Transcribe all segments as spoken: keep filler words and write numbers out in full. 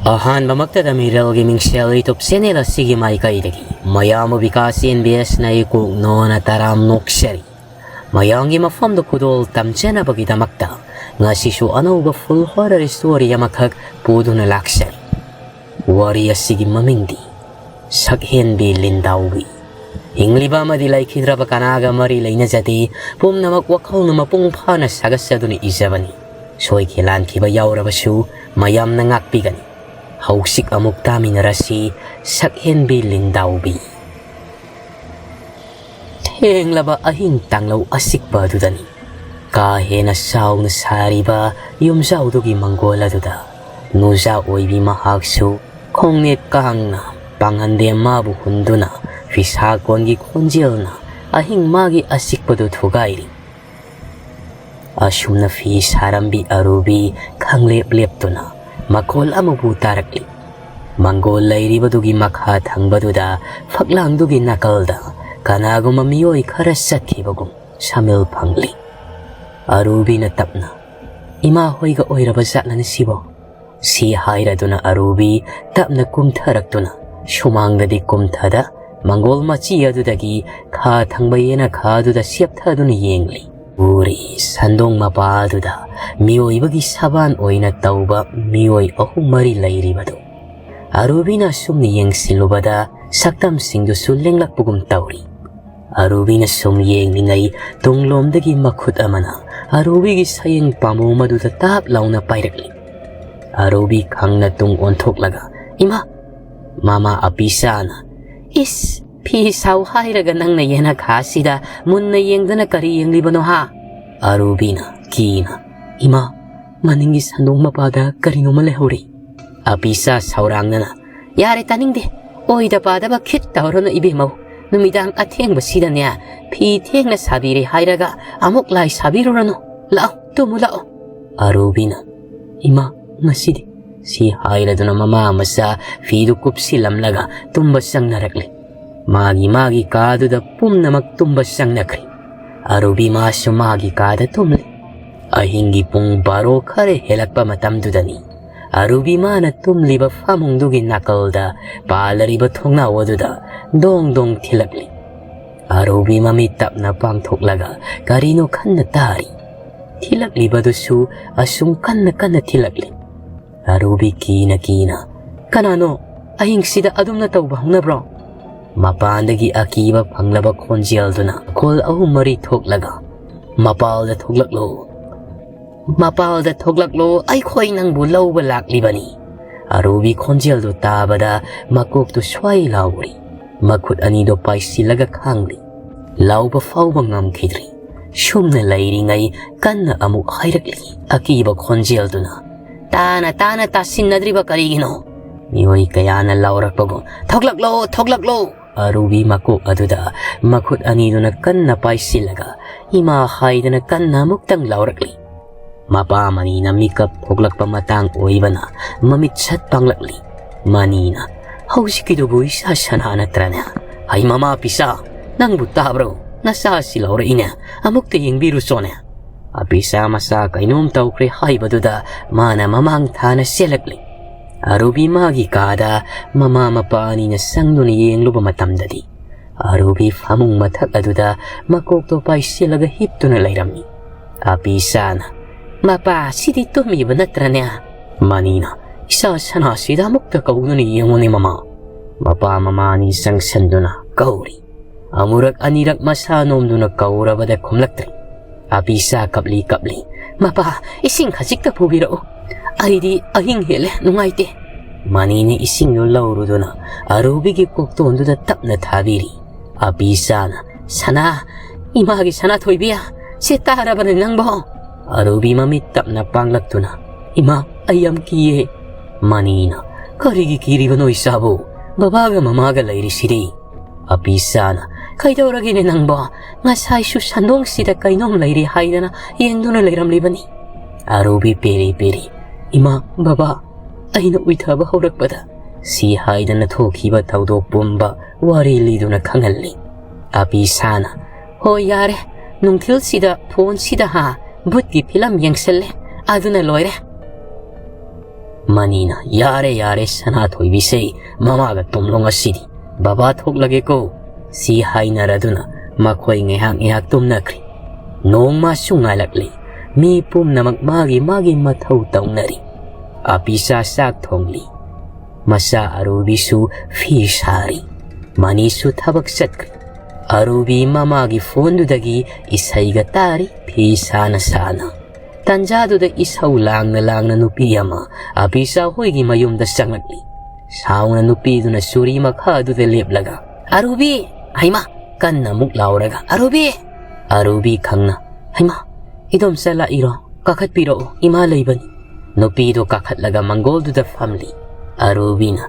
ꯑꯍꯥꯟꯕꯃꯛꯇꯗ ꯃꯤꯔꯦꯜꯒꯤ ꯃꯤꯡꯁꯦꯜ YouTube channel ꯑꯁꯤꯒꯤ ꯃꯥꯏꯀꯩꯗꯒꯤ ꯃꯌꯥꯝꯕꯨ ꯕꯤꯀꯥꯁ ꯑꯦꯟ ꯕꯤ ꯑꯦꯁꯅ ꯏꯀꯣꯛꯅꯣꯅ ꯇꯔꯥꯝ ꯅꯣꯛꯆꯔꯤ꯫ ꯃꯌꯥꯝꯒꯤ ꯃꯐꯝꯗ ꯈꯨꯗꯣꯜ ꯇꯝꯖꯅꯕꯒꯤꯗꯃꯛꯇ ꯉꯁꯤꯁꯨ ꯑꯅꯧꯕ full horror story ꯑꯃꯈꯛ ꯄꯨꯗꯨꯅ ꯂꯥꯛꯆꯔꯤ꯫ ꯋꯥꯔꯤ ꯑꯁꯤꯒꯤ ꯃꯃꯤꯡꯗꯤ ꯁꯛꯍꯦꯟꯕꯤ ꯂꯤꯟꯗꯥꯎꯕꯤ꯫ ꯍꯤꯡꯂꯤꯕ ꯑꯃꯗꯤ ꯂꯩꯈꯤꯗ꯭ꯔꯕ ꯀꯅꯥꯒ ꯃꯔꯤ ꯂꯩꯅꯖꯗꯦ꯫ ꯄꯨꯝꯅꯃꯛ ꯋꯥꯈꯜꯅ ꯃꯄꯨꯡ ꯐꯥꯅ ꯁꯥꯒꯠꯆꯗꯨꯅ ꯏꯖꯕꯅꯤ꯫ ꯁꯣꯏꯈꯤ ꯂꯥꯟꯈꯤꯕ ꯌꯥꯎꯔꯕꯁꯨ ꯃꯌꯥꯝꯅ ꯉꯥꯛꯄꯤꯒꯅꯤ꯫ ꯍꯧꯖꯤꯛ ꯑꯃꯨꯛ ꯇꯥꯃꯤꯟꯅꯔꯁꯤ ꯁꯛꯍꯦꯟꯕꯤ ꯂꯤꯟꯗꯥꯎꯕꯤ꯫ ꯊꯦꯡꯂꯕ ꯑꯍꯤꯡ ꯇꯥꯡꯂꯧ ꯑꯁꯤꯛꯄ ꯑꯗꯨꯗꯅꯤ ꯀꯥ ꯍꯦꯟꯅ ꯆꯥꯎꯅ ꯁꯥꯔꯤꯕ ꯌꯨꯝꯖꯥꯎꯗꯨꯒꯤ ꯃꯪꯒꯣꯜ ꯑꯗꯨꯗ ꯅꯨꯖꯥ ꯑꯣꯏꯕꯤ ꯃꯍꯥꯛꯁꯨ ꯈꯣꯡꯅꯦꯠ ꯀꯥꯡꯅ ꯄꯥꯡꯍꯟꯗꯦ ꯃꯥꯕꯨ ꯍꯨꯟꯗꯨꯅ ꯐꯤꯁꯥꯀꯣꯟꯒꯤ ꯈꯣꯟꯖꯦꯜꯅ ꯑꯍꯤꯡ ꯃꯥꯒꯤ ꯑꯁꯤꯛꯄꯗꯨ ꯊꯨꯒꯥꯏꯔꯤ꯫ ꯑꯁꯨꯝꯅ ꯐꯤ ꯁꯥꯔꯝꯕꯤ ꯑꯔꯨꯕꯤ ꯈꯪꯂꯦꯞ ꯂꯦꯞꯇꯨꯅ ꯃꯈꯣꯜ ꯑꯃꯕꯨ ꯇꯥꯔꯛꯂꯤ꯫ ꯃꯪꯒꯣꯜ ꯂꯩꯔꯤꯕꯗꯨꯒꯤ ꯃꯈꯥ ꯊꯪꯕꯗꯨꯗ ꯐꯛꯂꯥꯡꯗꯨꯒꯤ ꯅꯥꯀꯜꯗ ꯀꯅꯥꯒꯨꯝꯕ ꯃꯤꯑꯣꯏ ꯈꯔ ꯆꯠꯈꯤꯕꯒꯨꯝ ꯁꯃꯤꯜ ꯐꯪꯂꯤ꯫ ꯑꯔꯨꯕꯤꯅ ꯇꯞꯅ, "ꯏꯃꯥ ꯍꯣꯏꯒ ꯑꯣꯏꯔꯕ ꯖꯥꯠꯂꯅꯤ ꯁꯤꯕꯣ?" ꯁꯤ ꯍꯥꯏꯔꯗꯨꯅ ꯑꯔꯨꯕꯤ ꯇꯞꯅ ꯀꯨꯝꯊꯔꯛꯇꯨꯅ ꯁꯨꯃꯥꯡꯗꯗꯤ ꯀꯨꯝꯊꯗ ꯃꯪꯒꯣꯜ ꯃꯆꯤ ꯑꯗꯨꯗꯒꯤ ꯈꯥ ꯊꯪꯕ ꯌꯦꯅꯈꯥ ꯑꯗꯨꯗ ꯆꯦꯞꯊꯗꯨꯅ ꯌꯦꯡꯂꯤ꯫ ꯎꯔꯤ ꯁꯟꯗꯣꯡ ꯃꯄꯥ ꯑꯗꯨꯗ ꯃꯤꯑꯣꯏꯕꯒꯤ ꯁꯕꯥꯟ ꯑꯣꯏꯅ ꯇꯧꯕ ꯃꯤꯑꯣꯏ ꯑꯍꯨꯝ ꯃꯔꯤ ꯂꯩꯔꯤꯕꯗꯨ꯫ ꯑꯔꯨꯕꯤꯅ ꯑꯁꯨꯝꯅ ꯌꯦꯡꯁꯤꯜꯂꯨꯕꯗ ꯁꯛꯇꯝꯁꯤꯡꯗꯨꯁꯨ ꯂꯦꯡꯂꯛꯄꯒꯨꯝ ꯇꯧꯔꯤ꯫ ꯑꯔꯨꯕꯤꯅ ꯁꯨꯝ ꯌꯦꯡꯂꯤꯉꯩ ꯇꯨꯡꯂꯣꯝꯗꯒꯤ ꯃꯈꯨꯠ ꯑꯃꯅ ꯑꯔꯨꯕꯤꯒꯤ ꯁꯌꯦꯡ ꯄꯥꯝꯕꯣꯝ ꯑꯗꯨꯗ ꯇꯥꯞ ꯂꯥꯎꯅ ꯄꯥꯏꯔꯛꯂꯤ꯫ ꯑꯔꯨꯕꯤ ꯈꯪꯅ ꯇꯨꯡ ꯑꯣꯟꯊꯣꯛꯂꯒ, "ꯏꯃꯥ!" ꯃꯃꯥ ꯑꯄꯤꯁꯥꯅ, "ꯏꯁ, ꯐꯤ ꯁꯥꯎ ꯍꯥꯏꯔꯒ ꯅꯪꯅ ꯌꯦꯅꯈꯥꯁꯤꯗ ꯃꯨꯟꯅ ꯌꯦꯡꯗꯅ ꯀꯔꯤ ꯌꯦꯡꯂꯤꯕꯅꯣ ꯍꯥ?" ꯑꯔꯨꯕꯤꯅ ꯀꯤꯅ, "ꯏꯃꯥ, ꯃꯅꯤꯡꯒꯤ ꯁꯟꯗꯣꯡ ꯃꯄꯥꯗ ꯀꯔꯤꯅꯣꯃ ꯂꯩꯍꯧꯔꯤ꯫" ꯑꯄꯤꯁꯥ ꯁꯥꯎꯔꯥꯡꯅꯅ, "ꯌꯥꯔꯦ, ꯇꯥꯅꯤꯡꯗꯦ꯫ ꯑꯣꯏꯗ ꯄꯥꯗꯕ ꯈꯤꯠ ꯇꯧꯔꯅꯨ ꯏꯕꯦꯝꯃꯧ꯫ ꯅꯨꯃꯤꯗꯥꯡ ꯑꯊꯦꯡꯕꯁꯤꯗꯅꯦ ꯐꯤ ꯊꯦꯡꯅ ꯁꯥꯕꯤꯔꯦ ꯍꯥꯏꯔꯒ ꯑꯃꯨꯛ ꯂꯥꯏ ꯁꯥꯕꯤꯔꯨꯔꯅꯨ꯫ ꯂꯥꯛꯑꯣ, ꯇꯨꯝꯃꯨ ꯂꯥꯛꯑꯣ꯫" ꯑꯔꯨꯕꯤꯅ, "ꯏꯃꯥ, ꯉꯁꯤꯗꯤ?" ꯁꯤ ꯍꯥꯏꯔꯗꯨꯅ ꯃꯃꯥ ꯃꯆꯥ ꯐꯤꯗꯨ ꯀꯨꯞꯁꯤꯜꯂꯝꯂꯒ ꯇꯨꯝꯕ ꯆꯪꯅꯔꯛꯂꯦ꯫ ꯃꯥꯒꯤ ꯃꯥꯒꯤ ꯀꯥꯗꯨꯗ ꯄꯨꯝꯅꯃꯛ ꯇꯨꯝꯕ ꯆꯪꯅꯈ꯭ꯔꯦ꯫ ꯑꯔꯨꯕꯤ ꯃꯥꯁꯨ ꯃꯥꯒꯤ ꯀꯥꯗ ꯇꯨꯝꯂꯦ꯫ ꯑꯍꯤꯡꯒꯤ ꯄꯨꯡ ꯕꯥꯔꯣ ꯈꯔ ꯍꯦꯜꯂꯛꯄ ꯃꯇꯝꯗꯨꯗꯅꯤ ꯑꯔꯨꯕꯤ ꯃꯥꯅ ꯇꯨꯝꯂꯤꯕ ꯐꯃꯨꯡꯗꯨꯒꯤ ꯅꯥꯀꯜꯗ ꯄꯥꯜꯂꯔꯤꯕ ꯊꯣꯡꯅꯥꯎ ꯑꯗꯨꯗ ꯗꯣꯡ ꯗꯣꯡ ꯊꯤꯜꯂꯛꯂꯤ꯫ ꯑꯔꯨꯕꯤ ꯃꯃꯤꯠ ꯇꯞꯅ ꯄꯥꯡꯊꯣꯛꯂꯒ ꯀꯔꯤꯅꯣ ꯈꯟꯅ ꯇꯥꯔꯤ꯫ ꯊꯤꯜꯂꯛꯂꯤꯕꯗꯨꯁꯨ ꯑꯁꯨꯝ ꯀꯟꯅ ꯀꯟꯅ ꯊꯤꯜꯂꯛꯂꯤ꯫ ꯑꯔꯨꯕꯤ ꯀꯤꯅ ꯀꯤꯅ, "ꯀꯅꯥꯅꯣ? ꯑꯍꯤꯡꯁꯤꯗ ꯑꯗꯨꯝꯅ ꯇꯧꯕ ꯍꯧꯅꯕ꯭ꯔꯣ?" ꯃꯄꯥꯟꯗꯒꯤ ꯑꯀꯤꯕ ꯐꯪꯂꯕ ꯈꯣꯟꯖꯦꯜꯗꯨꯅ ꯈꯣꯜ ꯑꯍꯨꯝ ꯃꯔꯤ ꯊꯣꯛꯂꯒ, "ꯃꯄꯥꯜꯗ ꯊꯣꯛꯂꯛꯂꯣ, ꯃꯄꯥꯜꯗ ꯊꯣꯛꯂꯛꯂꯣ, ꯑꯩꯈꯣꯏ ꯅꯪꯕꯨ ꯂꯧꯕ ꯂꯥꯛꯂꯤꯕꯅꯤ"꯫ ꯑꯔꯨꯕꯤ ꯈꯣꯟꯖꯦꯜꯗꯨ ꯇꯥꯕꯗ ꯃꯀꯣꯛꯇꯨ ꯁ꯭ꯋꯥꯏ ꯂꯥꯎꯔꯤ꯫ ꯃꯈꯨꯠ ꯑꯅꯤꯗꯣ ꯄꯥꯏꯁꯤꯜꯂꯒ ꯈꯥꯡꯂꯤ꯫ ꯂꯥꯎꯕ ꯐꯥꯎꯕ ꯉꯝꯈꯤꯗ꯭ꯔꯤ꯫ ꯁꯨꯝꯅ ꯂꯩꯔꯤꯉꯩ ꯀꯟꯅ ꯑꯃꯨꯛ ꯍꯥꯏꯔꯛꯂꯤ ꯑꯀꯤꯕ ꯈꯣꯟꯖꯦꯜꯗꯨꯅ, "ꯇꯥꯅ ꯇꯥꯅ ꯇꯥꯁꯤꯟꯅꯗ꯭ꯔꯤꯕ ꯀꯔꯤꯒꯤꯅꯣ?" ꯃꯤꯑꯣꯏ ꯀꯌꯥꯅ ꯂꯥꯎꯔꯛꯄꯒꯨꯝ, "ꯊꯣꯛꯂꯛꯂꯣ, ꯊꯣꯛꯂꯛꯂꯣ!" ꯑꯔꯨꯕꯤ ꯃꯀꯣꯛ ꯑꯗꯨꯗ ꯃꯈꯨꯠ ꯑꯅꯤꯗꯨꯅ ꯀꯟꯅ ꯄꯥꯏꯁꯤꯜꯂꯒ ꯏꯃꯥ ꯍꯥꯏꯗꯅ ꯀꯟꯅ ꯑꯃꯨꯛꯇꯪ ꯂꯥꯎꯔꯛꯂꯤ꯫ ꯃꯄꯥ ꯃꯅꯤꯅ ꯃꯤꯀꯞ ꯊꯣꯛꯂꯛꯄ ꯃꯇꯥꯡ ꯑꯣꯏꯕꯅ ꯃꯃꯤꯠ ꯁꯠ ꯄꯥꯡꯂꯛꯂꯤ꯫ ꯃꯅꯤꯅ, "ꯍꯧꯖꯤꯛꯀꯤꯗꯨꯕꯨ ꯏꯆꯥ ꯁꯅꯥ ꯅꯠꯇ꯭ꯔꯅꯦ? ꯍꯩ ꯃꯃꯥ ꯄꯤꯁꯥ, ꯅꯪꯕꯨ ꯇꯥꯕ꯭ꯔꯣ? ꯅꯆꯥꯁꯤ ꯂꯧꯔꯛꯏꯅꯦ, ꯑꯃꯨꯛꯇ ꯌꯦꯡꯕꯤꯔꯨꯆꯣꯅꯦ"꯫ ꯑꯄꯤꯁꯥ ꯃꯆꯥ ꯀꯩꯅꯣꯝ ꯇꯧꯈ꯭ꯔꯦ ꯍꯥꯏꯕꯗꯨꯗ ꯃꯥꯅ ꯃꯃꯥꯡ ꯊꯥꯅ ꯆꯦꯜꯂꯛꯂꯤ꯫ ꯑꯔꯨꯕꯤ ꯃꯥꯒꯤ ꯀꯥꯗ ꯃꯃꯥ ꯃꯄꯥ ꯑꯅꯤꯅ ꯆꯪꯗꯨꯅ ꯌꯦꯡꯂꯨꯕ ꯃꯇꯝꯗꯗꯤ ꯑꯔꯨꯕꯤ ꯐꯃꯨꯡ ꯃꯊꯛ ꯑꯗꯨꯗ ꯃꯀꯣꯛꯇꯣ ꯄꯥꯏꯁꯤꯜꯂꯒ ꯍꯤꯞꯇꯨꯅ ꯂꯩꯔꯝꯃꯤ꯫ ꯑꯄꯤꯁꯥꯅ, "ꯃꯄꯥ, ꯁꯤꯗꯤ ꯇꯨꯝꯃꯤꯕ ꯅꯠꯇ꯭ꯔꯅꯦ?" ꯃꯅꯤꯅ, "ꯏꯆꯥ ꯁꯅꯥꯁꯤꯗ ꯑꯃꯨꯛꯇ ꯀꯧꯗꯨꯅ ꯌꯦꯡꯉꯨꯅꯦ ꯃꯃꯥ"꯫ ꯃꯄꯥ ꯃꯃꯥ ꯑꯅꯤ ꯆꯪꯁꯟꯗꯨꯅ ꯀꯧꯔꯤ꯫ ꯑꯃꯨꯔꯛ ꯑꯅꯤꯔꯛ ꯃꯁꯥ ꯅꯣꯝꯗꯨꯅ ꯀꯧꯔꯕꯗ ꯈꯨꯝꯂꯛꯇ꯭ꯔꯤ꯫ ꯑꯄꯤꯁꯥ ꯀꯞꯂꯤ ꯀꯞꯂꯤ, "ꯃꯄꯥ, ꯏꯁꯤꯡ ꯈꯖꯤꯛꯇ ꯄꯨꯕꯤꯔꯛꯎ꯫ ꯑꯩꯗꯤ ꯑꯍꯤꯡ ꯍꯦꯜꯂꯦ, ꯅꯨꯡꯉꯥꯏꯇꯦ"꯫ ꯃꯅꯤꯅ ꯏꯁꯤꯡꯗꯨ ꯂꯧꯔꯨꯗꯨꯅ ꯑꯔꯨꯕꯤꯒꯤ ꯀꯣꯛꯇꯣꯟꯗꯨꯗ ꯇꯞꯅ ꯊꯥꯕꯤꯔꯤ꯫ ꯑꯄꯤꯁꯥꯅ, "ꯁꯅꯥ, ꯏꯃꯥꯒꯤ ꯁꯅꯥꯊꯣꯏꯕꯤ, ꯁꯤ ꯇꯥꯔꯕꯅꯦ ꯅꯪꯕꯣ?" ꯑꯔꯨꯕꯤ ꯃꯃꯤꯠ ꯇꯞꯅ ꯄꯥꯡꯂꯛꯇꯨꯅ, "ꯏꯃꯥ, ꯑꯩ ꯌꯥꯝ ꯀꯤꯌꯦ"꯫ ꯃꯅꯤꯅ, "ꯀꯔꯤꯒꯤ ꯀꯤꯔꯤꯕꯅꯣ ꯏꯆꯥꯕꯨ? ꯕꯕꯥꯒ ꯃꯃꯥꯒ ꯂꯩꯔꯤꯁꯤꯗꯤ"꯫ ꯑꯄꯤꯁꯥꯅ, "ꯀꯩꯗꯧꯔꯒꯦꯅꯦ ꯅꯪꯕꯣ? ꯉꯁꯥꯏꯁꯨ ꯁꯟꯗꯣꯡꯁꯤꯗ ꯀꯩꯅꯣꯝ ꯂꯩꯔꯦ ꯍꯥꯏꯗꯅ ꯌꯦꯡꯗꯨꯅ ꯂꯩꯔꯝꯂꯤꯕꯅꯤ"꯫ ꯑꯔꯨꯕꯤ ꯄꯦꯔꯤ ꯄꯦꯔꯤ, "ꯏꯃꯥ, ꯕꯕꯥ, ꯑꯩꯅ ꯎꯏꯊꯕ ꯍꯧꯔꯛꯄꯗ" ꯁꯤ ꯍꯥꯏꯗꯅ ꯊꯣꯛꯈꯤꯕ ꯊꯧꯗꯣꯛ ꯄꯨꯝꯕ ꯋꯥꯔꯤ ꯂꯤꯗꯨꯅ ꯈꯪꯍꯜꯂꯤ꯫ ꯑꯄꯤꯁꯥꯅ, "ꯍꯣꯏ ꯌꯥꯔꯦ, ꯅꯨꯡꯊꯤꯜꯁꯤꯗ ꯐꯣꯟꯁꯤꯗ ꯍꯥ ꯚꯨꯠꯀꯤ ꯐꯤꯂꯝ ꯌꯦꯡꯁꯜꯂꯦ, ꯑꯗꯨꯅ ꯂꯣꯏꯔꯦ"꯫ ꯃꯅꯤꯅ, "ꯌꯥꯔꯦ, ꯌꯥꯔꯦ, ꯁꯅꯥꯊꯣꯏꯕꯤꯁꯦ, ꯃꯃꯥꯒ ꯇꯨꯝꯂꯣ ꯉꯁꯤꯗꯤ꯫ ꯕꯕꯥ ꯊꯣꯛꯂꯒꯦꯀꯣ"꯫ ꯁꯤ ꯍꯥꯏꯅꯔꯗꯨꯅ ꯃꯈꯣꯏ ꯉꯥꯏꯍꯥꯛ ꯉꯥꯏꯍꯥꯛ ꯇꯨꯝꯅꯈ꯭ꯔꯦ꯫ ꯅꯣꯡꯃꯁꯨ ꯉꯥꯜꯂꯛꯂꯦ꯫ ꯃꯤ ꯄꯨꯝꯅꯃꯛ ꯃꯥꯒꯤ ꯃꯥꯒꯤ ꯃꯊꯧ ꯇꯧꯅꯔꯤ꯫ ꯑꯄꯤꯁꯥ ꯆꯥꯛ ꯊꯣꯡꯂꯤ꯫ ꯃꯆꯥ ꯑꯔꯨꯕꯤꯁꯨ ꯐꯤ ꯁꯥꯔꯤ꯫ ꯃꯅꯤꯁꯨ ꯊꯕꯛ ꯆꯠꯈ꯭ꯔꯦ꯫ ꯑꯔꯨꯕꯤ ꯃꯃꯥꯒꯤ ꯐꯣꯟꯗꯨꯗꯒꯤ ꯏꯁꯩꯒ ꯇꯥꯔꯤ, ꯐꯤ ꯁꯥꯅ ꯁꯥꯅ꯫ ꯇꯟꯖꯥꯗꯨꯗ ꯏꯁꯧ ꯂꯥꯡꯅ ꯂꯥꯡꯅ ꯅꯨꯄꯤ ꯑꯃ ꯑꯄꯤꯁꯥ ꯍꯣꯏꯒꯤ ꯃꯌꯨꯝꯗ ꯆꯪꯂꯛꯂꯤ꯫ ꯁꯥꯎꯅ ꯅꯨꯄꯤꯗꯨꯅ ꯆꯨꯔꯤ ꯃꯈꯥꯗꯨꯗ ꯂꯦꯞꯂꯒ, "ꯑꯔꯨꯕꯤ! ꯍꯩꯃꯥ!" ꯀꯟꯅ ꯑꯃꯨꯛ ꯂꯥꯎꯔꯒ, "ꯑꯔꯨꯕꯤ!" ꯑꯔꯨꯕꯤ ꯈꯪꯅ, "ꯍꯩꯃꯥ! ꯏꯗꯣꯝꯆꯥ ꯂꯥꯛꯏꯔꯣ? ꯀꯥꯈꯠꯄꯤꯔꯛꯑꯣ, ꯏꯃꯥ ꯂꯩꯕꯅꯤ"꯫ ꯅꯨꯄꯤꯗꯣ ꯀꯥꯈꯠꯂꯒ ꯃꯪꯒꯣꯜꯗꯨꯗ ꯐꯝꯂꯤ꯫ ꯑꯔꯨꯕꯤꯅ,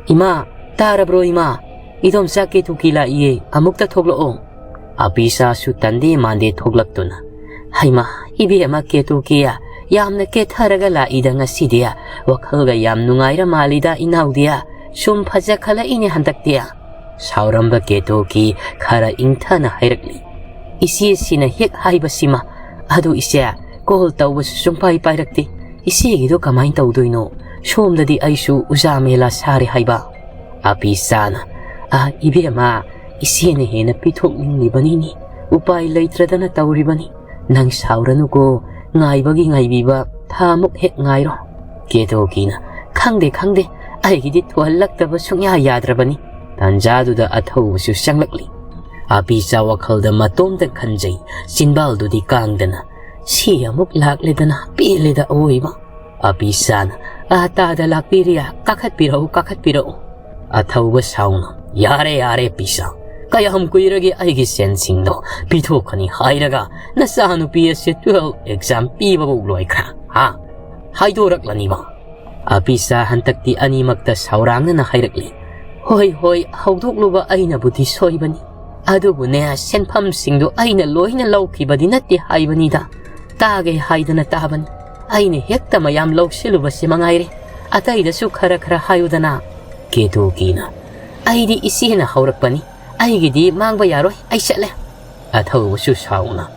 "ꯏꯃꯥ! ꯇꯥꯔꯕ꯭ꯔꯣ ꯏꯃꯥ? ꯏꯗꯣꯝꯆꯥ ꯀꯦꯇꯨꯀꯤ ꯂꯥꯛꯏꯌꯦ, ꯑꯃꯨꯛꯇ ꯊꯣꯛꯂꯛꯑꯣ"꯫ ꯑꯄꯤꯁꯥꯁꯨ ꯇꯟꯗꯦ ꯃꯥꯟꯗꯦ ꯊꯣꯛꯂꯛꯇꯨꯅ, "ꯍꯩꯃꯥ, ꯏꯕꯦꯝꯃ ꯀꯦꯇꯨꯀꯤ, ꯌꯥꯝꯅ ꯀꯦꯊꯔꯒ ꯂꯥꯛꯏꯗ ꯉꯁꯤꯗꯤ꯫ ꯋꯥꯈꯜꯒ ꯌꯥꯝ ꯅꯨꯡꯉꯥꯏꯔ ꯃꯥꯜꯂꯤꯗ ꯏꯅꯥꯎꯗꯤ꯫ ꯁꯨꯝ ꯐꯖꯈꯠꯂꯛꯏꯅꯦ ꯍꯟꯗꯛꯇꯤ"꯫ ꯁꯥꯎꯔꯝꯕ ꯀꯦꯇꯨꯀꯤ ꯈꯔ ꯏꯪꯊꯅ ꯍꯥꯏꯔꯛꯂꯤ, "ꯏꯆꯦꯁꯤꯅ ꯍꯦꯛ ꯍꯥꯏꯕꯁꯤꯃ꯫ ꯑꯗꯨ ꯏꯆꯦ, ꯀꯣꯜ ꯇꯧꯕꯁꯨ ꯁꯨꯡꯄꯥꯏ ꯄꯥꯏꯔꯛꯇꯦ꯫ ꯏꯆꯦꯒꯤꯗꯣ ꯀꯃꯥꯏꯅ ꯇꯧꯗꯣꯏꯅꯣ? ꯁꯣꯝꯗꯗꯤ ꯑꯩꯁꯨ ꯎꯖꯥ ꯃꯦꯂꯥ ꯁꯥꯔꯦ ꯍꯥꯏꯕ"꯫ ꯑꯄꯤꯁꯥꯅ, "ꯑ, ꯏꯕꯦꯝꯃ, ꯏꯆꯦꯅ ꯍꯦꯟꯅ ꯄꯤꯊꯣꯛꯅꯤꯡꯂꯤꯕꯅꯤꯅꯦ꯫ ꯎꯄꯥꯏ ꯂꯩꯇ꯭ꯔꯗꯅ ꯇꯧꯔꯤꯕꯅꯤ꯫ ꯅꯪ ꯁꯥꯎꯔꯅꯨꯀꯣ, ꯉꯥꯏꯕꯒꯤ ꯉꯥꯏꯕꯤꯕ ꯊꯥꯃꯨꯛ ꯍꯦꯛ ꯉꯥꯏꯔꯣ"꯫ ꯀꯦꯇꯨꯀꯤꯅ, "ꯈꯪꯗꯦ, ꯈꯪꯗꯦ, ꯑꯩꯒꯤꯗꯤ ꯊꯨꯍꯜꯂꯛꯇꯕ ꯁꯨꯡꯌꯥ ꯌꯥꯗ꯭ꯔꯕꯅꯤ"꯫ ꯇꯥꯟꯖꯥꯗꯨꯗ ꯑꯊꯧꯕꯁꯨ ꯆꯪꯂꯛꯂꯤ꯫ ꯑꯄꯤꯆꯥ ꯋꯥꯈꯜꯗ ꯃꯇꯣꯝꯇ ꯈꯟꯖꯩ, ꯆꯤꯟꯕꯥꯜꯗꯨꯗꯤ ꯀꯥꯡꯗꯅ, "ꯁꯤ ꯑꯃꯨꯛ ꯂꯥꯛꯂꯦꯗꯅ, ꯄꯦꯜꯂꯦꯗ ꯑꯋꯣꯏꯕ"꯫ ꯑꯄꯤꯆꯥꯅ, "ꯑꯥ, ꯇꯥꯗ ꯂꯥꯛꯄꯤꯔꯦ, ꯀꯥꯈꯠꯄꯤꯔꯛꯎ, ꯀꯥꯈꯠꯄꯤꯔꯛꯎ"꯫ ꯑꯊꯧꯕ ꯁꯥꯎꯅ, "ꯌꯥꯔꯦ, ꯌꯥꯔꯦ, ꯄꯤꯆꯥ꯫ ꯀꯌꯥꯝ ꯀꯨꯏꯔꯒꯦ ꯑꯩꯒꯤ ꯁꯦꯟꯁꯤꯡꯗꯣ ꯄꯤꯊꯣꯛꯀꯅꯤ ꯍꯥꯏꯔꯒ? ꯅꯆꯥꯅꯨꯄꯤ ꯑꯁꯤ twelve exam ꯄꯤꯕꯕꯨ ꯂꯣꯏꯈ꯭ꯔꯦ, ꯍꯥ? ꯍꯥꯏꯗꯣꯔꯛꯂꯅꯤꯕ"꯫ ꯑꯄꯤꯆꯥ ꯍꯟꯗꯛꯇꯤ ꯑꯅꯤꯃꯛꯇ ꯁꯥꯎꯔꯥꯡꯅꯅ ꯍꯥꯏꯔꯛꯂꯤ, "ꯍꯣꯏ, ꯍꯣꯏ, ꯍꯧꯗꯣꯛꯂꯨꯕ ꯑꯩꯅꯕꯨꯗꯤ ꯁꯣꯏꯕꯅꯤ꯫ ꯑꯗꯨꯕꯨꯅꯦ, ꯁꯦꯟꯐꯝꯁꯤꯡꯗꯣ ꯑꯩꯅ ꯂꯣꯏꯅ ꯂꯧꯈꯤꯕꯗꯤ ꯅꯠꯇꯦ ꯍꯥꯏꯕꯅꯤꯗ꯫ ꯇꯥꯒꯦ ꯍꯥꯏꯗꯅ ꯇꯥꯕꯅꯤ꯫ ꯑꯩꯅ ꯍꯦꯛꯇ ꯃꯌꯥꯝ ꯂꯧꯁꯤꯜꯂꯨꯕꯁꯤ ꯃꯉꯥꯏꯔꯦ꯫ ꯑꯇꯩꯗꯁꯨ ꯈꯔ ꯈꯔ ꯍꯥꯏꯌꯨꯗꯅ"꯫ ꯀꯦꯇꯨꯀꯤꯅ, "ꯑꯩꯗꯤ ꯏꯆꯦꯅ ꯍꯧꯔꯛꯄꯅꯤ꯫ ꯑꯩꯒꯤꯗꯤ ꯃꯥꯡꯕ ꯌꯥꯔꯣꯏ, ꯑꯩ ꯆꯠꯂꯦ"꯫ ꯑꯊꯧꯕꯁꯨ ꯁꯥꯎꯅ,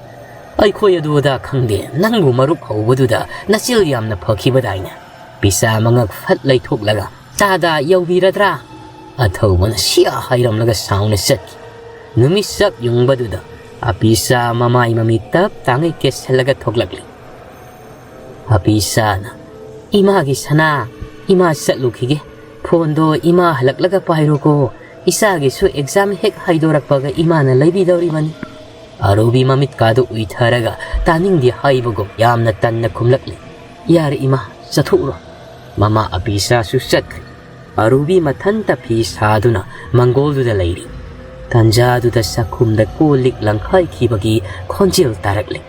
"ꯑꯩꯈꯣꯏ ꯑꯗꯨ ꯑꯗꯥ ꯈꯪꯗꯦ, ꯅꯪꯕꯨ ꯃꯔꯨꯞ ꯍꯧꯕꯗꯨꯗ ꯅꯆꯤꯜ ꯌꯥꯝꯅ ꯐꯈꯤꯕꯗꯥꯏꯅꯦ? ꯑꯄꯤꯆꯥ ꯃꯉꯛ ꯐꯠ ꯂꯩꯊꯣꯛꯂꯒ, "ꯇꯥꯗ ꯌꯧꯕꯤꯔꯗ꯭ꯔꯥ?" ꯑꯊꯧꯕꯅ ꯁꯤꯌꯥ ꯍꯥꯏꯔꯝꯂꯒ ꯁꯥꯎꯅ ꯆꯠꯈꯤ꯫ ꯅꯨꯃꯤꯠ ꯆꯞ ꯌꯨꯡꯕꯗꯨꯗ ꯑꯄꯤꯆꯥ ꯃꯃꯥꯏ ꯃꯃꯤꯠ ꯇꯞ ꯇꯥꯉꯩ ꯀꯦꯠꯁꯜꯂꯒ ꯊꯣꯛꯂꯛꯂꯤ꯫ ꯑꯄꯤꯆꯥꯅ, "ꯏꯃꯥꯒꯤ ꯁꯅꯥ, ꯏꯃꯥ ꯆꯠꯂꯨꯈꯤꯒꯦ꯫ ꯐꯣꯟꯗꯣ ꯏꯃꯥ ꯍꯜꯂꯛꯂꯒ ꯄꯥꯏꯔꯣꯀꯣ꯫ ꯏꯆꯥꯒꯤꯁꯨ ꯑꯦꯛꯖꯥꯝ ꯍꯦꯛ ꯍꯥꯏꯗꯣꯔꯛꯄꯒ ꯏꯃꯥꯅ ꯂꯩꯕꯤꯗꯧꯔꯤꯕꯅꯤ"꯫ ꯑꯔꯨꯕꯤ ꯃꯃꯤꯠꯀꯥꯗꯨ ꯎꯏꯊꯔꯒ ꯇꯥꯅꯤꯡꯗꯦ ꯍꯥꯏꯕꯒꯨꯝ ꯌꯥꯝꯅ ꯇꯟꯅ ꯈꯨꯝꯂꯛꯂꯤ꯫ "ꯌꯥꯔꯦ ꯏꯃꯥ, ꯆꯠꯊꯣꯛꯎꯔꯣ"꯫ ꯃꯃꯥ ꯑꯄꯤꯆꯥꯁꯨ ꯆꯠꯈ꯭ꯔꯦ꯫ ꯑꯔꯨꯕꯤ ꯃꯊꯟꯇ ꯐꯤ ꯁꯥꯗꯨꯅ ꯃꯪꯒꯣꯜꯗꯨꯗ ꯂꯩꯔꯤ꯫ ꯇꯟꯖꯥꯗꯨꯗ ꯆꯥꯛꯈꯨꯝꯗ ꯀꯣꯜ ꯂꯤꯛ ꯂꯪꯈꯥꯏꯈꯤꯕꯒꯤ ꯈꯣꯟꯖꯦꯜ ꯇꯥꯔꯛꯂꯦ꯫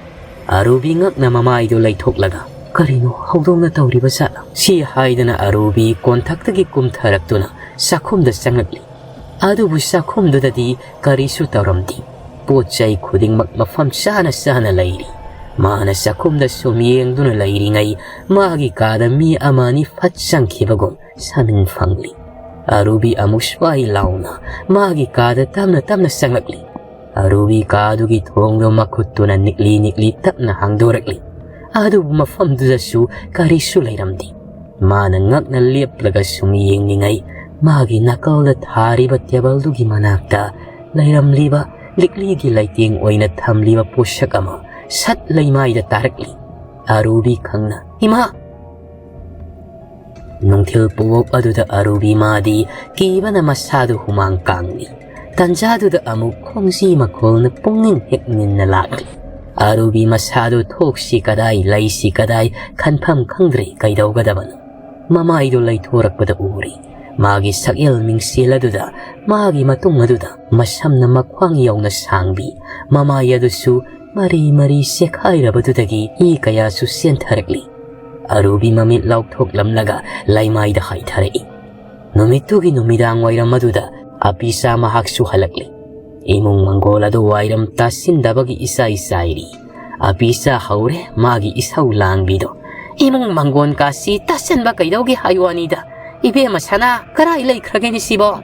ꯑꯔꯨꯕꯤ ꯉꯛꯅ ꯃꯃꯥꯏꯗꯨ ꯂꯩꯊꯣꯛꯂꯒ, "ꯀꯔꯤꯅꯣ ꯍꯧꯗꯣꯡꯅ ꯇꯧꯔꯤꯕ ꯖꯥꯠꯂ?" ꯁꯤ ꯍꯥꯏꯗꯅ ꯑꯔꯨꯕꯤ ꯀꯣꯟꯊꯛꯇꯒꯤ ꯀꯨꯝꯊꯔꯛꯇꯨꯅ ꯆꯥꯛꯈꯨꯝꯗ ꯆꯪꯂꯛꯂꯤ꯫ ꯑꯗꯨꯕꯨ ꯆꯥꯛꯈꯨꯝꯗꯨꯗꯗꯤ ꯀꯔꯤꯁꯨ ꯇꯧꯔꯝꯗꯦ꯫ ꯄꯣꯠ ꯆꯩ ꯈꯨꯗꯤꯡꯃꯛ ꯃꯐꯝ ꯆꯥꯅ ꯆꯥꯅ ꯂꯩꯔꯤ꯫ ꯃꯥꯅ ꯆꯥꯛꯈꯨꯝꯗ ꯁꯨꯝ ꯌꯦꯡꯗꯨꯅ ꯂꯩꯔꯤꯉꯩ ꯃꯥꯒꯤ ꯀꯥꯗ ꯃꯤ ꯑꯃ ꯑꯅꯤ ꯐꯠ ꯆꯪꯈꯤꯕꯒꯨꯝ ꯁꯃꯤꯟ ꯐꯪꯂꯤ꯫ ꯑꯔꯨꯕꯤ ꯑꯃꯨꯛ ꯁ꯭ꯋꯥꯏ ꯂꯥꯎꯅ ꯃꯥꯒꯤ ꯀꯥꯗ ꯇꯞꯅ ꯇꯞꯅ ꯆꯪꯂꯛꯂꯤ꯫ ꯑꯔꯨꯕꯤ ꯀꯥꯗꯨꯒꯤ ꯊꯣꯡꯗꯣ ꯃꯈꯨꯠꯇꯨꯅ ꯅꯤꯛꯂꯤ ꯅꯤꯛꯂꯤ ꯇꯞꯅ ꯍꯥꯡꯗꯣꯔꯛꯂꯤ꯫ ꯑꯗꯨꯕꯨ ꯃꯐꯝꯗꯨꯗꯁꯨ ꯀꯔꯤꯁꯨ ꯂꯩꯔꯝꯗꯦ꯫ ꯃꯥꯅ ꯉꯛꯅ ꯂꯦꯞꯂꯒ ꯁꯨꯝ ꯌꯦꯡꯂꯤꯉꯩ ꯃꯥꯒꯤ ꯅꯥꯀꯜꯗ ꯊꯥꯔꯤꯕ ꯇꯦꯕꯜꯗꯨꯒꯤ ꯃꯅꯥꯛꯇ ꯂꯩꯔꯝꯂꯤꯕ ꯂꯤꯛꯂꯤꯒꯤ ꯂꯩꯇꯦꯡ ꯑꯣꯏꯅ ꯊꯝꯂꯤꯕ ꯄꯣꯠꯁꯛ ꯑꯃ ꯁꯠ ꯂꯩꯃꯥꯏꯗ ꯇꯥꯔꯛꯂꯤ꯫ ꯑꯔꯨꯕꯤ ꯈꯪꯅ, "ꯏꯃꯥ!" ꯅꯨꯡꯊꯤꯜ ꯄꯨꯋꯣꯛ ꯑꯗꯨꯗ ꯑꯔꯨꯕꯤ ꯃꯥꯗꯤ ꯀꯤꯕꯅ ꯃꯁꯥꯗꯨ ꯍꯨꯃꯥꯡ ꯀꯥꯡꯂꯤ꯫ ꯇꯟꯖꯥꯗꯨꯗ ꯑꯃꯨꯛ ꯈꯣꯡꯖꯤ ꯃꯈꯣꯜꯅ ꯄꯨꯡꯅꯤꯟ ꯍꯦꯛ ꯅꯤꯟꯅ ꯂꯥꯛꯂꯤ꯫ ꯑꯔꯨꯕꯤ ꯃꯁꯥꯗꯨ ꯊꯣꯛꯁꯤ ꯀꯗꯥꯏ, ꯂꯩꯁꯤ ꯀꯗꯥꯏ, ꯈꯟꯐꯝ ꯈꯪꯗ꯭ꯔꯦ ꯀꯩꯗꯧꯒꯗꯕꯅꯣ꯫ ꯃꯃꯥꯏꯗꯨ ꯂꯩꯊꯣꯔꯛꯄꯗ ꯎꯔꯤ꯫ ꯃꯥꯒꯤ ꯁꯛꯌꯦꯜ ꯃꯤꯡꯁꯦꯜ ꯑꯗꯨꯗ ꯃꯥꯒꯤ ꯃꯇꯨꯡ ꯑꯗꯨꯗ ꯃꯁꯝꯅ ꯃꯈ꯭ꯋꯥꯡ ꯌꯧꯅ ꯁꯥꯡꯕꯤ, ꯃꯃꯥꯏ ꯑꯗꯨꯁꯨ ꯃꯔꯤ ꯃꯔꯤ ꯆꯦꯈꯥꯏꯔꯕꯗꯨꯗꯒꯤ ꯏ ꯀꯌꯥꯁꯨ ꯆꯦꯟꯊꯔꯛꯂꯤ꯫ ꯑꯔꯨꯕꯤ ꯃꯃꯤꯠ ꯂꯥꯎꯊꯣꯛꯂꯝꯂꯒ ꯂꯩꯃꯥꯏꯗ ꯍꯥꯏꯊꯔꯛꯏ꯫ ꯅꯨꯃꯤꯠꯇꯨꯒꯤ ꯅꯨꯃꯤꯗꯥꯡ ꯋꯥꯏꯔꯝ ꯑꯗꯨꯗ ꯑꯄꯤꯆꯥ ꯃꯍꯥꯛꯁꯨ ꯍꯜꯂꯛꯂꯤ꯫ ꯏꯃꯨꯡ ꯃꯪꯒꯣꯜ ꯑꯗꯨ ꯋꯥꯏꯔꯝ ꯇꯥꯁꯤꯟꯗꯕꯒꯤ ꯏꯆꯥꯏ ꯆꯥꯏꯔꯤ꯫ ꯑꯄꯤꯆꯥ ꯍꯧꯔꯦ ꯃꯥꯒꯤ ꯏꯁꯧ ꯂꯥꯡꯕꯤꯗꯣ꯫ "ꯏꯃꯨꯡ ꯃꯪꯒꯣꯜ ꯀꯥꯁꯤ ꯇꯥꯁꯤꯟꯕ ꯀꯩꯗꯧꯒꯦ ꯍꯥꯏ ꯋꯥꯅꯤꯗ? ꯏꯕꯦꯝꯃ ꯁꯅꯥ ꯀꯔꯥꯏ ꯂꯩꯈ꯭ꯔꯒꯦꯅꯦ ꯁꯤꯕꯣ?"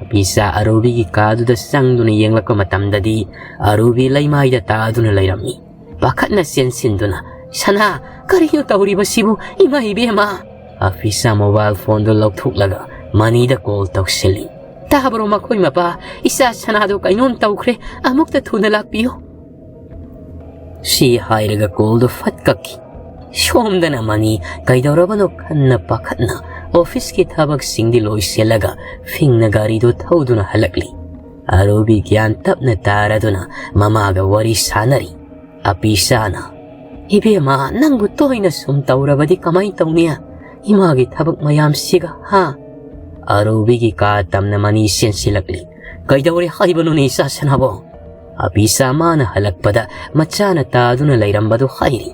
ꯑꯄꯤꯆꯥ ꯑꯔꯨꯕꯤꯒꯤ ꯀꯥꯗꯨꯗ ꯆꯪꯗꯨꯅ ꯌꯦꯡꯂꯛꯄ ꯃꯇꯝꯗꯗꯤ ꯑꯔꯨꯕꯤ ꯂꯩꯃꯥꯏꯗ ꯇꯥꯗꯨꯅ ꯂꯩꯔꯝꯃꯤ꯫ ꯄꯥꯈꯠꯅ ꯆꯦꯟꯁꯤꯟꯗꯨꯅ, "ꯁꯅꯥ, ꯀꯔꯤꯅꯣ ꯇꯧꯔꯤꯕꯁꯤꯕꯨ? ꯏꯃꯥ ꯏꯕꯦꯝꯃ!" ꯑꯐꯤꯁꯥ mobile phoneꯗꯨ ꯂꯧꯊꯣꯛꯂꯒ ꯃꯅꯤꯗ call ꯇꯧꯁꯤꯜꯂꯤ꯫ "ꯇꯥꯕ꯭ꯔꯣ ꯃꯈꯣꯏ ꯃꯄꯥ? ꯏꯆꯥ ꯁꯅꯥꯗꯣ ꯀꯩꯅꯣꯝ ꯇꯧꯈ꯭ꯔꯦ, ꯑꯃꯨꯛꯇ ꯊꯨꯅ ꯂꯥꯛꯄꯤꯌꯨ꯫" ꯁꯤ ꯍꯥꯏꯔꯒ callꯗꯨ ꯐꯠ ꯀꯛꯈꯤ꯫ ꯁꯣꯝꯗꯅ ꯃꯅꯤ ꯀꯩꯗꯧꯔꯕꯅꯣ ꯈꯟꯅ ꯄꯥꯈꯠꯅ officeꯀꯤ ꯊꯕꯛꯁꯤꯡꯗꯤ ꯂꯣꯏꯁꯤꯜꯂꯒ ꯐꯤꯡꯅ ꯒꯥꯔꯤꯗꯨ ꯊꯧꯗꯨꯅ ꯍꯜꯂꯛꯂꯤ꯫ ꯑꯔꯨꯕꯤ ꯒ꯭ꯌꯥꯟ ꯇꯞꯅ ꯇꯥꯔꯗꯨꯅ ꯃꯃꯥꯒ ꯋꯥꯔꯤ ꯁꯥꯟꯅꯔꯤ꯫ ꯑꯄꯤꯁꯥꯅ, "ꯏꯕꯦꯝꯃ, ꯅꯪꯕꯨ ꯇꯣꯏꯅ ꯁꯨꯝ ꯇꯧꯔꯕꯗꯤ ꯀꯃꯥꯏ ꯇꯧꯅꯤ? ꯏꯃꯥꯒꯤ ꯊꯕꯛ ꯃꯌꯥꯝꯁꯤꯒ, ꯍꯥ?" ꯑꯔꯨꯕꯤꯒꯤ ꯀꯥ ꯇꯝꯅ ꯃꯅꯤ ꯆꯦꯟꯁꯤꯜꯂꯛꯂꯤ꯫ "ꯀꯩꯗꯧꯔꯦ ꯍꯥꯏꯕꯅꯣꯅꯦ, ꯏꯆꯥ ꯁꯅꯥꯕꯣ?" ꯑꯄꯤꯁꯥ ꯃꯥꯅ ꯍꯜꯂꯛꯄꯗ ꯃꯆꯥꯅ ꯇꯥꯗꯨꯅ ꯂꯩꯔꯝꯕꯗꯨ ꯍꯥꯏꯔꯤ꯫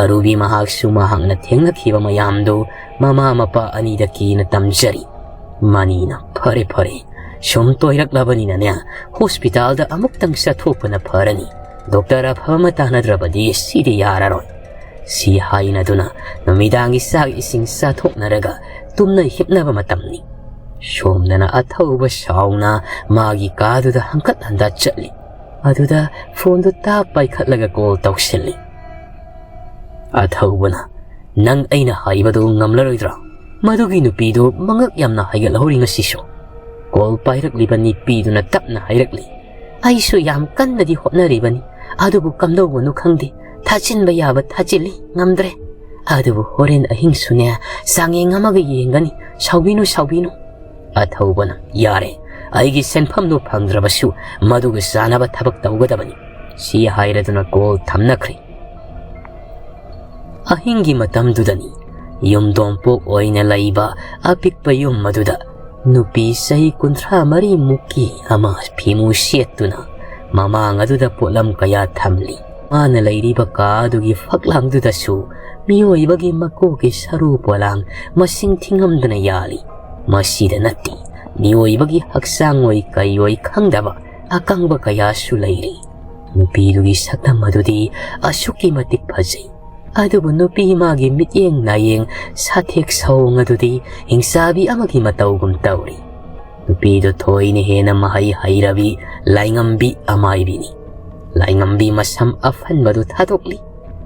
ꯑꯔꯨꯕꯤ ꯃꯍꯥꯛꯁꯨ ꯃꯍꯥꯛꯅ ꯊꯦꯡꯅꯈꯤꯕ ꯃꯌꯥꯝꯗꯨ ꯃꯃꯥ ꯃꯄꯥ ꯑꯅꯤꯗ ꯀꯤꯅ ꯇꯝꯖꯔꯤ꯫ ꯃꯅꯤꯅ, "ꯐꯔꯦ, ꯐꯔꯦ, ꯁꯨꯝ ꯇꯣꯏꯔꯛꯂꯕꯅꯤꯅꯅꯦ, hospitalꯗ ꯑꯃꯨꯛꯇꯪ ꯆꯠꯊꯣꯛꯄꯅ ꯐꯔꯅꯤ꯫ Doctor ꯑꯐꯕ ꯑꯃ ꯇꯥꯟꯅꯗ꯭ꯔꯕꯗꯤ ꯁꯤꯗꯤ ꯌꯥꯔꯔꯣꯏ꯫" ꯁꯤ ꯍꯥꯏꯅꯗꯨꯅ ꯅꯨꯃꯤꯗꯥꯡꯒꯤ ꯆꯥꯛ ꯏꯁꯤꯡ ꯆꯥꯊꯣꯛꯅꯔꯒ ꯇꯨꯝꯅ ꯍꯤꯞꯅꯕ ꯃꯇꯝꯅꯤ꯫ ꯁꯣꯝꯗꯅ ꯑꯊꯧꯕ ꯁꯥꯎꯅ ꯃꯥꯒꯤ ꯀꯥꯗꯨꯗ ꯍꯪꯀꯠ ꯍꯟꯗ ꯆꯠꯂꯤ꯫ ꯑꯗꯨꯗ phoneꯗꯨ ꯇꯥꯞ ꯄꯥꯏꯈꯠꯂꯒ call ꯇꯧꯁꯤꯜꯂꯤ꯫ ꯑꯊꯧꯕꯅ, "ꯅꯪ ꯑꯩꯅ ꯍꯥꯏꯕꯗꯨ ꯉꯝꯂꯔꯣꯏꯗ꯭ꯔꯥ? ꯃꯗꯨꯒꯤ ꯅꯨꯄꯤꯗꯨ ꯃꯉꯛ ꯌꯥꯝꯅ ꯍꯥꯏꯒꯠꯍꯧꯔꯤ ꯉꯁꯤꯁꯨ꯫" Call ꯄꯥꯏꯔꯛꯂꯤꯕ ꯅꯨꯄꯤꯗꯨꯅ ꯇꯞꯅ ꯍꯥꯏꯔꯛꯂꯤ, "ꯑꯩꯁꯨ ꯌꯥꯝ ꯀꯟꯅꯗꯤ ꯍꯣꯠꯅꯔꯤꯕꯅꯤ, ꯑꯗꯨꯕꯨ ꯀꯝꯗꯧꯕꯅꯣ ꯈꯪꯗꯦ, ꯊꯥꯖꯤꯟꯕ ꯌꯥꯕ ꯊꯥꯖꯤꯜꯂꯤ, ꯉꯝꯗ꯭ꯔꯦ꯫ ꯑꯗꯨꯕꯨ ꯍꯣꯔꯦꯟ ꯑꯍꯤꯡꯁꯨꯅꯦ, ꯆꯥꯡꯌꯦꯡ ꯑꯃꯒ ꯌꯦꯡꯒꯅꯤ, ꯁꯥꯎꯕꯤꯅꯨ, ꯁꯥꯎꯕꯤꯅꯨ꯫" ꯑꯊꯧꯕꯅ, "ꯌꯥꯔꯦ, ꯑꯩꯒꯤ ꯁꯦꯟꯐꯝꯗꯨ ꯐꯪꯗ꯭ꯔꯕꯁꯨ ꯃꯗꯨꯒ ꯆꯥꯅꯕ ꯊꯕꯛ ꯇꯧꯒꯗꯕꯅꯤ꯫" ꯁꯤ ꯍꯥꯏꯔꯗꯨꯅ call ꯊꯝꯅꯈ꯭ꯔꯦ꯫ ꯑꯍꯤꯡꯒꯤ ꯃꯇꯝꯗꯨꯗꯅꯤ ꯌꯨꯝꯗꯣꯡꯄꯣꯛ ꯑꯣꯏꯅ ꯂꯩꯕ ꯑꯄꯤꯛꯄ ꯌꯨꯝ ꯑꯗꯨꯗ ꯅꯨꯄꯤ ꯆꯍꯤ ꯀꯨꯟꯊ꯭ꯔꯥ ꯃꯔꯤ ꯃꯨꯛꯀꯤ ꯑꯃ ꯐꯤꯃꯨ ꯁꯦꯠꯇꯨꯅ ꯃꯃꯥꯡ ꯑꯗꯨꯗ ꯄꯣꯠꯂꯝ ꯀꯌꯥ ꯊꯝꯂꯤ꯫ ꯃꯥꯅ ꯂꯩꯔꯤꯕ ꯀꯥ ꯑꯗꯨꯒꯤ ꯐꯛꯂꯥꯡꯗꯨꯗꯁꯨ ꯃꯤꯑꯣꯏꯕꯒꯤ ꯃꯀꯣꯛꯀꯤ ꯁꯔꯨ ꯄꯣꯂꯥꯡ ꯃꯁꯤꯡ ꯊꯤꯉꯝꯗꯅ ꯌꯥꯜꯂꯤ꯫ ꯃꯁꯤꯗ ꯅꯠꯇꯦ, ꯃꯤꯑꯣꯏꯕꯒꯤ ꯍꯛꯆꯥꯡ ꯑꯣꯏ ꯀꯩ ꯑꯣꯏ ꯈꯪꯗꯕ ꯑꯀꯪꯕ ꯀꯌꯥꯁꯨ ꯂꯩꯔꯤ꯫ ꯅꯨꯄꯤꯗꯨꯒꯤ ꯁꯛꯇꯝ ꯑꯗꯨꯗꯤ ꯑꯁꯨꯛꯀꯤ ꯃꯇꯤꯛ ꯐꯖꯩ꯫ ꯑꯗꯨꯕꯨ ꯅꯨꯄꯤ ꯃꯥꯒꯤ ꯃꯤꯠꯌꯦꯡ ꯅꯥꯌꯦꯡ ꯁꯥꯊꯦꯛ ꯁꯑꯣꯡ ꯑꯗꯨꯗꯤ ꯍꯤꯡꯆꯥꯕꯤ ꯑꯃꯒꯤ ꯃꯇꯧꯒꯨꯝ ꯇꯧꯔꯤ꯫ ꯅꯨꯄꯤꯗꯨ ꯊꯣꯏꯅ ꯍꯦꯟꯅ ꯃꯍꯩ ꯍꯩꯔꯕꯤ ꯂꯥꯏꯉꯝꯕꯤ ꯑꯃꯥꯏꯕꯤꯅꯤ꯫ ꯂꯥꯏꯉꯝꯕꯤ ꯃꯁꯝ ꯑꯐꯟꯕꯗꯨ ꯊꯥꯗꯣꯛꯂꯤ꯫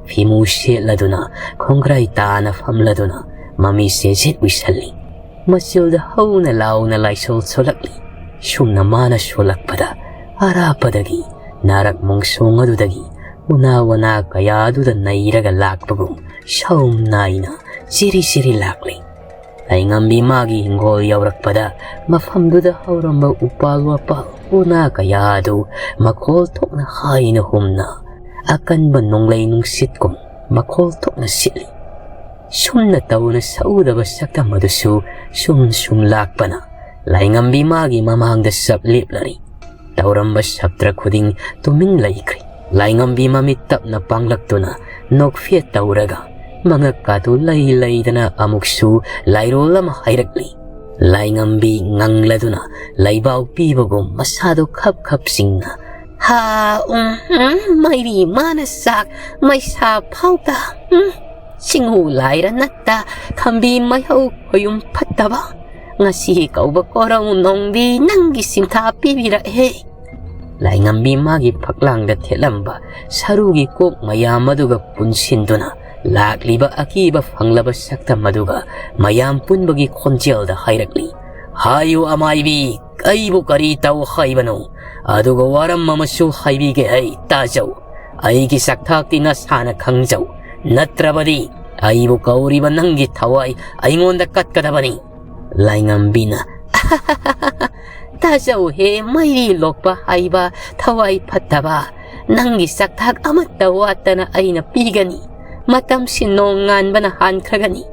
ꯐꯤꯃꯨ ꯁꯦꯠꯂꯗꯨꯅ, ꯈꯣꯡꯒ꯭ꯔꯥꯏ ꯇꯥꯅ ꯐꯝꯂꯗꯨꯅ, ꯃꯃꯤꯠꯁꯦ ꯖꯤꯠ ꯎꯏꯁꯜꯂꯤ꯫ ꯃꯆꯤꯜꯗ ꯍꯧꯅ ꯂꯥꯎꯅ ꯂꯥꯏꯁꯣꯜ ꯁꯣꯜꯂꯛꯂꯤ꯫ ꯁꯨꯝꯅ ꯃꯥꯅ ꯁꯣꯜꯂꯛꯄꯗ ꯑꯔꯥꯞꯄꯗꯒꯤ ꯅꯥꯔꯛ ꯃꯣꯡꯁꯣꯡ ꯑꯗꯨꯗꯒꯤ ꯎꯅꯥ ꯋꯥꯅꯥ ꯀꯌꯥ ꯑꯗꯨꯗ ꯅꯩꯔꯒ ꯂꯥꯛꯄꯒꯨꯝ ꯁꯥꯎꯝ ꯅꯥꯏꯅ ꯆꯤꯔꯤ ꯆꯤꯔꯤ ꯂꯥꯛꯂꯤ꯫ ꯂꯥꯏꯉꯝꯕꯤ ꯃꯥꯒꯤ ꯍꯤꯡꯒꯣꯜ ꯌꯧꯔꯛꯄꯗ ꯃꯐꯝꯗꯨꯗ ꯍꯧꯔꯝꯕ ꯎꯄꯥꯜ ꯋꯥꯄꯥꯜ ꯎꯅꯥ ꯀꯌꯥ ꯑꯗꯨ ꯃꯈꯣꯜ ꯊꯣꯛꯅ ꯍꯥꯏꯅ ꯍꯨꯝꯅ ꯑꯀꯟꯕ ꯅꯣꯡꯂꯩ ꯅꯨꯡꯁꯤꯠꯀꯨꯝ ꯃꯈꯣꯜ ꯊꯣꯛꯅ ꯁꯤꯠꯂꯤ꯫ ꯁꯨꯝꯅ ꯇꯧꯅ ꯁꯛꯎꯗꯕ ꯁꯛꯇꯝ ꯑꯗꯨꯁꯨ ꯁꯨꯝ ꯁꯨꯝ ꯂꯥꯛꯄꯅ ꯂꯥꯏꯉꯝꯕꯤ ꯃꯥꯒꯤ ꯃꯃꯥꯡꯗ ꯆꯞ ꯂꯦꯞꯂꯔꯤ꯫ ꯇꯧꯔꯝꯕ ꯁꯞꯇ꯭ꯔ ꯈꯨꯗꯤꯡ ꯇꯨꯃꯤꯟ ꯂꯩꯈ꯭ꯔꯦ꯫ ꯂꯥꯏꯉꯝꯕꯤ ꯃꯃꯤꯠ ꯇꯞꯅ ꯄꯥꯡꯂꯛꯇꯨꯅ ꯅꯣꯛꯐꯦꯠ ꯇꯧꯔꯒ ꯃꯉꯛꯀꯥꯗꯨ ꯂꯩ ꯂꯩꯗꯅ ꯑꯃꯨꯛꯁꯨ ꯂꯥꯏꯔꯣꯜ ꯑꯃ ꯍꯥꯏꯔꯛꯂꯤ꯫ ꯂꯥꯏꯉꯝꯕꯤ ꯉꯪꯂꯗꯨꯅ ꯂꯩꯕꯥꯎ ꯄꯤꯕꯒꯨꯝ ꯃꯁꯥꯗꯨ ꯈꯞ ꯈꯞ ꯆꯤꯡꯅ, "ꯍꯥ, ꯎꯝ, ꯎꯝ, ꯃꯩꯔꯤ ꯃꯥꯅ ꯆꯥꯛ ꯃꯩꯁꯥ ꯐꯥꯎꯗ, ꯎꯝ, ꯆꯤꯡꯍꯨ ꯂꯥꯏꯔ ꯅꯠꯇ ꯈꯝꯕꯤ ꯃꯩꯍꯧ ꯈꯣꯌꯨꯝ ꯐꯠꯇꯕ, ꯉꯁꯤ ꯀꯧꯕ ꯀꯣꯔꯧ ꯅꯣꯡꯕꯤ ꯅꯪꯒꯤ ꯁꯤꯡꯊꯥ ꯄꯤꯕꯤꯔꯛꯑꯦ"꯫ ꯂꯥꯏꯉꯝꯕꯤ ꯃꯥꯒꯤ ꯐꯛꯂꯥꯡꯗ ꯊꯦꯠꯂꯝꯕ ꯁꯔꯨꯒꯤ ꯀꯣꯛ ꯃꯌꯥꯝ ꯑꯗꯨꯒ ꯄꯨꯟꯁꯤꯟꯗꯨꯅ ꯂꯥꯛꯂꯤꯕ ꯑꯀꯤꯕ ꯐꯪꯂꯕ ꯁꯛꯇꯝ ꯑꯗꯨꯒ ꯃꯌꯥꯝ ꯄꯨꯟꯕꯒꯤ ꯈꯣꯟꯖꯦꯜꯗ ꯍꯥꯏꯔꯛꯂꯤ, "ꯍꯥꯏꯌꯨ ꯑꯃꯥꯏꯕꯤ, ꯑꯩꯕꯨ ꯀꯔꯤ ꯇꯧ ꯍꯥꯏꯕꯅꯣ? ꯑꯗꯨꯒ ꯋꯥꯔꯝ ꯑꯃꯁꯨ ꯍꯥꯏꯕꯤꯒꯦ ꯑꯩ, ꯇꯥꯖꯧ꯫ ꯑꯩꯒꯤ ꯁꯛꯊꯥꯛꯇꯤ ꯅꯁꯥꯅ ꯈꯪꯖꯧ, ꯅꯠꯇ꯭ꯔꯕꯗꯤ ꯑꯩꯕꯨ ꯀꯧꯔꯤꯕ ꯅꯪꯒꯤ ꯊꯋꯥꯏ ꯑꯩꯉꯣꯟꯗ ꯀꯠꯀꯗꯕꯅꯤ"꯫ ꯂꯥꯏꯉꯝꯕꯤꯅ, "ꯇꯥꯖꯧꯍꯦ, ꯃꯩꯔꯤ ꯂꯣꯛꯄ ꯍꯥꯏꯕ ꯊꯋꯥꯏ ꯐꯠꯇꯕ, ꯅꯪꯒꯤ ꯆꯥꯛꯊꯥꯛ ꯑꯃꯠꯇ ꯋꯥꯠꯇꯅ ꯑꯩꯅ ꯄꯤꯒꯅꯤ꯫ ꯃꯇꯝꯁꯤ ꯅꯣꯡ ꯉꯥꯟꯕꯅ ꯍꯥꯟꯈ꯭ꯔꯒꯅꯤ꯫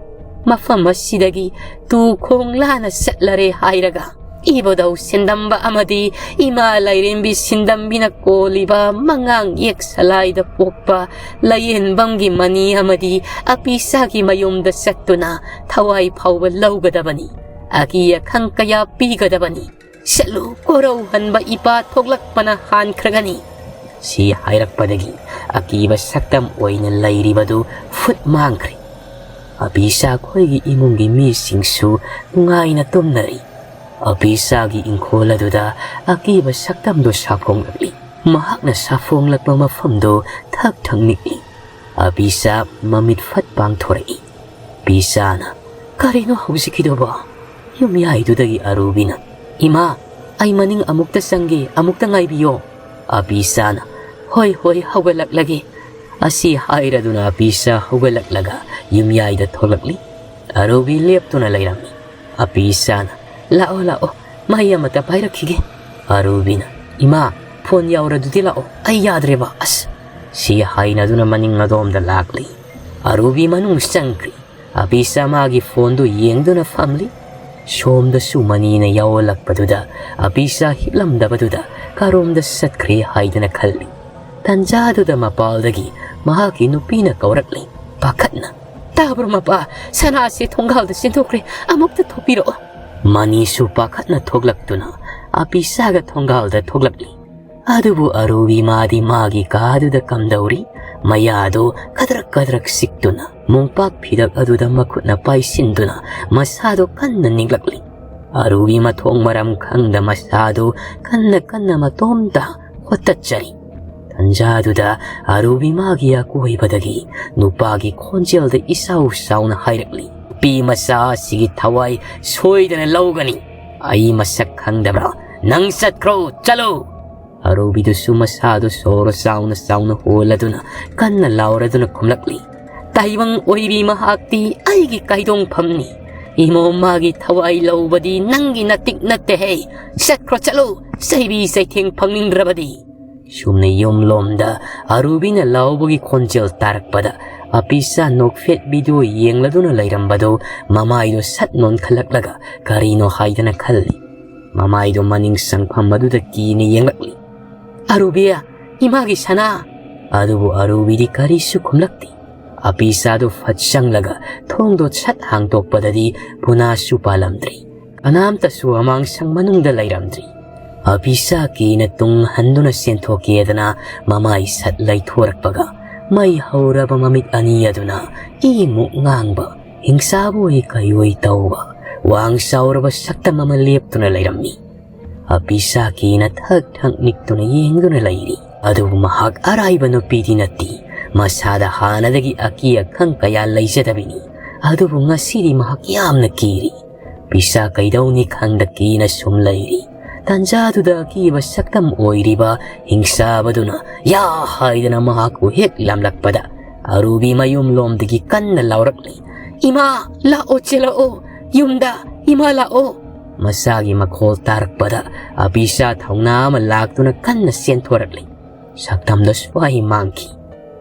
ꯃꯐꯝ ꯑꯁꯤꯗꯒꯤ ꯇꯨ ꯈꯣꯡ ꯂꯥꯅ ꯆꯠꯂꯔꯦ ꯍꯥꯏꯔꯒ ꯏꯕꯨꯙꯧ ꯁꯤꯟꯗꯝꯕ ꯑꯃꯗꯤ ꯏꯃꯥ ꯂꯥꯏꯔꯦꯝꯕꯤ ꯁꯤꯟꯗꯝꯕꯤꯅ ꯀꯣꯜꯂꯤꯕ ꯃꯉꯥꯡ ꯌꯦꯛ ꯁꯂꯥꯏꯗ ꯄꯣꯛꯄ ꯂꯥꯏꯌꯦꯟꯕꯝꯒꯤ ꯃꯅꯤ ꯑꯃꯗꯤ ꯑꯄꯤꯁꯥꯒꯤ ꯃꯌꯨꯝꯗ ꯆꯠꯇꯨꯅ ꯊꯋꯥꯏ ꯐꯥꯎꯕ ꯂꯧꯒꯗꯕꯅꯤ꯫ ꯑꯀꯤ ꯑꯈꯪ ꯀꯌꯥ ꯄꯤꯒꯗꯕꯅꯤ꯫ ꯆꯠꯂꯨ, ꯀꯣꯔꯧꯍꯟꯕ ꯏꯄꯥ ꯊꯣꯛꯂꯛꯄꯅ ꯍꯥꯟꯈ꯭ꯔꯒꯅꯤ"꯫ ꯁꯤ ꯍꯥꯏꯔꯛꯄꯗꯒꯤ ꯑꯀꯤꯕ ꯁꯛꯇꯝ ꯑꯣꯏꯅ ꯂꯩꯔꯤꯕꯗꯨ ꯐꯨꯠ ꯃꯥꯡꯈ꯭ꯔꯦ꯫ ꯑꯄꯤꯁꯥ ꯈꯣꯏꯒꯤ ꯏꯃꯨꯡꯒꯤ ꯃꯤꯁꯤꯡꯁꯨ ꯅꯨꯡꯉꯥꯏꯅ ꯇꯨꯝꯅꯔꯤ꯫ ꯑꯄꯤꯁꯥꯒꯤ ꯏꯪꯈꯣꯜ ꯑꯗꯨꯗ ꯑꯀꯤꯕ ꯁꯛꯇꯝꯗꯨ ꯁꯥꯐꯣꯡꯂꯛꯂꯤ꯫ ꯃꯍꯥꯛꯅ ꯁꯥꯐꯣꯡꯂꯛꯄ ꯃꯐꯝꯗꯨ ꯊꯛ ꯊꯛ ꯅꯤꯛꯂꯤ꯫ ꯑꯄꯤꯁꯥ ꯃꯃꯤꯠ ꯐꯠ ꯄꯥꯡꯊꯣꯔꯛꯏ꯫ ꯑꯄꯤꯆꯥꯅ, "ꯀꯔꯤꯅꯣ ꯍꯧꯖꯤꯛꯀꯤꯗꯨꯕꯣ?" ꯌꯨꯝꯌꯥꯏꯗꯨꯗꯒꯤ ꯑꯔꯨꯕꯤꯅ, "ꯏꯃꯥ, ꯑꯩ ꯃꯅꯤꯡ ꯑꯃꯨꯛꯇ ꯆꯪꯒꯦ, ꯑꯃꯨꯛꯇ ꯉꯥꯏꯕꯤꯌꯣ꯫" ꯑꯄꯤꯆꯥꯅ, "ꯍꯣꯏ, ꯍꯣꯏ, ꯍꯧꯒꯠꯂꯛꯂꯒꯦ꯫" ꯑꯁꯤ ꯍꯥꯏꯔꯗꯨꯅ ꯑꯄꯤꯆꯥ ꯍꯧꯒꯠꯂꯛꯂꯒ ꯌꯨꯝꯌꯥꯏꯗ ꯊꯣꯛꯂꯛꯂꯤ꯫ ꯑꯔꯨꯕꯤ ꯂꯦꯞꯇꯨꯅ ꯂꯩꯔꯝꯃꯤ꯫ ꯑꯄꯤꯆꯥꯅ, "ꯂꯥꯛꯑꯣ, ꯂꯥꯛꯑꯣ, ꯃꯍꯤ ꯑꯃꯇ ꯄꯥꯏꯔꯛꯈꯤꯒꯦ꯫" ꯑꯔꯨꯕꯤꯅ, "ꯏꯃꯥ, ꯐꯣꯟ ꯌꯥꯎꯔꯗꯨꯗꯤ ꯂꯥꯛꯑꯣ, ꯑꯩ ꯌꯥꯗ꯭ꯔꯦꯕ, ꯑꯁ꯫" ꯁꯤ ꯍꯥꯏꯅꯗꯨꯅ ꯃꯅꯤꯡ ꯑꯗꯣꯝꯗ ꯂꯥꯛꯂꯤ꯫ ꯑꯔꯨꯕꯤ ꯃꯅꯨꯡ ꯆꯪꯈ꯭ꯔꯤ꯫ ꯑꯄꯤꯆꯥ ꯃꯥꯒꯤ ꯐꯣꯟꯗꯨ ꯌꯦꯡꯗꯨꯅ ꯐꯝꯂꯤ꯫ ꯁꯣꯝꯗꯁꯨ ꯃꯅꯤꯅ ꯌꯥꯎꯍꯜꯂꯛꯄꯗꯨꯗ ꯑꯄꯤꯆꯥ ꯍꯤꯞꯂꯝꯗꯕꯗꯨꯗ ꯀꯔꯣꯝꯗ ꯆꯠꯈ꯭ꯔꯦ ꯍꯥꯏꯗꯅ ꯈꯜꯂꯤ꯫ ꯇꯟꯖꯥꯗꯨꯗ ꯃꯄꯥꯜꯗꯒꯤ ꯃꯍꯥꯛꯀꯤ ꯅꯨꯄꯤꯅ ꯀꯧꯔꯛꯂꯤ, ꯄꯥꯈꯠꯅ, "ꯇꯥꯕ꯭ꯔꯣ ꯃꯄꯥ? ꯁꯅꯥꯁꯦ ꯊꯣꯡꯒꯥꯜꯗ ꯆꯦꯟꯊꯣꯛꯈ꯭ꯔꯦ, ꯑꯃꯨꯛꯇ ꯊꯣꯛꯄꯤꯔꯛꯑꯣ꯫" ꯃꯅꯤꯁꯨ ꯄꯥꯈꯠꯅ ꯊꯣꯛꯂꯛꯇꯨꯅ ꯑꯄꯤꯆꯥꯒ ꯊꯣꯡꯒꯥꯜꯗ ꯊꯣꯛꯂꯛꯂꯤ꯫ ꯑꯗꯨꯕꯨ ꯑꯔꯨꯕꯤ ꯃꯥꯗꯤ ꯃꯥꯒꯤ ꯀꯥꯗꯨꯗ ꯀꯝꯗꯧꯔꯤ, ꯃꯌꯥꯗꯨ ꯀꯗ꯭ꯔꯛ ꯀꯗ꯭ꯔꯛ ꯆꯤꯛꯇꯨꯅ ꯃꯣꯝꯄꯥꯛ ꯐꯤꯗꯛ ꯑꯗꯨꯗ ꯃꯈꯨꯠꯅ ꯄꯥꯏꯁꯤꯟꯗꯨꯅ ꯃꯁꯥꯗꯨ ꯀꯟꯅ ꯅꯤꯛꯂꯛꯂꯤ꯫ ꯑꯔꯨꯕꯤ ꯃꯊꯣꯡ ꯃꯔꯝ ꯈꯪꯗ ꯃꯁꯥꯗꯨ ꯀꯟꯅ ꯀꯟꯅ ꯃꯇꯣꯝꯇ ꯍꯣꯠꯇꯠꯆꯔꯤ꯫ ꯇꯟꯖꯥꯗꯨꯗ ꯑꯔꯨꯕꯤ ꯃꯥꯒꯤ ꯑꯀꯣꯏꯕꯗꯒꯤ ꯅꯨꯄꯥꯒꯤ ꯈꯣꯟꯖꯦꯜꯗ ꯏꯁꯥꯎ ꯁꯥꯎꯅ ꯍꯥꯏꯔꯛꯂꯤ, "ꯅꯨꯄꯤ ꯃꯆꯥ ꯑꯁꯤꯒꯤ ꯊꯋꯥꯏ ꯁꯣꯏꯗꯅ ꯂꯧꯒꯅꯤ꯫ ꯑꯩ ꯃꯁꯛ ꯈꯪꯗꯕ꯭ꯔꯥ? ꯅꯪ ꯆꯠꯈ꯭ꯔꯣ, ꯆꯠꯂꯣ!" ꯑꯔꯨꯕꯤꯗꯨꯁꯨ ꯃꯁꯥꯗꯨ ꯁꯣꯔ ꯆꯥꯎꯅ ꯆꯥꯎꯅ ꯍꯣꯜꯂꯗꯨꯅ ꯀꯟꯅ ꯂꯥꯎꯔꯗꯨꯅ ꯈꯨꯝꯂꯛꯂꯤ, "ꯇꯥꯏꯕꯪ ꯑꯣꯏꯕꯤ ꯃꯍꯥꯛꯇꯤ ꯑꯩꯒꯤ ꯀꯥꯏꯗꯣꯡꯐꯝꯅꯤ꯫ ꯏꯃꯣꯝ ꯃꯥꯒꯤ ꯊꯋꯥꯏ ꯂꯧꯕꯗꯤ ꯅꯪꯒꯤ ꯅꯇꯤꯛ ꯅꯠꯇꯦꯍꯦ꯫ ꯆꯠꯈ꯭ꯔꯣ ꯆꯠꯂꯣ, ꯆꯩꯕꯤ ꯆꯩꯊꯦꯡ ꯐꯪꯅꯤꯡꯗ꯭ꯔꯕꯗꯤ꯫" ꯁꯨꯝꯅ ꯌꯨꯝꯂꯣꯝꯗ ꯑꯔꯨꯕꯤꯅ ꯂꯥꯎꯕꯒꯤ ꯈꯣꯟꯖꯦꯜ ꯇꯥꯔꯛꯄꯗ ꯑꯄꯤꯆꯥ ꯅꯣꯛꯐꯦꯠ ꯚꯤꯗꯤꯑꯣ ꯌꯦꯡꯂꯗꯨꯅ ꯂꯩꯔꯝꯕꯗꯨ ꯃꯃꯥꯏꯗꯨ ꯁꯠ ꯅꯣꯟꯈꯠꯂꯛꯂꯒ ꯀꯔꯤꯅꯣ ꯍꯥꯏꯗꯅ ꯈꯜꯂꯤ꯫ ꯃꯃꯥꯏꯗꯨ ꯃꯅꯤꯡ ꯆꯪꯐꯝ ꯑꯗꯨꯗ ꯀꯤꯅ ꯌꯦꯡꯂꯛꯂꯤ꯫ "ꯑꯔꯨꯕꯤ, ꯏꯃꯥꯒꯤ ꯁꯅꯥ!" ꯑꯗꯨꯕꯨ ꯑꯔꯨꯕꯤꯗꯤ ꯀꯔꯤꯁꯨ ꯈꯨꯝꯂꯛꯇꯦ꯫ ꯑꯄꯤꯆꯥꯗꯨ ꯐꯠ ꯆꯪꯂꯒ ꯊꯣꯡꯗꯣ ꯁꯠ ꯍꯥꯡꯗꯣꯛꯄꯗꯗꯤ ꯄꯨꯅꯥꯁꯨ ꯄꯥꯜꯂꯝꯗ꯭ꯔꯤ꯫ ꯀꯅꯥꯝꯇꯁꯨ ꯑꯃꯥꯡꯁꯪ ꯃꯅꯨꯡꯗ ꯂꯩꯔꯝꯗ꯭ꯔꯤ꯫ ꯑꯄꯤꯆꯥ ꯀꯤꯅ ꯇꯨꯡ ꯍꯟꯗꯨꯅ ꯆꯦꯟꯊꯣꯛꯀꯦꯗꯅ ꯃꯃꯥꯏ ꯁꯠ ꯂꯩꯊꯣꯔꯛꯄꯒ ꯃꯩ ꯍꯧꯔꯕ ꯃꯃꯤꯠ ꯑꯅꯤ ꯑꯗꯨꯅ ꯏꯃꯨꯛ ꯉꯥꯡꯕ, ꯍꯤꯡꯆꯥꯕ ꯑꯣꯏ ꯀꯩꯑꯣꯏ ꯇꯧꯕ ꯋꯥꯡ ꯆꯥꯎꯔꯕ ꯁꯛꯇꯝ ꯑꯃ ꯂꯦꯞꯇꯨꯅ ꯂꯩꯔꯝꯃꯤ꯫ ꯑꯄꯤꯆꯥ ꯀꯤꯅ ꯊꯛ ꯊꯛ ꯅꯤꯛꯇꯨꯅ ꯌꯦꯡꯗꯨꯅ ꯂꯩꯔꯤ꯫ ꯑꯗꯨꯕꯨ ꯃꯍꯥꯛ ꯑꯔꯥꯏꯕ ꯅꯨꯄꯤꯗꯤ ꯅꯠꯇꯦ꯫ ꯃꯁꯥꯗ ꯍꯥꯟꯅꯗꯒꯤ ꯑꯀꯤ ꯑꯈꯪ ꯀꯌꯥ ꯂꯩꯖꯗꯕꯤꯅꯤ꯫ ꯑꯗꯨꯕꯨ ꯉꯁꯤꯗꯤ ꯃꯍꯥꯛ ꯌꯥꯝꯅ ꯀꯤꯔꯤ꯫ ꯄꯤꯁꯥ ꯀꯩꯗꯧꯅꯤ ꯈꯪꯗ ꯀꯤꯅ ꯁꯨꯝ ꯂꯩꯔꯤ꯫ ꯇꯥꯟꯖꯥꯗꯨꯗ ꯑꯀꯤꯕ ꯁꯛꯇꯝ ꯑꯣꯏꯔꯤꯕ ꯍꯤꯡꯆꯥꯕꯗꯨꯅ "ꯌꯥ!" ꯍꯥꯏꯗꯅ ꯃꯍꯥꯛꯄꯨ ꯍꯦꯛ ꯂꯥꯝꯂꯛꯄꯗ, ꯑꯔꯨꯕꯤ ꯃꯌꯨꯝꯂꯣꯝꯗꯒꯤ ꯀꯟꯅ ꯂꯥꯎꯔꯛꯂꯤ, "ꯏꯃꯥ, ꯂꯥꯛꯑꯣ, ꯆꯦꯜꯂꯛꯑꯣ! ꯌꯨꯝꯗ, ꯏꯃꯥ, ꯂꯥꯛꯑꯣ!" ꯃꯆꯥꯒꯤ ꯃꯈꯣꯜ ꯇꯥꯔꯛꯄꯗ ꯑꯕꯤꯁꯥ ꯊꯧꯅꯥ ꯑꯃ ꯂꯥꯛꯇꯨꯅ ꯀꯟꯅ ꯆꯦꯟꯊꯣꯔꯛꯂꯤ꯫ ꯁꯛꯇꯝꯗꯣ ꯁ꯭ꯋꯥꯏ ꯃꯥꯡꯈꯤ꯫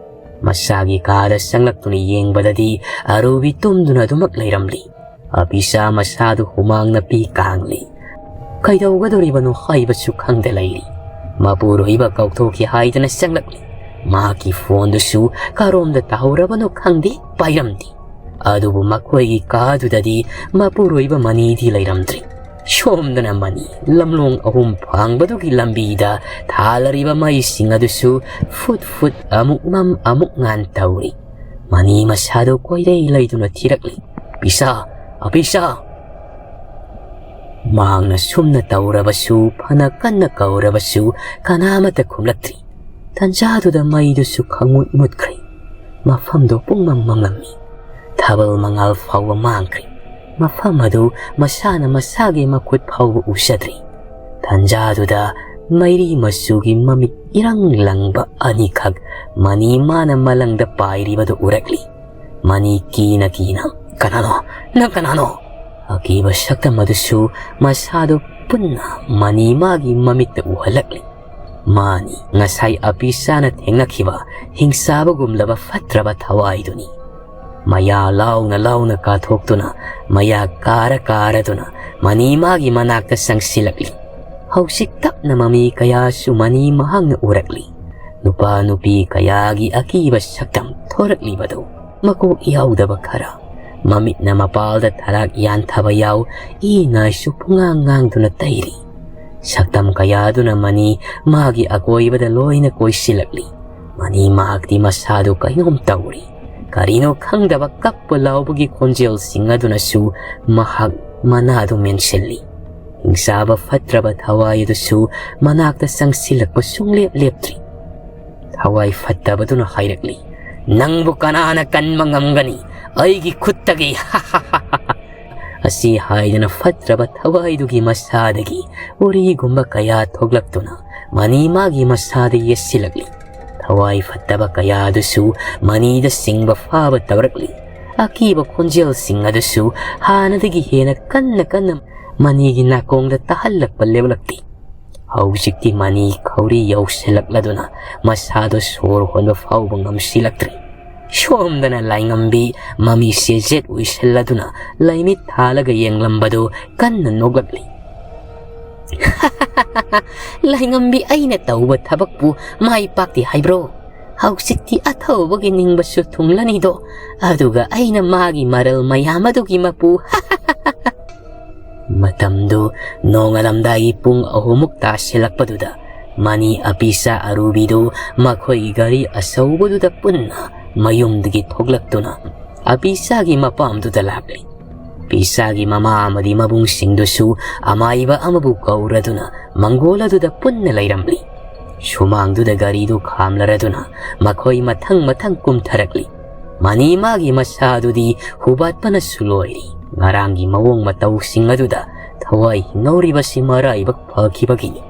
ꯃꯆꯥꯒꯤ ꯀꯥꯗ ꯆꯪꯂꯛꯇꯨꯅ ꯌꯦꯡꯕꯗꯗꯤ ꯑꯔꯨꯕꯤ ꯇꯨꯝꯗꯨꯅ ꯑꯗꯨꯃꯛ ꯂꯩꯔꯝꯂꯤ꯫ ꯑꯕꯤꯁꯥ ꯃꯁꯥꯗꯨ ꯍꯨꯃꯥꯡꯅ ꯄꯤ ꯀꯥꯡꯂꯤ꯫ ꯀꯩꯗꯧꯒꯗꯧꯔꯤꯕꯅꯣ ꯍꯥꯏꯕꯁꯨ ꯈꯪꯗ ꯂꯩꯔꯤ꯫ ꯃꯄꯨꯔꯣꯏꯕ ꯀꯧꯊꯣꯛꯈꯤ ꯍꯥꯏꯗꯅ ꯆꯪꯂꯛꯂꯤ꯫ ꯃꯍꯥꯛꯀꯤ ꯐꯣꯟꯗꯨꯁꯨ ꯀꯔꯣꯝꯗ ꯇꯥꯍꯧꯔꯕꯅꯣ ꯈꯪꯗꯦ, ꯄꯥꯏꯔꯝꯗꯦ꯫ ꯑꯗꯨꯕꯨ ꯃꯈꯣꯏꯒꯤ ꯀꯥꯗꯨꯗꯗꯤ ꯃꯄꯨꯔꯣꯏꯕ ꯃꯅꯤꯗꯤ ꯂꯩꯔꯝꯗ꯭ꯔꯤ꯫ ꯁꯣꯝꯗꯅ ꯃꯅꯤ ꯂꯝꯂꯣꯡ ꯑꯍꯨꯝ ꯐꯥꯡꯕꯗꯨꯒꯤ ꯂꯝꯕꯤꯗ ꯊꯥꯜꯂꯔꯤꯕ ꯃꯩꯁꯤꯡ ꯑꯗꯨꯁꯨ ꯐꯨꯠ ꯐꯨꯠ ꯑꯃꯨꯛ ꯃꯝ ꯑꯃꯨꯛ ꯉꯥꯟ ꯇꯧꯔꯤ꯫ ꯃꯅꯤ ꯃꯁꯥꯗꯨ ꯀꯣꯏꯂꯩ ꯂꯩꯗꯨꯅ ꯊꯤꯔꯛꯂꯤ, "ꯄꯤꯁꯥ, ꯑꯄꯤꯁꯥ!" ꯃꯍꯥꯛꯅ ꯁꯨꯝꯅ ꯇꯧꯔꯕꯁꯨ, ꯐꯅ ꯀꯟꯅ ꯀꯧꯔꯕꯁꯨ ꯀꯅꯥꯃꯠꯇ ꯈꯨꯝꯂꯛꯇ꯭ꯔꯤ꯫ ꯇꯟꯖꯥꯗꯨꯗ ꯃꯩꯗꯨꯁꯨ ꯈꯪꯃꯨꯠ ꯃꯨꯠꯈ꯭ꯔꯦ꯫ ꯃꯐꯝꯗꯨ ꯄꯨꯡꯃꯝ ꯃꯝꯂꯝꯃꯤ꯫ ꯊꯥꯕꯜ ꯃꯉꯥꯜ ꯐꯥꯎꯕ ꯃꯥꯡꯈ꯭ꯔꯦ꯫ ꯃꯐꯝ ꯑꯗꯨ ꯃꯁꯥꯅ ꯃꯁꯥꯒꯤ ꯃꯈꯨꯠ ꯐꯥꯎꯕ ꯎꯖꯗ꯭ꯔꯦ꯫ ꯇꯟꯖꯥꯗꯨꯗ ꯃꯩꯔꯤ ꯃꯆꯨꯒꯤ ꯃꯃꯤꯠ ꯏꯔꯪ ꯂꯪꯕ ꯑꯅꯤꯈꯛ ꯃꯅꯤ ꯃꯥꯅ ꯃꯂꯪꯗ ꯄꯥꯏꯔꯤꯕꯗꯨ ꯎꯔꯛꯂꯤ꯫ ꯃꯅꯤ ꯀꯤꯅ ꯀꯤꯅ, "ꯀꯅꯥꯅꯣ? ꯅꯪ ꯀꯅꯥꯅꯣ?" ꯑꯀꯤꯕ ꯁꯛꯇꯝ ꯑꯗꯨꯁꯨ ꯃꯁꯥꯗꯨ ꯄꯨꯟꯅ ꯃꯅꯤ ꯃꯥꯒꯤ ꯃꯃꯤꯠꯇ ꯎꯍꯜꯂꯛꯂꯤ꯫ ꯃꯥꯅꯤ ꯉꯁꯥꯏ ꯑꯄꯤꯁꯥꯅ ꯊꯦꯡꯅꯈꯤꯕ ꯍꯤꯡꯆꯥꯕꯒꯨꯝꯂꯕ ꯐꯠꯇ꯭ꯔꯕ ꯊꯋꯥꯏꯗꯨꯅꯤ꯫ ꯃꯌꯥ ꯂꯥꯎꯅ ꯂꯥꯎꯅ ꯀꯥꯊꯣꯛꯇꯨꯅ, ꯃꯌꯥ ꯀꯥꯔ ꯀꯥꯔꯗꯨꯅ ꯃꯅꯤ ꯃꯥꯒꯤ ꯃꯅꯥꯛꯇ ꯆꯪꯁꯤꯜꯂꯛꯂꯤ꯫ ꯍꯧꯖꯤꯛ ꯇꯞꯅ ꯃꯃꯤ ꯀꯌꯥꯁꯨ ꯃꯅꯤ ꯃꯍꯥꯛꯅ ꯎꯔꯛꯂꯤ꯫ ꯅꯨꯄꯥ ꯅꯨꯄꯤ ꯀꯌꯥꯒꯤ ꯑꯀꯤꯕ ꯁꯛꯇꯝ ꯊꯣꯔꯛꯂꯤꯕꯗꯨ ꯃꯀꯣꯛ ꯌꯥꯎꯗꯕ ꯈꯔ꯫ ꯃꯃꯤꯠꯅ ꯃꯄꯥꯜꯗ ꯊꯔꯥꯛ ꯌꯥꯟꯊꯕ ꯌꯥꯎ, ꯏ ꯅꯥꯏꯁꯨ ꯄꯨꯡꯉꯥꯡ ꯉꯥꯡꯗꯨꯅ ꯇꯩꯔꯤ꯫ ꯁꯛꯇꯝ ꯀꯌꯥꯗꯨꯅ ꯃꯅꯤ ꯃꯥꯒꯤ ꯑꯀꯣꯏꯕꯗ ꯂꯣꯏꯅ ꯀꯣꯏꯁꯤꯜꯂꯛꯂꯤ꯫ ꯃꯅꯤ ꯃꯍꯥꯛꯇꯤ ꯃꯁꯥꯗꯨ ꯀꯩꯅꯣꯝ ꯇꯧꯔꯤ꯫ ꯀꯔꯤꯅꯣ ꯈꯪꯗꯕ ꯀꯞꯄ ꯂꯥꯎꯕꯒꯤ ꯈꯣꯟꯖꯦꯜꯁꯤꯡ ꯑꯗꯨꯅꯁꯨ ꯃꯍꯥꯛ ꯃꯅꯥꯗꯨ ꯃꯦꯟꯁꯤꯜꯂꯤ꯫ ꯍꯤꯡꯆꯥꯕ ꯐꯠꯇ꯭ꯔꯕ ꯊꯋꯥꯏ ꯑꯗꯨꯁꯨ ꯃꯅꯥꯛꯇ ꯆꯪꯁꯤꯜꯂꯛꯄ ꯁꯨꯡꯂꯦꯞ ꯂꯦꯞꯇ꯭ꯔꯤ꯫ ꯊꯋꯥꯏ ꯐꯠꯇꯕꯗꯨꯅ ꯍꯥꯏꯔꯛꯂꯤ, "ꯅꯪꯕꯨ ꯀꯅꯥꯅ ꯀꯟꯕ ꯉꯝꯒꯅꯤ? "ꯑꯩꯒꯤ ꯈꯨꯠꯇꯒꯤ!" ꯑꯁꯤ ꯍꯥꯏꯗꯨꯅ ꯐꯠꯇ꯭ꯔꯕ ꯊꯋꯥꯏꯗꯨꯒꯤ ꯃꯁꯥꯗꯒꯤ ꯎꯔꯤꯒꯨꯝꯕ ꯀꯌꯥ ꯊꯣꯛꯂꯛꯇꯨꯅ ꯃꯅꯤ ꯃꯥꯒꯤ ꯃꯁꯥꯗ ꯌꯦꯠꯁꯤꯜꯂꯛꯂꯤ꯫ ꯊꯋꯥꯏ ꯐꯠꯇꯕ ꯀꯌꯥ ꯑꯗꯨꯁꯨ ꯃꯅꯤꯗ ꯆꯤꯡꯕ ꯐꯥꯕ ꯇꯧꯔꯛꯂꯤ꯫ ꯑꯀꯤꯕ ꯈꯣꯟꯖꯦꯜꯁꯤꯡ ꯑꯗꯨꯁꯨ ꯍꯥꯟꯅꯗꯒꯤ ꯍꯦꯟꯅ ꯀꯟꯅ ꯀꯟꯅ ꯃꯅꯤꯒꯤ ꯅꯥꯀꯣꯡꯗ ꯇꯥꯍꯜꯂꯛꯄ ꯂꯦꯞꯂꯛꯇꯦ꯫ ꯍꯧꯖꯤꯛꯇꯤ ꯃꯅꯤ ꯈꯧꯔꯤ ꯌꯧꯁꯤꯜꯂꯛꯂꯗꯨꯅ ꯃꯁꯥꯗꯣ ꯁꯣꯔ ꯍꯣꯟꯕ ꯐꯥꯎꯕ ꯉꯝꯁꯤꯜꯂꯛꯇ꯭ꯔꯦ꯫ ꯁꯣꯝꯗꯅ ꯂꯥꯏꯉꯝꯕꯤ ꯃꯃꯤꯠꯁꯦ ꯖꯦꯠ ꯎꯏꯁꯤꯜꯂꯗꯨꯅ ꯂꯥꯏꯃꯤꯠ ꯊꯥꯜꯂꯒ ꯌꯦꯡꯂꯝꯕꯗꯨ ꯀꯟꯅ ꯅꯣꯛꯂꯛꯂꯤ꯫ "ꯂꯥꯏꯉꯝꯕꯤ, ꯑꯩꯅ ꯇꯧꯕ ꯊꯕꯛꯄꯨ ꯃꯥꯏ ꯄꯥꯛꯇꯦ ꯍꯥꯏꯕ꯭ꯔꯣ? ꯍꯧꯖꯤꯛꯇꯤ ꯑꯊꯧꯕꯒꯤ ꯅꯤꯡꯕꯁꯨ ꯊꯨꯡꯂꯅꯤꯗꯣ, ꯑꯗꯨꯒ ꯑꯩꯅ ꯃꯥꯒꯤ ꯃꯔꯜ ꯃꯌꯥꯝ ꯑꯗꯨꯒꯤ ꯃꯄꯨ!" ꯃꯇꯝꯗꯨ ꯅꯣꯡꯉꯥꯜꯂꯝꯗꯥꯏꯒꯤ ꯄꯨꯡ ꯑꯍꯨꯝꯃꯨꯛ ꯇꯥꯁꯤꯜꯂꯛꯄꯗꯨꯗ ꯃꯅꯤ ꯑꯄꯤꯁꯥ ꯑꯔꯨꯕꯤꯗꯨ ꯃꯈꯣꯏꯒꯤ ꯒꯥꯔꯤ ꯑꯆꯧꯕꯗꯨꯗ ꯄꯨꯟꯅ ꯃꯌꯨꯝꯗꯒꯤ ꯊꯣꯛꯂꯛꯇꯨꯅ ꯑꯄꯤꯁꯥꯒꯤ ꯃꯄꯥꯝꯗꯨꯗ ꯂꯥꯛꯂꯤ꯫ ꯑꯄꯤꯁꯥꯒꯤ ꯃꯃꯥ ꯑꯃꯗꯤ ꯃꯕꯨꯡꯁꯤꯡꯗꯨꯁꯨ ꯑꯃꯥꯏꯕ ꯑꯃꯕꯨ ꯀꯧꯔꯗꯨꯅ ꯃꯪꯒꯣꯜ ꯑꯗꯨꯗ ꯄꯨꯟꯅ ꯂꯩꯔꯝꯂꯤ꯫ ꯁꯨꯃꯥꯡꯗꯨꯗ ꯒꯥꯔꯤꯗꯨ ꯈꯥꯝꯂꯔꯗꯨꯅ ꯃꯈꯣꯏ ꯃꯊꯪ ꯃꯊꯪ ꯀꯨꯝꯊꯔꯛꯂꯤ꯫ ꯃꯅꯤ ꯃꯥꯒꯤ ꯃꯁꯥꯗꯨꯗꯤ ꯍꯨꯕꯥꯠꯄꯅꯁꯨ ꯂꯣꯏꯔꯤ꯫ ꯉꯔꯥꯡꯒꯤ ꯃꯑꯣꯡ ꯃꯇꯧꯁꯤꯡ ꯑꯗꯨꯗ ꯊꯋꯥꯏ ꯍꯤꯡꯍꯧꯔꯤꯕꯁꯤ ꯃꯔꯥꯏꯕꯛ ꯐꯈꯤꯕꯒꯤꯅꯤ꯫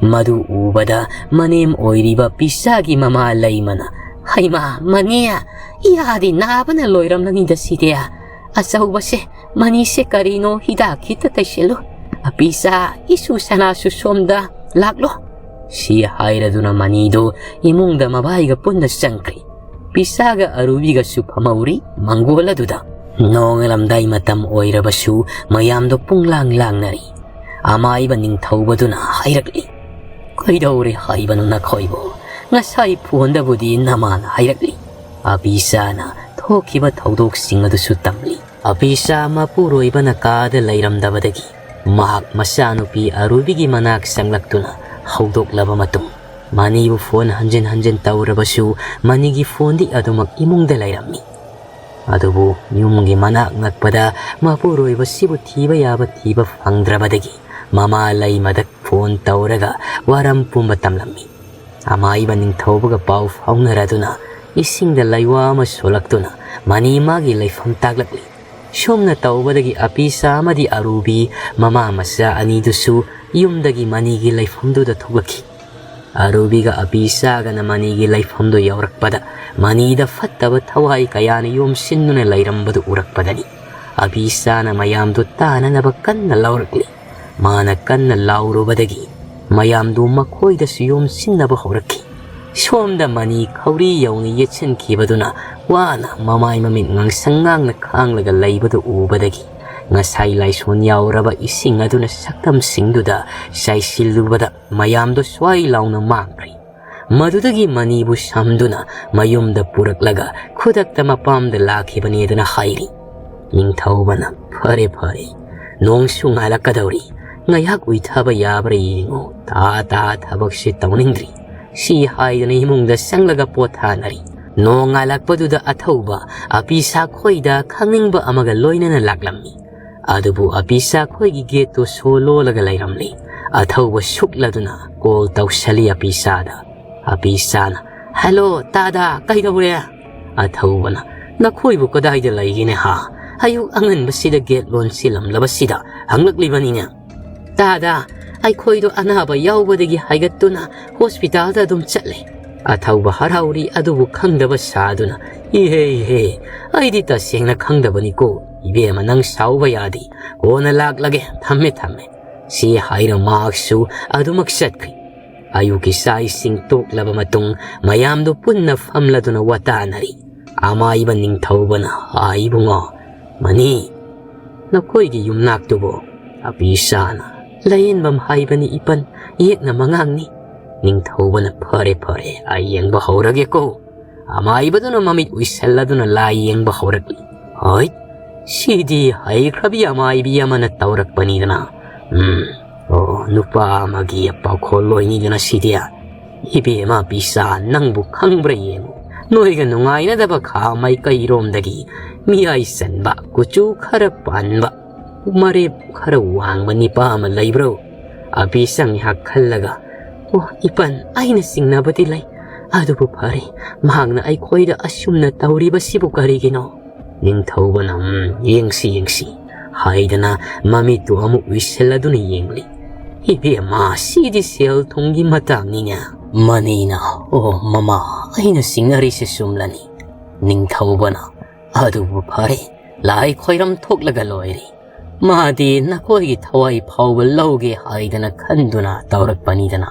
ꯃꯗꯨ ꯎꯕꯗ ꯃꯅꯦꯝ ꯑꯣꯏꯔꯤꯕ ꯄꯤꯁꯥꯒꯤ ꯃꯃꯥ ꯂꯩꯃꯅ, "ꯍꯩꯃꯥ, ꯃꯅꯤ, ꯏꯌꯥꯗꯤ ꯅꯥꯕꯅ ꯂꯣꯏꯔꯝꯂꯅꯤꯗ ꯁꯤꯗꯤ꯫ ꯑꯆꯧꯕꯁꯦ, ꯃꯅꯤꯁꯦ ꯀꯔꯤꯅꯣ ꯍꯤꯗꯥꯛ ꯈꯤꯇ ꯇꯩꯁꯤꯜꯂꯨ꯫ ꯑꯄꯤꯁꯥ, ꯏꯁꯨ ꯁꯅꯥꯁꯨ ꯁꯣꯝꯗ ꯂꯥꯛꯂꯣ"꯫ ꯁꯤ ꯍꯥꯏꯔꯗꯨꯅ ꯃꯅꯤꯗꯨ ꯏꯃꯨꯡꯗ ꯃꯕꯥꯏꯒ ꯄꯨꯟꯅ ꯆꯪꯈ꯭ꯔꯤ꯫ ꯄꯤꯁꯥꯒ ꯑꯔꯨꯕꯤꯒꯁꯨ ꯐꯝꯍꯧꯔꯤ ꯃꯪꯒꯣꯜ ꯑꯗꯨꯗ꯫ ꯅꯣꯡꯉꯥꯜꯂꯝꯗꯥꯏ ꯃꯇꯝ ꯑꯣꯏꯔꯕꯁꯨ ꯃꯌꯥꯝꯗꯣ ꯄꯨꯡꯂꯥꯡ ꯂꯥꯡꯅꯔꯤ꯫ ꯑꯃꯥꯏꯕ ꯅꯤꯡꯊꯧꯕꯗꯨꯅ ꯍꯥꯏꯔꯛꯂꯤ, "ꯀꯩꯗꯧꯔꯦ ꯍꯥꯏꯕꯅꯣ ꯅꯈꯣꯏꯕꯨ? ꯉꯁꯥꯏ ꯐꯣꯟꯗꯕꯨꯗꯤ ꯅꯃꯥꯅ ꯍꯥꯏꯔꯛꯂꯤ꯫ ꯑꯄꯤꯁꯥꯅ ꯊꯣꯛꯈꯤꯕ ꯊꯧꯗꯣꯛꯁꯤꯡ ꯑꯗꯨꯁꯨ ꯇꯝꯂꯤ"꯫ ꯑꯄꯤꯁꯥ ꯃꯄꯨꯔꯣꯏꯕꯅ ꯀꯥꯗ ꯂꯩꯔꯝꯗꯕꯗꯒꯤ ꯃꯍꯥꯛ ꯃꯆꯥꯅꯨꯄꯤ ꯑꯔꯨꯕꯤꯒꯤ ꯃꯅꯥꯛ ꯆꯪꯂꯛꯇꯨꯅ ꯍꯧꯗꯣꯛꯂꯕ ꯃꯇꯨꯡ, ꯃꯅꯤꯕꯨ ꯐꯣꯟ ꯍꯟꯖꯤꯟ ꯍꯟꯖꯤꯟ ꯇꯧꯔꯕꯁꯨ ꯃꯅꯤꯒꯤ ꯐꯣꯟꯗꯤ ꯑꯗꯨꯃꯛ ꯏꯃꯨꯡꯗ ꯂꯩꯔꯝꯃꯤ꯫ ꯑꯗꯨꯕꯨ ꯌꯨꯝꯒꯤ ꯃꯅꯥꯛ ꯅꯛꯄꯗ ꯃꯄꯨꯔꯣꯏꯕꯁꯤꯕꯨ ꯊꯤꯕ ꯌꯥꯕ ꯊꯤꯕ ꯐꯪꯗ꯭ꯔꯕꯗꯒꯤ ꯃꯃꯥ ꯂꯩꯃꯗ ꯐꯣꯟ ꯇꯧꯔꯒ ꯋꯥꯔꯝ ꯄꯨꯝꯕ ꯇꯝꯂꯝꯃꯤ꯫ ꯑꯃꯥꯏꯕ ꯅꯤꯡꯊꯧꯕꯒ ꯄꯥꯎ ꯐꯥꯎꯅꯔꯗꯨꯅ ꯏꯁꯤꯡꯗ ꯂꯩꯋꯥ ꯑꯃ ꯁꯣꯜꯂꯛꯇꯨꯅ ꯃꯅꯤ ꯃꯥꯒꯤ ꯂꯩꯐꯝ ꯇꯥꯛꯂꯛꯂꯤ꯫ ꯁꯨꯝꯅ ꯇꯧꯕꯗꯒꯤ ꯑꯄꯤꯁꯥ ꯑꯃꯗꯤ ꯑꯔꯨꯕꯤ ꯃꯃꯥ ꯃꯆꯥ ꯑꯅꯤꯗꯨꯁꯨ ꯌꯨꯝꯗꯒꯤ ꯃꯅꯤꯒꯤ ꯂꯩꯐꯝꯗꯨꯗ ꯊꯣꯛꯂꯛꯈꯤ꯫ ꯑꯔꯨꯕꯤꯒ ꯑꯄꯤꯁꯥꯒꯅ ꯃꯅꯤꯒꯤ ꯂꯩꯐꯝꯗꯨ ꯌꯧꯔꯛꯄꯗ ꯃꯅꯤꯗ ꯐꯠꯇꯕ ꯊꯋꯥꯏ ꯀꯌꯥꯅ ꯌꯣꯝꯁꯤꯟꯗꯨꯅ ꯂꯩꯔꯝꯕꯗꯨ ꯎꯔꯛꯄꯗꯅꯤ ꯑꯄꯤꯁꯥꯅ ꯃꯌꯥꯝꯗꯨ ꯇꯥꯅꯅꯕ ꯀꯟꯅ ꯂꯥꯎꯔꯛꯂꯤ꯫ ꯃꯥꯅ ꯀꯟꯅ ꯂꯥꯎꯔꯨꯕꯗꯒꯤ ꯃꯌꯥꯝꯗꯨ ꯃꯈꯣꯏꯗꯁꯨ ꯌꯣꯝꯁꯤꯟꯅꯕ ꯍꯧꯔꯛꯈꯤ꯫ ꯁꯣꯝꯗ ꯃꯅꯤ ꯈꯧꯔꯤ ꯌꯧꯅ ꯌꯦꯠꯁꯤꯟꯈꯤꯕꯗꯨꯅ ꯋꯥꯅ ꯃꯃꯥꯏ ꯃꯃꯤꯠ ꯉꯥꯡꯁꯪ ꯉꯥꯡꯅ ꯈꯥꯡꯂꯒ ꯂꯩꯕꯗꯨ ꯎꯕꯗꯒꯤ ꯉꯁꯥꯏ ꯂꯥꯏꯁꯣꯟ ꯌꯥꯎꯔꯕ ꯏꯁꯤꯡ ꯑꯗꯨꯅ ꯁꯛꯇꯝꯁꯤꯡꯗꯨꯗ ꯆꯥꯏꯁꯤꯜꯂꯨꯕꯗ ꯃꯌꯥꯝꯗꯣ ꯁ꯭ꯋꯥꯏ ꯂꯥꯎꯅ ꯃꯥꯡꯈ꯭ꯔꯦ꯫ ꯃꯗꯨꯗꯒꯤ ꯃꯅꯤꯕꯨ ꯁꯝꯗꯨꯅ ꯃꯌꯨꯝꯗ ꯄꯨꯔꯛꯂꯒ ꯈꯨꯗꯛꯇ ꯃꯄꯥꯝꯗ ꯂꯥꯛꯈꯤꯕꯅꯦꯗꯅ ꯍꯥꯏꯔꯤ꯫ ꯅꯤꯡꯊꯧꯕꯅ, "ꯐꯔꯦ, ꯐꯔꯦ, ꯅꯣꯡꯁꯨ ꯉꯥꯜꯂꯛꯀꯗꯧꯔꯤ, ꯉꯥꯏꯍꯥꯛ ꯎꯏꯊꯕ ꯌꯥꯕ꯭ꯔꯥ ꯌꯦꯡꯉꯨ, ꯇꯥ ꯇꯥ ꯊꯕꯛꯁꯤ ꯇꯧꯅꯤꯡꯗ꯭ꯔꯤ", ꯁꯤ ꯍꯥꯏꯗꯅ ꯏꯃꯨꯡꯗ ꯆꯪꯂꯒ ꯄꯣꯊꯥꯅꯔꯤ꯫ ꯅꯣꯡ ꯉꯥꯜꯂꯛꯄꯗꯨꯗ ꯑꯊꯧꯕ ꯑꯄꯤꯁꯥ ꯈꯣꯏꯗ ꯈꯪꯅꯤꯡꯕ ꯑꯃꯒ ꯂꯣꯏꯅꯅ ꯂꯥꯛꯂꯝꯃꯤ꯫ ꯑꯗꯨꯕꯨ ꯑꯄꯤꯁꯥ ꯈꯣꯏꯒꯤ ꯒꯦꯠꯇꯨ ꯁꯣ ꯂꯣꯜꯂꯒ ꯂꯩꯔꯝꯂꯤ꯫ ꯑꯊꯧꯕ ꯁꯨꯛꯂꯗꯨꯅ ꯀꯣꯜ ꯇꯧꯁꯜꯂꯤ ꯑꯄꯤꯁꯥꯗ꯫ ꯑꯄꯤꯁꯥꯅ, "ꯍꯦꯜꯂꯣ, ꯇꯥꯗ, ꯀꯩꯗꯧꯔꯦ?" ꯑꯊꯧꯕꯅ, "ꯅꯈꯣꯏꯕꯨ ꯀꯗꯥꯏꯗ ꯂꯩꯒꯦꯅꯦ ꯍꯥ? ꯑꯌꯨꯛ ꯑꯉꯟꯕꯁꯤꯗ ꯒꯦꯠ ꯂꯣꯟꯁꯤꯜꯂꯝꯂꯕꯁꯤꯗ ꯍꯪꯂꯛꯂꯤꯕꯅꯤꯅꯦ?" "ꯇꯥꯗ, ꯑꯩꯈꯣꯏꯗꯣ ꯑꯅꯥꯕ ꯌꯥꯎꯕꯗꯒꯤ ꯍꯥꯏꯒꯠꯇꯨꯅ ꯍꯣꯁꯄꯤꯇꯥꯜꯗ ꯑꯗꯨꯝ ꯆꯠꯂꯦ꯫" ꯑꯊꯧꯕ ꯍꯔꯥꯎꯔꯤ ꯑꯗꯨꯕꯨ ꯈꯪꯗꯕ ꯁꯥꯗꯨꯅ, "ꯏꯍꯦ, ꯏꯍꯦ, ꯑꯩꯗꯤ ꯇꯁꯦꯡꯅ ꯈꯪꯗꯕꯅꯤꯀꯣ꯫ ꯏꯕꯦꯝꯃ, ꯅꯪ ꯁꯥꯎꯕ ꯌꯥꯗꯦ꯫ ꯀꯣꯟꯅ ꯂꯥꯛꯂꯒꯦ꯫ ꯊꯝꯃꯦ, ꯊꯝꯃꯦ꯫" ꯁꯤ ꯍꯥꯏꯔ ꯃꯍꯥꯛꯁꯨ ꯑꯗꯨꯃꯛ ꯆꯠꯈ꯭ꯔꯤ꯫ ꯑꯌꯨꯛꯀꯤ ꯆꯥꯛ ꯏꯁꯤꯡ ꯇꯣꯛꯂꯕ ꯃꯇꯨꯡ ꯃꯌꯥꯝꯗꯨ ꯄꯨꯟꯅ ꯐꯝꯂꯗꯨꯅ ꯋꯥꯇꯥꯅꯔꯤ꯫ ꯑꯃꯥꯏꯕ ꯅꯤꯡꯊꯧꯕꯅ, "ꯏꯕꯨꯡꯉꯣ, ꯃꯅꯤ, ꯅꯈꯣꯏꯒꯤ ꯌꯨꯝꯅꯥꯛꯇꯨꯕꯨ?" ꯑꯄꯤꯁꯥꯅ, "ꯂꯥꯌꯦꯟꯕꯝ ꯍꯥꯏꯕꯅꯤ ꯏꯄꯟ, ꯌꯦꯛꯅ ꯃꯉꯥꯡꯅꯤ꯫" ꯅꯤꯡꯊꯧꯕꯅ, "ꯐꯔꯦ, ꯐꯔꯦ, ꯑꯩ ꯌꯦꯡꯕ ꯍꯧꯔꯒꯦꯀꯣ꯫" ꯑꯃꯥꯏꯕꯗꯨꯅ ꯃꯃꯤꯠ ꯎꯏꯁꯜꯂꯗꯨꯅ ꯂꯥꯏ ꯌꯦꯡꯕ ꯍꯧꯔꯛꯂꯤ꯫ "ꯍꯣꯏ, ꯁꯤꯗꯤ ꯍꯩꯈ꯭ꯔꯕꯤ ꯑꯃꯥꯏꯕꯤ ꯑꯃꯅ ꯇꯧꯔꯛꯄꯅꯤꯗꯅ꯫ ꯎꯝ, ꯑꯣ, ꯅꯨꯄꯥ ꯑꯃꯒꯤ ꯄꯥꯈꯣꯜꯂꯣꯏꯅꯤꯗꯅ ꯁꯤꯗꯤ꯫ ꯏꯕꯦꯝꯃ ꯄꯤꯁꯥ, ꯅꯪꯕꯨ ꯈꯪꯕ꯭ꯔꯥ ꯌꯦꯡꯉꯨ꯫ ꯅꯣꯏꯒ ꯅꯨꯡꯉꯥꯏꯅꯗꯕ ꯈꯥ ꯃꯥꯏꯀꯩꯔꯣꯝꯗꯒꯤ ꯃꯤꯌꯥꯏ ꯆꯟꯕ, ꯀꯨꯆꯨ ꯈꯔ ꯄꯥꯟꯕ, ꯃꯔꯦꯞ ꯈꯔ ꯋꯥꯡꯕ ꯅꯤꯄꯥ ꯑꯃ ꯂꯩꯕ꯭ꯔꯣ?" ꯑꯄꯤꯁꯥ ꯉꯥꯏꯍꯥꯛ ꯈꯜꯂꯒ, "ꯑꯣ, ꯏꯄꯟ, ꯑꯩꯅ ꯆꯤꯡꯅꯕꯗꯤ ꯂꯩ꯫ "ꯑꯗꯨꯕꯨ ꯐꯔꯦ, ꯃꯍꯥꯛꯅ ꯑꯩꯈꯣꯏꯗ ꯑꯁꯨꯝꯅ ꯇꯧꯔꯤꯕꯁꯤꯕꯨ ꯀꯔꯤꯒꯤꯅꯣ?" ꯅꯤꯡꯊꯧꯕꯅ, "ꯎꯝ, ꯌꯦꯡꯁꯤ, ꯌꯦꯡꯁꯤ" ꯍꯥꯏꯗꯅ ꯃꯃꯤꯠꯇꯨ ꯑꯃꯨꯛ ꯎꯏꯁꯤꯜꯂꯗꯨꯅ ꯌꯦꯡꯂꯤ꯫ "ꯏꯕꯦꯝꯃ, ꯁꯤꯗꯤ ꯁꯦꯜ ꯊꯨꯝꯒꯤ ꯃꯇꯥꯡꯅꯤꯅꯦ꯫" ꯃꯅꯤꯅ, "ꯑꯣ ꯃꯃꯥ, ꯑꯩꯅ ꯆꯤꯡꯅꯔꯤꯁꯦ ꯆꯨꯝꯂꯅꯤ꯫" ꯅꯤꯡꯊꯧꯕꯅ, "ꯑꯗꯨꯕꯨ ꯐꯔꯦ, ꯂꯥꯏ ꯈꯣꯏꯔꯝ ꯊꯣꯛꯂꯒ ꯂꯣꯏꯔꯦ꯫ ꯃꯥꯗꯤ ꯅꯈꯣꯏꯒꯤ ꯊꯋꯥꯏ ꯐꯥꯎꯕ ꯂꯧꯒꯦ ꯍꯥꯏꯗꯅ ꯈꯟꯗꯨꯅ ꯇꯧꯔꯛꯄꯅꯤꯗꯅ,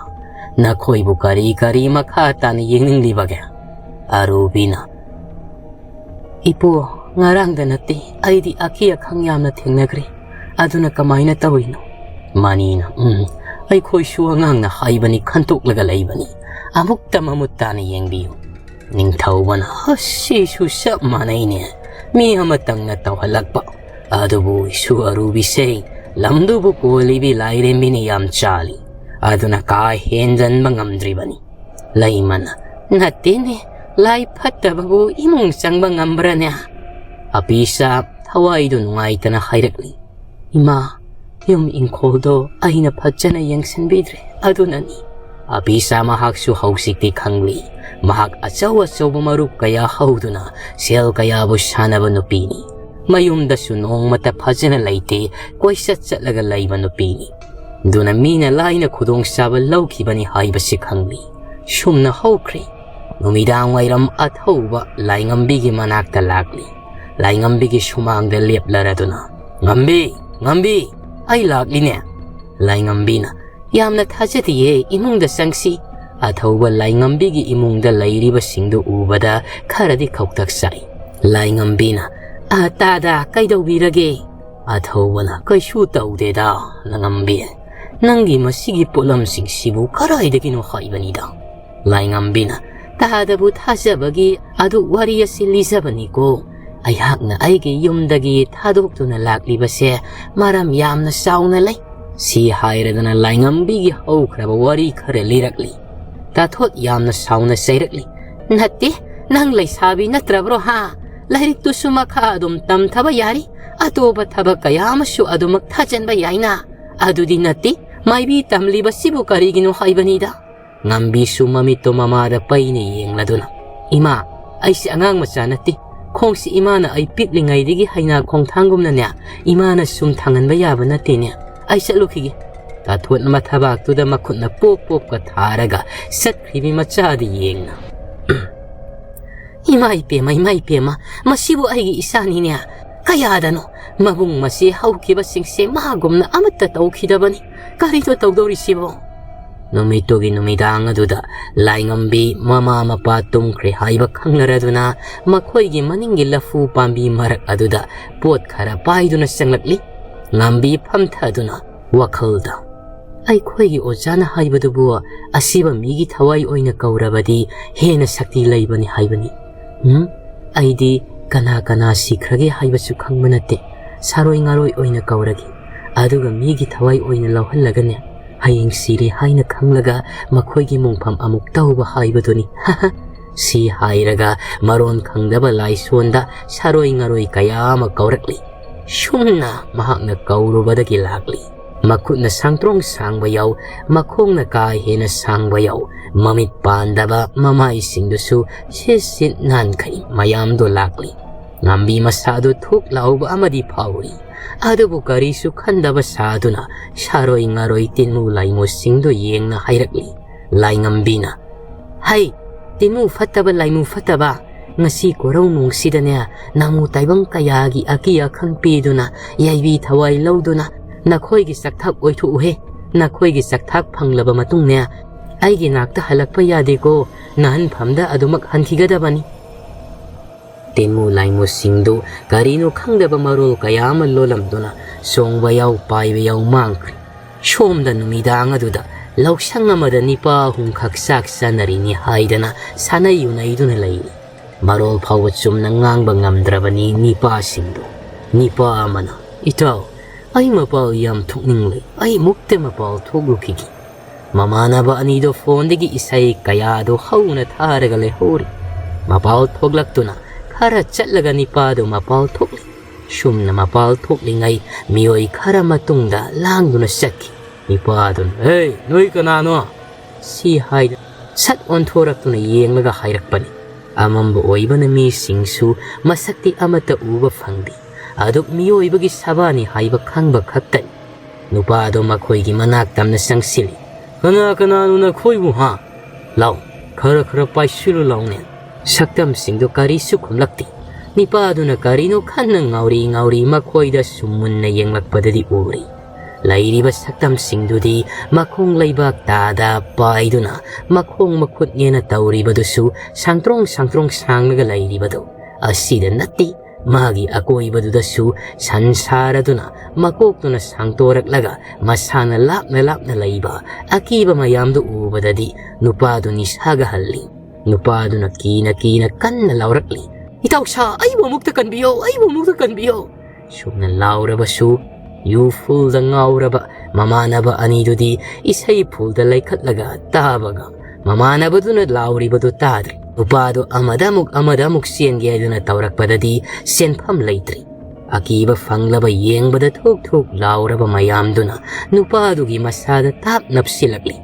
ꯅꯈꯣꯏꯕꯨ ꯀꯔꯤ ꯀꯔꯤ ꯃꯈꯥ ꯇꯥꯅ ꯌꯦꯡꯅꯤꯡꯂꯤꯕꯒꯦ?" ꯑꯔꯨꯕꯤꯅ, "ꯏꯄꯨ, ꯉꯔꯥꯡꯗ ꯅꯠꯇꯦ, ꯑꯩꯗꯤ ꯑꯀꯤ ꯑꯈꯪ ꯌꯥꯝꯅ ꯊꯦꯡꯅꯈ꯭ꯔꯦ꯫ ꯑꯗꯨꯅ ꯀꯃꯥꯏꯅ ꯇꯧꯔꯤꯅꯣ?" ꯃꯅꯤꯅ, "ꯎꯝ, ꯑꯩꯈꯣꯏꯁꯨ ꯑꯉꯥꯡꯅ ꯍꯥꯏꯕꯅꯤ, ꯈꯟꯇꯣꯛꯂꯒ ꯂꯩꯕꯅꯤ꯫ ꯑꯃꯨꯛꯇ ꯃꯃꯨꯠ ꯇꯥꯅ ꯌꯦꯡꯕꯤꯌꯨ꯫" ꯅꯤꯡꯊꯧꯕꯅ, "ꯑꯁꯤꯁꯨ ꯆꯞ ꯃꯥꯟꯅꯩꯅꯦ꯫ ꯃꯤ ꯑꯃꯇꯪꯅ ꯇꯧꯍꯜꯂꯛꯄ꯫ ꯑꯗꯨꯕꯨ ꯏꯁꯨ ꯑꯔꯨꯕꯤꯁꯦ ꯂꯝꯗꯨꯕꯨ ꯀꯣꯜꯂꯤꯕꯤ ꯂꯥꯏꯔꯦꯝꯕꯤꯅ ꯌꯥꯝ ꯆꯥꯜꯂꯤ꯫ ꯑꯗꯨꯅ ꯀꯥ ꯍꯦꯟꯖꯟꯕ ꯉꯝꯗ꯭ꯔꯤꯕꯅꯤ꯫" ꯂꯩꯃꯅ, "ꯅꯠꯇꯦꯅꯦ, ꯂꯥꯏ ꯐꯠꯇꯕꯕꯨ ꯏꯃꯨꯡ ꯆꯪꯕ ꯉꯝꯕ꯭ꯔꯅꯦ?" ꯑꯄꯤꯁꯥ ꯊꯋꯥꯏꯗꯨ ꯅꯨꯡꯉꯥꯏꯇꯅ ꯍꯥꯏꯔꯛꯂꯤ, "ꯏꯃꯥ, ꯌꯨꯝ ꯏꯪꯈꯣꯜꯗꯣ ꯑꯩꯅ ꯐꯖꯅ ꯌꯦꯡꯁꯤꯟꯕꯤꯗ꯭ꯔꯦ, ꯑꯗꯨꯅꯅꯤ꯫" ꯑꯄꯤꯁꯥ ꯃꯍꯥꯛꯁꯨ ꯍꯧꯖꯤꯛꯇꯤ ꯈꯪꯂꯤ꯫ ꯃꯍꯥꯛ ꯑꯆꯧ ꯑꯆꯧꯕ ꯃꯔꯨꯞ ꯀꯌꯥ ꯍꯧꯗꯨꯅ ꯁꯦꯜ ꯀꯌꯥꯕꯨ ꯁꯥꯟꯅꯕ ꯅꯨꯄꯤꯅꯤ꯫ ꯃꯌꯨꯝꯗꯁꯨ ꯅꯣꯡꯃꯇ ꯐꯖꯅ ꯂꯩꯇꯦ, ꯀꯣꯏꯆꯠ ꯆꯠꯂꯒ ꯂꯩꯕ ꯅꯨꯄꯤꯅꯤ꯫ ꯑꯗꯨꯅ ꯃꯤꯅ ꯂꯥꯏꯅ ꯈꯨꯗꯣꯡꯆꯥꯕ ꯂꯧꯈꯤꯕꯅꯤ ꯍꯥꯏꯕꯁꯤ ꯈꯪꯂꯤ꯫ ꯁꯨꯝꯅ ꯍꯧꯈ꯭ꯔꯦ꯫ ꯅꯨꯃꯤꯗꯥꯡ ꯋꯥꯏꯔꯝ ꯑꯊꯧꯕ ꯂꯥꯏꯉꯝꯕꯤꯒꯤ ꯃꯅꯥꯛꯇ ꯂꯥꯛꯂꯤ꯫ ꯂꯥꯏꯉꯝꯕꯤꯒꯤ ꯁꯨꯃꯥꯡꯗ ꯂꯦꯞꯂꯔꯗꯨꯅ, "ꯉꯝꯕꯤ, ꯉꯝꯕꯤ, ꯑꯩ ꯂꯥꯛꯂꯤꯅꯦ꯫" ꯂꯥꯏꯉꯝꯕꯤꯅ, "ꯌꯥꯝꯅ ꯊꯥꯖꯗꯤꯌꯦ, ꯏꯃꯨꯡꯗ ꯆꯪꯁꯤ꯫" ꯑꯊꯧꯕ ꯂꯥꯏꯉꯝꯕꯤꯒꯤ ꯏꯃꯨꯡꯗ ꯂꯩꯔꯤꯕꯁꯤꯡꯗꯨ ꯎꯕꯗ ꯈꯔꯗꯤ ꯈꯧꯇꯛ ꯆꯥꯏ꯫ ꯂꯥꯏꯉꯝꯕꯤꯅ, "ꯑ, ꯇꯥꯗ, ꯀꯩꯗꯧꯕꯤꯔꯒꯦ?" ꯑꯊꯧꯕꯅ, "ꯀꯩꯁꯨ ꯇꯧꯗꯦꯗ, ꯂꯥꯏꯉꯝꯕꯤ꯫ ꯅꯪꯒꯤ ꯃꯁꯤꯒꯤ ꯄꯣꯠꯂꯝꯁꯤꯡꯁꯤꯕꯨ ꯀꯗꯥꯏꯗꯒꯤꯅꯣ ꯍꯥꯏꯕꯅꯤꯗ?" ꯂꯥꯏꯉꯝꯕꯤꯅ, "ꯇꯥꯗꯕꯨ ꯊꯥꯖꯕꯒꯤ ꯑꯗꯨ ꯋꯥꯔꯤ ꯑꯁꯤ ꯂꯤꯖꯕꯅꯤꯀꯣ꯫ ꯑꯩꯍꯥꯛꯅ ꯑꯩꯒꯤ ꯌꯨꯝꯗꯒꯤ ꯊꯥꯗꯣꯛꯇꯨꯅ ꯂꯥꯛꯂꯤꯕꯁꯦ ꯃꯔꯝ ꯌꯥꯝꯅ ꯆꯥꯎꯅ ꯂꯩ꯫" ꯁꯤ ꯍꯥꯏꯔꯗꯅ ꯂꯥꯏꯉꯝꯕꯤꯒꯤ ꯍꯧꯈ꯭ꯔꯕ ꯋꯥꯔꯤ ꯈꯔ ꯂꯤꯔꯛꯂꯤ꯫ ꯇꯥꯊꯣꯠ ꯌꯥꯝꯅ ꯁꯥꯎꯅ ꯆꯩꯔꯛꯂꯤ꯫ "ꯅꯠꯇꯦ, ꯅꯪ ꯂꯩꯁꯥꯕꯤ ꯅꯠꯇ꯭ꯔꯕ꯭ꯔꯣ ꯍꯥ? ꯂꯥꯏꯔꯤꯛꯇꯨꯁꯨ ꯃꯈꯥ ꯑꯗꯨꯝ ꯇꯝꯊꯕ ꯌꯥꯔꯤ꯫ ꯑꯇꯣꯞꯄ ꯊꯕꯛ ꯀꯌꯥ ꯑꯃꯁꯨ ꯑꯗꯨꯃꯛ ꯊꯥꯖꯟꯕ ꯌꯥꯏꯅ꯫ ꯑꯗꯨꯗꯤ ꯅꯠꯇꯦ, ꯃꯥꯏꯕꯤ ꯇꯝꯂꯤꯕꯁꯤꯕꯨ ꯀꯔꯤꯒꯤꯅꯣ ꯍꯥꯏꯕꯅꯤꯗ?" ꯉꯝꯕꯤꯁꯨ ꯃꯃꯤꯠꯇꯣ ꯃꯃꯥꯗ ꯄꯩꯅ ꯌꯦꯡꯂꯗꯨꯅ, "ꯏꯃꯥ, ꯑꯩꯁꯦ ꯑꯉꯥꯡ ꯃꯆꯥ ꯅꯠꯇꯦ꯫ ꯈꯣꯡꯁꯤ ꯏꯃꯥꯅ ꯑꯩ ꯄꯤꯛꯂꯤꯉꯩꯗꯒꯤ ꯍꯩꯅꯥ ꯈꯣꯡꯊꯥꯡꯒꯨꯝꯅꯅꯦ, ꯏꯃꯥꯅ ꯁꯨꯝ ꯊꯥꯡꯍꯟꯕ ꯌꯥꯕ ꯅꯠꯇꯦꯅꯦ꯫ ꯑꯩ ꯆꯠꯂꯨꯈꯤꯒꯦ"꯫ ꯇꯥꯊꯣꯠꯅ ꯃꯊꯕꯥꯛꯇꯨꯗ ꯃꯈꯨꯠꯅ ꯄꯣꯞ ꯄꯣꯞꯀ ꯊꯥꯔꯒ ꯆꯠꯈ꯭ꯔꯤꯕꯤ ꯃꯆꯥꯗ ꯌꯦꯡꯅ, "ꯏꯃꯥ ꯏꯄꯦꯝꯃ, ꯏꯃꯥ ꯏꯄꯦꯝꯃ, ꯃꯁꯤꯕꯨ ꯑꯩꯒꯤ ꯏꯆꯥꯅꯤꯅꯦ꯫ ꯀꯌꯥꯗꯅꯣ ꯃꯕꯨꯡ ꯃꯆꯦ ꯍꯧꯈꯤꯕꯁꯤꯡꯁꯦ ꯃꯥꯒꯨꯝꯅ ꯑꯃꯠꯇ ꯇꯧꯈꯤꯗꯕꯅꯤ꯫ ꯀꯔꯤꯅꯣ ꯇꯧꯗꯧꯔꯤꯁꯤꯕꯣ?" ꯅꯨꯃꯤꯠꯇꯨꯒꯤ ꯅꯨꯃꯤꯗꯥꯡ ꯑꯗꯨꯗ ꯂꯥꯏꯉꯝꯕꯤ ꯃꯃꯥ ꯃꯄꯥ ꯇꯨꯝꯈ꯭ꯔꯦ ꯍꯥꯏꯕ ꯈꯪꯅꯔꯗꯨꯅ ꯃꯈꯣꯏꯒꯤ ꯃꯅꯤꯡꯒꯤ ꯂꯐꯨ ꯄꯥꯝꯕꯤ ꯃꯔꯛ ꯑꯗꯨꯗ ꯄꯣꯠ ꯈꯔ ꯄꯥꯏꯗꯨꯅ ꯆꯪꯂꯛꯂꯤ꯫ ꯉꯝꯕꯤ ꯐꯝꯊꯗꯨꯅ ꯋꯥꯈꯜꯗ, "ꯑꯩꯈꯣꯏꯒꯤ ꯑꯣꯖꯥꯅ ꯍꯥꯏꯕꯗꯨꯕꯨ ꯑꯁꯤꯕ ꯃꯤꯒꯤ ꯊꯋꯥꯏ ꯑꯣꯏꯅ ꯀꯧꯔꯕꯗꯤ ꯍꯦꯟꯅ ꯁꯛꯇꯤ ꯂꯩꯕꯅꯤ ꯍꯥꯏꯕꯅꯤ꯫ ꯎꯝ, ꯑꯩꯗꯤ ꯀꯅꯥ ꯀꯅꯥ ꯁꯤꯈ꯭ꯔꯒꯦ ꯍꯥꯏꯕꯁꯨ ꯈꯪꯕ ꯅꯠꯇꯦ꯫ ꯁꯥꯔꯣꯏ ꯉꯥꯔꯣꯏ ꯑꯣꯏꯅ ꯀꯧꯔꯒꯦ꯫ ꯑꯗꯨꯒ ꯃꯤꯒꯤ ꯊꯋꯥꯏ ꯑꯣꯏꯅ ꯂꯧꯍꯜꯂꯒꯅꯦ, ꯍꯌꯦꯡ ꯁꯤꯔꯦ ꯍꯥꯏꯅ ꯈꯪꯂꯒ ꯃꯈꯣꯏꯒꯤ ꯃꯣꯡꯐꯝ ꯑꯃꯨꯛ ꯇꯧꯕ ꯍꯥꯏꯕꯗꯨꯅꯤ"꯫ ꯁꯤ ꯍꯥꯏꯔꯒ ꯃꯔꯣꯟ ꯈꯪꯗꯕ ꯂꯥꯏꯁꯣꯟꯗ ꯁꯥꯔꯣꯏ ꯉꯥꯔꯣꯏ ꯀꯌꯥ ꯑꯃ ꯀꯧꯔꯛꯂꯤ꯫ ꯁꯨꯝꯅ ꯃꯍꯥꯛꯅ ꯀꯧꯔꯨꯕꯗꯒꯤ ꯂꯥꯛꯂꯤ꯫ ꯃꯈꯨꯠꯅ ꯁꯥꯡꯇ꯭ꯔꯣꯡ ꯁꯥꯡꯕ ꯌꯥꯎ, ꯃꯈꯣꯡꯅ ꯀꯥ ꯍꯦꯟꯅ ꯁꯥꯡꯕ ꯌꯥꯎ, ꯃꯃꯤꯠ ꯄꯥꯟꯗꯕ ꯃꯃꯥꯏꯁꯤꯡꯗꯨꯁꯨ ꯁꯤꯠ ꯁꯤꯠ ꯅꯥꯟꯈꯩ ꯃꯌꯥꯝꯗꯣ ꯂꯥꯛꯂꯤ꯫ ꯉꯝꯕꯤ ꯃꯁꯥꯗꯨ ꯊꯨꯛ ꯂꯥꯎꯕ ꯑꯃꯗꯤ ꯐꯥꯎꯔꯤ꯫ ꯑꯗꯨꯕꯨ ꯀꯔꯤꯁꯨ ꯈꯟꯗꯕ ꯁꯥꯗꯨꯅ ꯁꯥꯔꯣꯏ ꯉꯥꯔꯣꯏ ꯇꯤꯟꯃꯨ ꯂꯥꯏꯃꯨꯁꯤꯡꯗꯨ ꯌꯦꯡꯅ ꯍꯥꯏꯔꯛꯂꯤ, ꯂꯥꯏꯉꯝꯕꯤꯅ, "ꯍꯩ, ꯇꯤꯟꯃꯨ ꯐꯠꯇꯕ, ꯂꯥꯏꯃꯨ ꯐꯠꯇꯕ, ꯉꯁꯤ ꯀꯣꯔꯧ ꯅꯣꯡꯁꯤꯗꯅꯦ, ꯅꯥꯃꯨ ꯇꯥꯏꯕꯪ ꯀꯌꯥꯒꯤ ꯑꯀꯤ ꯑꯈꯪ ꯄꯤꯗꯨꯅ, ꯌꯥꯏꯕꯤ ꯊꯋꯥꯏ ꯂꯧꯗꯨꯅ, ꯅꯈꯣꯏꯒꯤ ꯆꯥꯛꯊꯥꯛ ꯑꯣꯏꯊꯣꯛꯎꯍꯦ꯫ ꯅꯈꯣꯏꯒꯤ ꯆꯥꯛꯊꯥꯛ ꯐꯪꯂꯕ ꯃꯇꯨꯡꯅꯦ, ꯑꯩꯒꯤ ꯅꯥꯛꯇ ꯍꯜꯂꯛꯄ ꯌꯥꯗꯦꯀꯣ, ꯅꯥꯍꯟꯐꯝꯗ ꯑꯗꯨꯃꯛ ꯍꯟꯈꯤꯒꯗꯕꯅꯤ"꯫ ꯇꯤꯟꯃꯨ ꯂꯥꯏꯃꯨꯁꯤꯡꯗꯨ ꯀꯔꯤꯅꯣ ꯈꯪꯗꯕ ꯃꯔꯣꯜ ꯀꯌꯥ ꯑꯃ ꯂꯣꯜꯂꯝꯗꯨꯅ ꯆꯣꯡꯕ ꯌꯥꯎ, ꯄꯥꯏꯕ ꯌꯥꯎ ꯃꯥꯡꯈ꯭ꯔꯦ꯫ ꯁꯣꯝꯗ ꯅꯨꯃꯤꯗꯥꯡ ꯑꯗꯨꯗ ꯂꯧꯁꯪ ꯑꯃꯗ ꯅꯤꯄꯥ ꯑꯍꯨꯝꯈꯛ ꯆꯥꯛ ꯆꯥꯅꯔꯤꯅꯤ ꯍꯥꯏꯗꯅ ꯁꯥꯟꯅꯩ ꯎꯅꯩꯗꯨꯅ ꯂꯩꯔꯤ꯫ ꯃꯔꯣꯜ ꯐꯥꯎꯕ ꯆꯨꯝꯅ ꯉꯥꯡꯕ ꯉꯝꯗ꯭ꯔꯕꯅꯤ ꯅꯤꯄꯥꯁꯤꯡꯗꯨ꯫ ꯅꯤꯄꯥ ꯑꯃꯅ, "ꯏꯇꯥꯎ, ꯑꯩ ꯃꯄꯥꯜ ꯌꯥꯝ ꯊꯣꯛꯅꯤꯡꯂꯦ, ꯑꯩ ꯃꯨꯛꯇ ꯃꯄꯥꯜ ꯊꯣꯛꯂꯨꯈꯤꯒꯦ"꯫ ꯃꯃꯥꯟꯅꯕ ꯑꯅꯤꯗꯣ ꯐꯣꯟꯗꯒꯤ ꯏꯁꯩ ꯀꯌꯥꯗꯣ ꯍꯧꯅ ꯊꯥꯔꯒ ꯂꯩꯍꯧꯔꯤ꯫ ꯃꯄꯥꯜ ꯊꯣꯛꯂꯛꯇꯨꯅ ꯈꯔ ꯆꯠꯂꯒ ꯅꯤꯄꯥꯗꯨ ꯃꯄꯥꯜ ꯊꯣꯛꯂꯤ꯫ ꯁꯨꯝꯅ ꯃꯄꯥꯜ ꯊꯣꯛꯂꯤꯉꯩ ꯃꯤꯑꯣꯏ ꯈꯔ ꯃꯇꯨꯡꯗ ꯂꯥꯡꯗꯨꯅ ꯆꯠꯈꯤ꯫ ꯅꯤꯄꯥꯗꯨꯅ, "ꯍꯦ, ꯅꯣꯏ ꯀꯅꯥꯅꯣ?" ꯁꯤ ꯍꯥꯏꯗꯨꯅ ꯁꯠ ꯑꯣꯟꯊꯣꯔꯛꯇꯨꯅ ꯌꯦꯡꯂꯒ ꯍꯥꯏꯔꯛꯄꯅꯤ꯫ ꯑꯃꯝꯕ ꯑꯣꯏꯕꯅ ꯃꯤꯁꯤꯡꯁꯨ ꯃꯁꯛꯇꯤ ꯑꯃꯠꯇ ꯎꯕ ꯐꯪꯗꯦ꯫ ꯑꯗꯨꯛ ꯃꯤꯑꯣꯏꯕꯒꯤ ꯁꯕꯥꯅꯤ ꯍꯥꯏꯕ ꯈꯪꯕ ꯈꯛꯇꯅꯤ꯫ ꯅꯨꯄꯥꯗꯣ ꯃꯈꯣꯏꯒꯤ ꯃꯅꯥꯛ ꯇꯝꯅ ꯆꯪꯁꯤꯜꯂꯤ꯫ "ꯀꯅꯥ ꯀꯅꯥꯅꯣ ꯅꯈꯣꯏꯕꯨ, ꯍꯥ? ꯂꯥꯎ, ꯈꯔ ꯈꯔ ꯄꯥꯏꯁꯤꯜꯂꯨ ꯂꯥꯎꯅꯦ꯫" ꯁꯛꯇꯝꯁꯤꯡꯗꯨ ꯀꯔꯤꯁꯨ ꯈꯨꯝꯂꯛꯇꯦ꯫ ꯅꯤꯄꯥꯗꯨꯅ ꯀꯔꯤꯅꯣ ꯈꯟꯅ ꯉꯥꯎꯔꯤ ꯉꯥꯎꯔꯤ ꯃꯈꯣꯏꯗ ꯁꯨꯝ ꯃꯨꯟꯅ ꯌꯦꯡꯂꯛꯄꯗꯗꯤ ꯎꯔꯤ꯫ ꯂꯩꯔꯤꯕ ꯁꯛꯇꯝꯁꯤꯡꯗꯨꯗꯤ ꯃꯈꯣꯡ ꯂꯩꯕꯥꯛ ꯇꯥꯗ ꯄꯥꯏꯗꯨꯅ ꯃꯈꯣꯡ ꯃꯈꯨꯠꯅꯦꯅ ꯇꯧꯔꯤꯕꯗꯨꯁꯨ ꯁꯥꯡꯇ꯭ꯔꯣꯡ ꯁꯥꯡꯇ꯭ꯔꯣꯡ ꯁꯥꯡꯂꯒ ꯂꯩꯔꯤꯕꯗꯨ ꯑꯁꯤꯗ ꯅꯠꯇꯦ꯫ ꯃꯥꯒꯤ ꯑꯀꯣꯏꯕꯗꯨꯗꯁꯨ ꯁꯟ ꯁꯥꯔꯗꯨꯅ ꯃꯀꯣꯛꯇꯨꯅ ꯁꯥꯡꯇꯣꯔꯛꯂꯒ ꯃꯁꯥꯅ ꯂꯥꯞꯅ ꯂꯥꯞꯅ ꯂꯩꯕ ꯑꯀꯤꯕ ꯃꯌꯥꯝꯗꯨ ꯎꯕꯗꯗꯤ ꯅꯨꯄꯥꯗꯨ ꯅꯤꯁꯥꯒ ꯍꯜꯂꯤ꯫ ꯅꯨꯄꯥꯗꯨꯅ ꯀꯤꯅ ꯀꯤꯅ ꯀꯟꯅ ꯂꯥꯎꯔꯛꯂꯤ, "ꯏꯇꯥꯎꯁꯥ, ꯑꯩꯕꯨ ꯑꯃꯨꯛꯇ ꯀꯟꯕꯤꯌꯣ, ꯑꯩꯕꯨ ꯑꯃꯨꯛꯇ ꯀꯟꯕꯤꯌꯣ!" ꯁꯨꯝꯅ ꯂꯥꯎꯔꯕꯁꯨ ꯌꯨ ꯐꯨꯜꯗ ꯉꯥꯎꯔꯕ ꯃꯃꯥꯟꯅꯕ ꯑꯅꯤꯗꯨꯗꯤ ꯏꯁꯩ ꯐꯨꯜꯗ ꯂꯩꯈꯠꯂꯒ ꯇꯥꯕꯒ ꯃꯃꯥꯟꯅꯕꯗꯨꯅ ꯂꯥꯎꯔꯤꯕꯗꯨ ꯇꯥꯗ꯭ꯔꯦ꯫ ꯅꯨꯄꯥꯗꯨ ꯑꯃꯗ ꯑꯃꯨꯛ ꯑꯃꯗ ꯑꯃꯨꯛ ꯆꯦꯟꯒꯦ ꯍꯥꯏꯗꯨꯅ ꯇꯧꯔꯛꯄꯗꯗꯤ ꯁꯦꯟꯐꯝ ꯂꯩꯇ꯭ꯔꯦ꯫ ꯑꯀꯤꯕ ꯐꯪꯂꯕ ꯌꯦꯡꯕꯗ ꯊꯨꯛ ꯊꯨꯛ ꯂꯥꯎꯔꯕ ꯃꯌꯥꯝꯗꯨꯅ ꯅꯨꯄꯥꯗꯨꯒꯤ ꯃꯁꯥꯗ ꯇꯥꯞ ꯅꯞꯁꯤꯜꯂꯛꯂꯤ꯫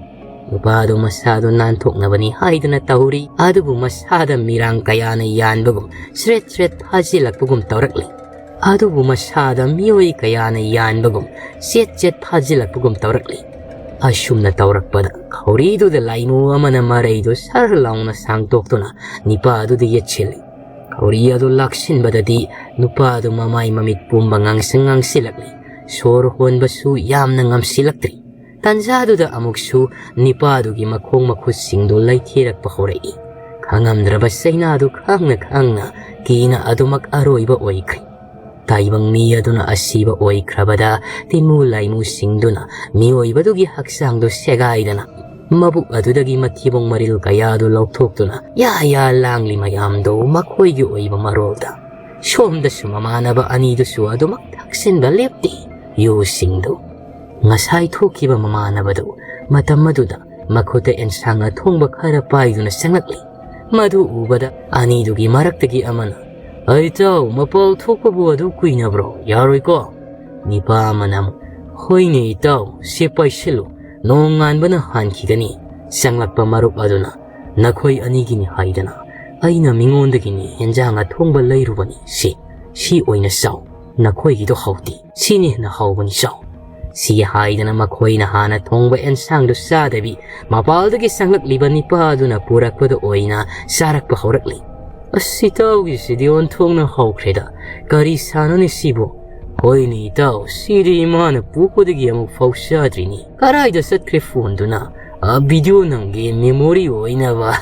ꯅꯨꯄꯥꯗꯨ ꯃꯁꯥꯗꯨ ꯅꯥꯟꯊꯣꯛꯅꯕꯅꯤ ꯍꯥꯏꯗꯨꯅ ꯇꯧꯔꯤ, ꯑꯗꯨꯕꯨ ꯃꯁꯥꯗ ꯃꯤꯔꯥꯡ ꯀꯌꯥꯅ ꯌꯥꯟꯕꯒꯨꯝ ꯁ꯭ꯔꯦꯠ ꯁ꯭ꯔꯦꯠ ꯐꯥꯖꯤꯜꯂꯛꯄꯒꯨꯝ ꯇꯧꯔꯛꯂꯤ꯫ ꯑꯗꯨꯕꯨ ꯃꯁꯥꯗ ꯃꯤꯑꯣꯏ ꯀꯌꯥꯅ ꯌꯥꯟꯕꯒꯨꯝ ꯆꯦꯠ ꯆꯦꯠ ꯐꯥꯖꯤꯜꯂꯛꯄꯒꯨꯝ ꯇꯧꯔꯛꯂꯤ꯫ ꯑꯁꯨꯝꯅ ꯇꯧꯔꯛꯄꯗ ꯈꯧꯔꯤꯗꯨꯗ ꯂꯥꯏꯃꯨ ꯑꯃꯅ ꯃꯔꯩꯗꯨ ꯁꯔ ꯂꯥꯎꯅ ꯁꯥꯡꯇꯣꯛꯇꯨꯅ ꯅꯤꯄꯥꯗꯨꯗ ꯌꯦꯠꯁꯤꯜꯂꯤ꯫ ꯈꯧꯔꯤ ꯑꯗꯨ ꯂꯥꯛꯁꯤꯟꯕꯗꯗꯤ ꯅꯨꯄꯥꯗꯨ ꯃꯃꯥꯏ ꯃꯃꯤꯠ ꯄꯨꯝꯕ ꯉꯥꯡꯁꯪ ꯉꯥꯡꯁꯤꯜꯂꯛꯂꯤ꯫ ꯁꯣꯔ ꯍꯣꯟꯕꯁꯨ ꯌꯥꯝꯅ ꯉꯝꯁꯤꯜꯂꯛꯇ꯭ꯔꯤ꯫ ꯇꯟꯖꯥꯗꯨꯗ ꯑꯃꯨꯛꯁꯨ ꯅꯤꯄꯥꯗꯨꯒꯤ ꯃꯈꯣꯡ ꯃꯈꯨꯠꯁꯤꯡꯗꯨ ꯂꯩꯊꯦꯔꯛꯄ ꯍꯧꯔꯛꯏ꯫ ꯈꯪꯉꯝꯗ꯭ꯔꯕ ꯆꯩꯅꯥꯗꯨ ꯈꯪꯅ ꯈꯪꯅ ꯀꯤꯅ ꯑꯗꯨꯃꯛ ꯑꯔꯣꯏꯕ ꯑꯣꯏꯈ꯭ꯔꯦ꯫ ꯇꯥꯏꯕꯪ ꯃꯤ ꯑꯗꯨꯅ ꯑꯁꯤꯕ ꯑꯣꯏꯈ꯭ꯔꯕꯗ ꯇꯤꯟꯃꯨ ꯂꯥꯏꯃꯨꯁꯤꯡꯗꯨꯅ ꯃꯤꯑꯣꯏꯕꯗꯨꯒꯤ ꯍꯛꯆꯥꯡꯗꯨ ꯁꯦꯒꯥꯏꯗꯅ ꯃꯕꯨꯛ ꯑꯗꯨꯗꯒꯤ ꯃꯊꯤꯕꯣꯡ ꯃꯔꯤꯜ ꯀꯌꯥꯗꯨ ꯂꯧꯊꯣꯛꯇꯨꯅ ꯌꯥ ꯌꯥ ꯂꯥꯡꯂꯤ ꯃꯌꯥꯝꯗꯨ ꯃꯈꯣꯏꯒꯤ ꯑꯣꯏꯕ ꯃꯔꯣꯜꯗ꯫ ꯁꯣꯝꯗꯁꯨ ꯃꯃꯥꯟꯅꯕ ꯑꯅꯤꯗꯨꯁꯨ ꯑꯗꯨꯃꯛ ꯊꯛꯆꯤꯟꯕ ꯂꯦꯞꯇꯦ꯫ ꯌꯨꯁꯤꯡꯗꯨ꯫ ꯉꯁꯥꯏ ꯊꯣꯛꯈꯤꯕ ꯃꯃꯥꯟꯅꯕꯗꯨ ꯃꯇꯝ ꯑꯗꯨꯗ ꯃꯈꯨꯠꯇ ꯑꯦꯟꯁꯥꯡ ꯑꯊꯣꯡꯕ ꯈꯔ ꯄꯥꯏꯗꯨꯅ ꯆꯪꯂꯛꯂꯤ꯫ ꯃꯗꯨ ꯎꯕꯗ ꯑꯅꯤꯗꯨꯒꯤ ꯃꯔꯛꯇꯒꯤ ꯑꯃꯅ, "ꯑꯩ ꯏꯇꯥꯎ, ꯃꯄꯥꯜ ꯊꯣꯛꯄꯕꯨ ꯑꯗꯨ ꯀꯨꯏꯅꯕ꯭ꯔꯣ? ꯌꯥꯔꯣꯏꯀꯣ?" ꯅꯤꯄꯥ ꯑꯃꯅ ꯑꯃꯨꯛ, "ꯍꯣꯏꯅꯦ ꯏꯇꯥꯎ, ꯁꯦ ꯄꯥꯏꯁꯤꯜꯂꯨ, ꯅꯣꯡꯉꯥꯟꯕꯅ ꯍꯥꯟꯈꯤꯒꯅꯤ, ꯆꯪꯂꯛꯄ ꯃꯔꯨꯞ ꯑꯗꯨꯅ, "ꯅꯈꯣꯏ ꯑꯅꯤꯒꯤꯅꯤ ꯍꯥꯏꯗꯅ ꯑꯩꯅ ꯃꯤꯉꯣꯟꯗꯒꯤꯅꯤ ꯌꯦꯟꯖꯥꯡ ꯑꯊꯣꯡꯕ ꯂꯩꯔꯨꯕꯅꯤ꯫ ꯁꯤ, ꯁꯤ ꯑꯣꯏꯅ ꯆꯥꯎ, ꯅꯈꯣꯏꯒꯤꯗꯣ ꯍꯥꯎꯇꯦ, ꯁꯤꯅ ꯍꯦꯟꯅ ꯍꯥꯎꯕꯅꯤ, ꯆꯥꯎ"꯫ ꯁꯤ ꯍꯥꯏꯗꯅ ꯃꯈꯣꯏꯅ ꯍꯥꯟꯅ ꯊꯣꯡꯕ ꯑꯦꯟꯁꯥꯡꯗꯨ ꯆꯥꯗꯕꯤ, ꯃꯄꯥꯜꯗꯒꯤ ꯆꯪꯂꯛꯂꯤꯕ ꯅꯤꯄꯥ ꯑꯗꯨꯅ ꯄꯨꯔꯛꯄꯗ ꯑꯣꯏꯅ ꯆꯥꯔꯛꯄ ꯍꯧꯔꯛꯂꯤ꯫ "ꯑꯁ, ꯏꯇꯥꯎꯒꯤꯁꯤꯗꯤ ꯑꯣꯟꯊꯣꯛꯅ ꯍꯥꯎꯈ꯭ꯔꯦꯗ꯫ ꯀꯔꯤ ꯁꯥꯅꯣꯅꯦ ꯁꯤꯕꯨ?" "ꯍꯣꯏꯅꯦ ꯏꯇꯥꯎ, ꯁꯤꯗꯤ ꯏꯃꯥꯅ ꯄꯨꯄꯗꯒꯤ ꯑꯃꯨꯛ ꯐꯥꯎ ꯆꯥꯗ꯭ꯔꯤꯅꯤ꯫ ꯀꯔꯥꯏꯗ ꯆꯠꯈ꯭ꯔꯦ ꯐꯣꯟꯗꯨꯅ? ꯑ, ꯚꯤꯗꯤꯑꯣ ꯅꯝꯒꯦ, ꯃꯦꯃꯣꯔꯤ ꯑꯣꯏꯅꯕ"꯫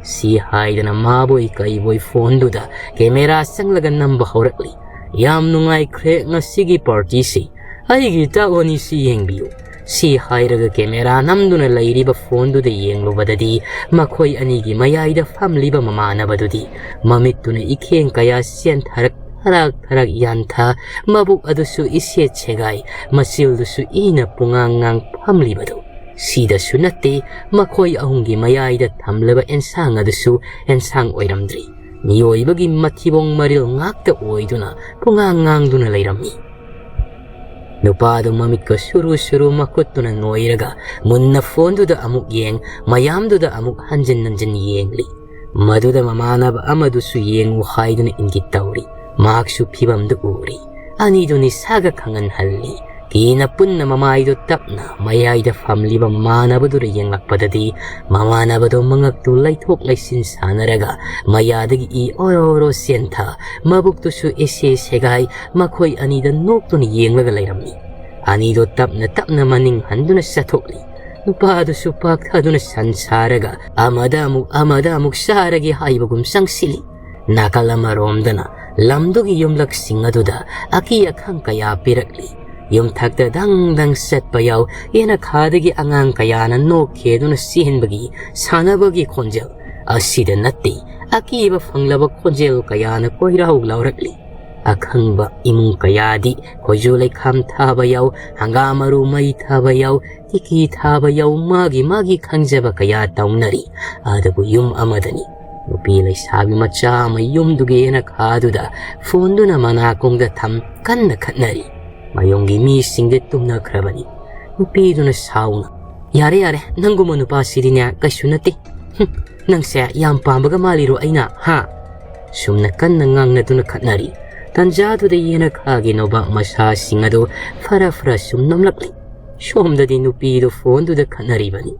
ꯁꯤ ꯍꯥꯏꯗꯅ ꯃꯥꯕꯣꯏ ꯀꯩꯕꯣꯏ ꯐꯣꯟꯗꯨꯗ ꯀꯦꯃꯦꯔꯥ ꯆꯪꯂꯒ ꯅꯝꯕ ꯍꯧꯔꯛꯂꯤ꯫ "ꯌꯥꯝ ꯅꯨꯡꯉꯥꯏꯈ꯭ꯔꯦ ꯉꯁꯤꯒꯤ ꯄꯥꯔꯇꯤꯁꯤ꯫ ꯑꯩꯒꯤ ꯏꯇꯥꯎ ꯑꯅꯤꯁꯤ ꯌꯦꯡꯕꯤꯌꯨ"꯫ ꯁꯤ ꯍꯥꯏꯔꯒ ꯀꯦꯃꯦꯔꯥ ꯅꯝꯗꯨꯅ ꯂꯩꯔꯤꯕ ꯐꯣꯟꯗꯨꯗ ꯌꯦꯡꯂꯨꯕꯗꯗꯤ, ꯃꯈꯣꯏ ꯑꯅꯤꯒꯤ ꯃꯌꯥꯏꯗ ꯐꯝꯂꯤꯕ ꯃꯃꯥꯟꯅꯕꯗꯨꯗꯤ ꯃꯃꯤꯠꯇꯨꯅ ꯏꯈꯦꯡ ꯀꯌꯥ ꯆꯦꯟꯊꯔꯛ, ꯊꯔꯛ ꯊꯔꯛ ꯌꯥꯟꯊ, ꯃꯕꯨꯛ ꯑꯗꯨꯁꯨ ꯏꯁꯦꯠ ꯁꯦꯒꯥꯏ, ꯃꯆꯤꯜꯗꯨꯁꯨ ꯏꯅ ꯄꯨꯡꯉꯥꯡ ꯉꯥꯡ ꯐꯝꯂꯤꯕꯗꯨ꯫ ꯁꯤꯗꯁꯨ ꯅꯠꯇꯦ, ꯃꯈꯣꯏ ꯑꯍꯨꯝꯒꯤ ꯃꯌꯥꯏꯗ ꯊꯝꯂꯕ ꯑꯦꯟꯁꯥꯡ ꯑꯗꯨꯁꯨ ꯑꯦꯟꯁꯥꯡ ꯑꯣꯏꯔꯝꯗ꯭ꯔꯤ꯫ ꯃꯤꯑꯣꯏꯕꯒꯤ ꯃꯊꯤꯕꯣꯡ ꯃꯔꯤꯜ ꯉꯥꯛꯇ ꯑꯣꯏꯗꯨꯅ ꯄꯨꯡꯉꯥꯡ ꯉꯥꯡꯗꯨꯅ ꯂꯩꯔꯝꯃꯤ꯫ ꯅꯨꯄꯥꯗꯨ ꯃꯃꯤꯠꯀ ꯁꯨꯔꯨ ꯁꯨꯔꯨ ꯃꯈꯨꯠꯇꯨꯅ ꯅꯣꯏꯔꯒ ꯃꯨꯟꯅ ꯐꯣꯟꯗꯨꯗ ꯑꯃꯨꯛ ꯌꯦꯡ, ꯃꯌꯥꯝꯗꯨꯗ ꯑꯃꯨꯛ ꯍꯟꯖꯤꯟ ꯍꯟꯖꯤꯟ ꯌꯦꯡꯂꯤ꯫ ꯃꯗꯨꯗ ꯃꯃꯥꯟꯅꯕ ꯑꯃꯗꯨꯁꯨ ꯌꯦꯡꯉꯨ ꯍꯥꯏꯗꯨꯅ ꯏꯪꯒꯤꯠ ꯇꯧꯔꯤ꯫ ꯃꯍꯥꯛꯁꯨ ꯐꯤꯚꯝꯗꯨ ꯎꯔꯤ꯫ ꯑꯅꯤꯗꯨ ꯅꯤꯁꯥꯒ ꯈꯪꯍꯟꯍꯜꯂꯤ꯫ ꯀꯤꯅ ꯄꯨꯟꯅ ꯃꯃꯥꯏꯗꯨ ꯇꯞꯅ ꯃꯌꯥꯏꯗ ꯐꯝꯂꯤꯕ ꯃꯃꯥꯟꯅꯕꯗꯨꯗ ꯌꯦꯡꯂꯛꯄꯗꯗꯤ, ꯃꯃꯥꯟꯅꯕꯗꯨ ꯃꯉꯛꯇꯨ ꯂꯩꯊꯣꯛ ꯂꯩꯁꯤꯟ ꯁꯥꯟꯅꯔꯒ ꯃꯌꯥꯗꯒꯤ ꯏ ꯑꯣꯔꯣ ꯑꯣꯔꯣ ꯆꯦꯟꯊ, ꯃꯕꯨꯛꯇꯨꯁꯨ ꯏꯁꯦ ꯁꯦꯒꯥꯏ, ꯃꯈꯣꯏ ꯑꯅꯤꯗ ꯅꯣꯛꯇꯨꯅ ꯌꯦꯡꯂꯒ ꯂꯩꯔꯝꯃꯤ꯫ ꯑꯅꯤꯗꯨ ꯇꯞꯅ ꯇꯞꯅ ꯃꯅꯤꯡ ꯍꯟꯗꯨꯅ ꯆꯠꯊꯣꯛꯂꯤ꯫ ꯅꯨꯄꯥꯗꯨꯁꯨ ꯄꯥꯛꯊꯗꯨꯅ ꯁꯟ ꯁꯥꯔꯒ ꯑꯃꯗ ꯑꯃꯨꯛ ꯑꯃꯗ ꯑꯃꯨꯛ ꯆꯥꯔꯒꯦ ꯍꯥꯏꯕꯒꯨꯝ ꯆꯪꯁꯤꯜꯂꯤ꯫ ꯅꯥꯀꯜ ꯑꯃꯔꯣꯝꯗꯅ ꯂꯝꯗꯨꯒꯤ ꯌꯨꯝꯂꯛꯁꯤꯡ ꯑꯗꯨꯗ ꯑꯀꯤ ꯑꯈꯪ ꯀꯌꯥ ꯄꯤꯔꯛꯂꯤ꯫ ꯌꯨꯝꯊꯛꯇ ꯗꯪ ꯗꯪ ꯆꯠꯄ ꯌꯥꯎ, ꯌꯦꯅꯈꯥꯗꯒꯤ ꯑꯉꯥꯡ ꯀꯌꯥꯅ ꯅꯣꯛꯈꯦꯗꯨꯅ ꯆꯦꯟꯕꯒꯤ ꯁꯥꯟꯅꯕꯒꯤ ꯈꯣꯟꯖꯦꯜ꯫ ꯑꯁꯤꯗ ꯅꯠꯇꯦ, ꯑꯀꯤꯕ ꯐꯪꯂꯕ ꯈꯣꯟꯖꯦꯜ ꯀꯌꯥꯅ ꯀꯣꯏꯔꯥꯎ ꯂꯥꯎꯔꯛꯂꯤ꯫ ꯑꯈꯪꯕ ꯏꯃꯨꯡ ꯀꯌꯥꯗꯤ ꯈꯣꯏꯖꯨ ꯂꯩꯈꯥꯝ ꯊꯥꯕ ꯌꯥꯎ, ꯍꯪꯒꯥꯝ ꯃꯔꯨ ꯃꯩ ꯊꯥꯕ ꯌꯥꯎ, ꯇꯤꯀꯤ ꯊꯥꯕ ꯌꯥꯎ, ꯃꯥꯒꯤ ꯃꯥꯒꯤ ꯈꯪꯖꯕ ꯀꯌꯥ ꯇꯧꯅꯔꯤ꯫ ꯑꯗꯨꯕꯨ ꯌꯨꯝ ꯑꯃꯗꯅꯤ ꯅꯨꯄꯤ ꯂꯩꯁꯥꯕꯤ ꯃꯆꯥ ꯑꯃ ꯌꯨꯝꯗꯨꯒꯤ ꯌꯦꯅꯈꯥꯗꯨꯗ ꯐꯣꯟꯗꯨꯅ ꯃꯅꯥꯀꯣꯡꯗ ꯊꯝ ꯀꯟꯅ ꯈꯠꯅꯔꯤ꯫ ꯃꯌꯨꯝꯒꯤ ꯃꯤꯁꯤꯡꯗꯤ ꯇꯨꯝꯅꯈ꯭ꯔꯕꯅꯤ꯫ ꯅꯨꯄꯤꯗꯨꯅ ꯁꯥꯎꯅ, "ꯌꯥꯔꯦ, ꯌꯥꯔꯦ, ꯅꯪꯒꯨꯝꯕ ꯅꯨꯄꯥꯁꯤꯗꯤꯅꯦ ꯀꯩꯁꯨ ꯅꯠꯇꯦ꯫ ꯍꯨꯝ, ꯅꯪꯁꯦ ꯌꯥꯝ ꯄꯥꯝꯕꯒ ꯃꯥꯜꯂꯤꯔꯣ ꯑꯩꯅ, ꯍꯥ?" ꯁꯨꯝꯅ ꯀꯟꯅ ꯉꯥꯡꯅꯗꯨꯅ ꯈꯠꯅꯔꯤ꯫ ꯇꯟꯖꯥꯗꯨꯗ ꯌꯦꯅꯈꯥꯒꯤ ꯅꯣꯕꯥꯞ ꯃꯁꯥꯁꯤꯡ ꯑꯗꯨ ꯐꯔ ꯐꯔ ꯁꯨꯝ ꯅꯝꯂꯛꯂꯤ꯫ ꯁꯣꯝꯗꯗꯤ ꯅꯨꯄꯤꯗꯨ ꯐꯣꯟꯗꯨꯗ ꯈꯠꯅꯔꯤꯕꯅꯤ꯫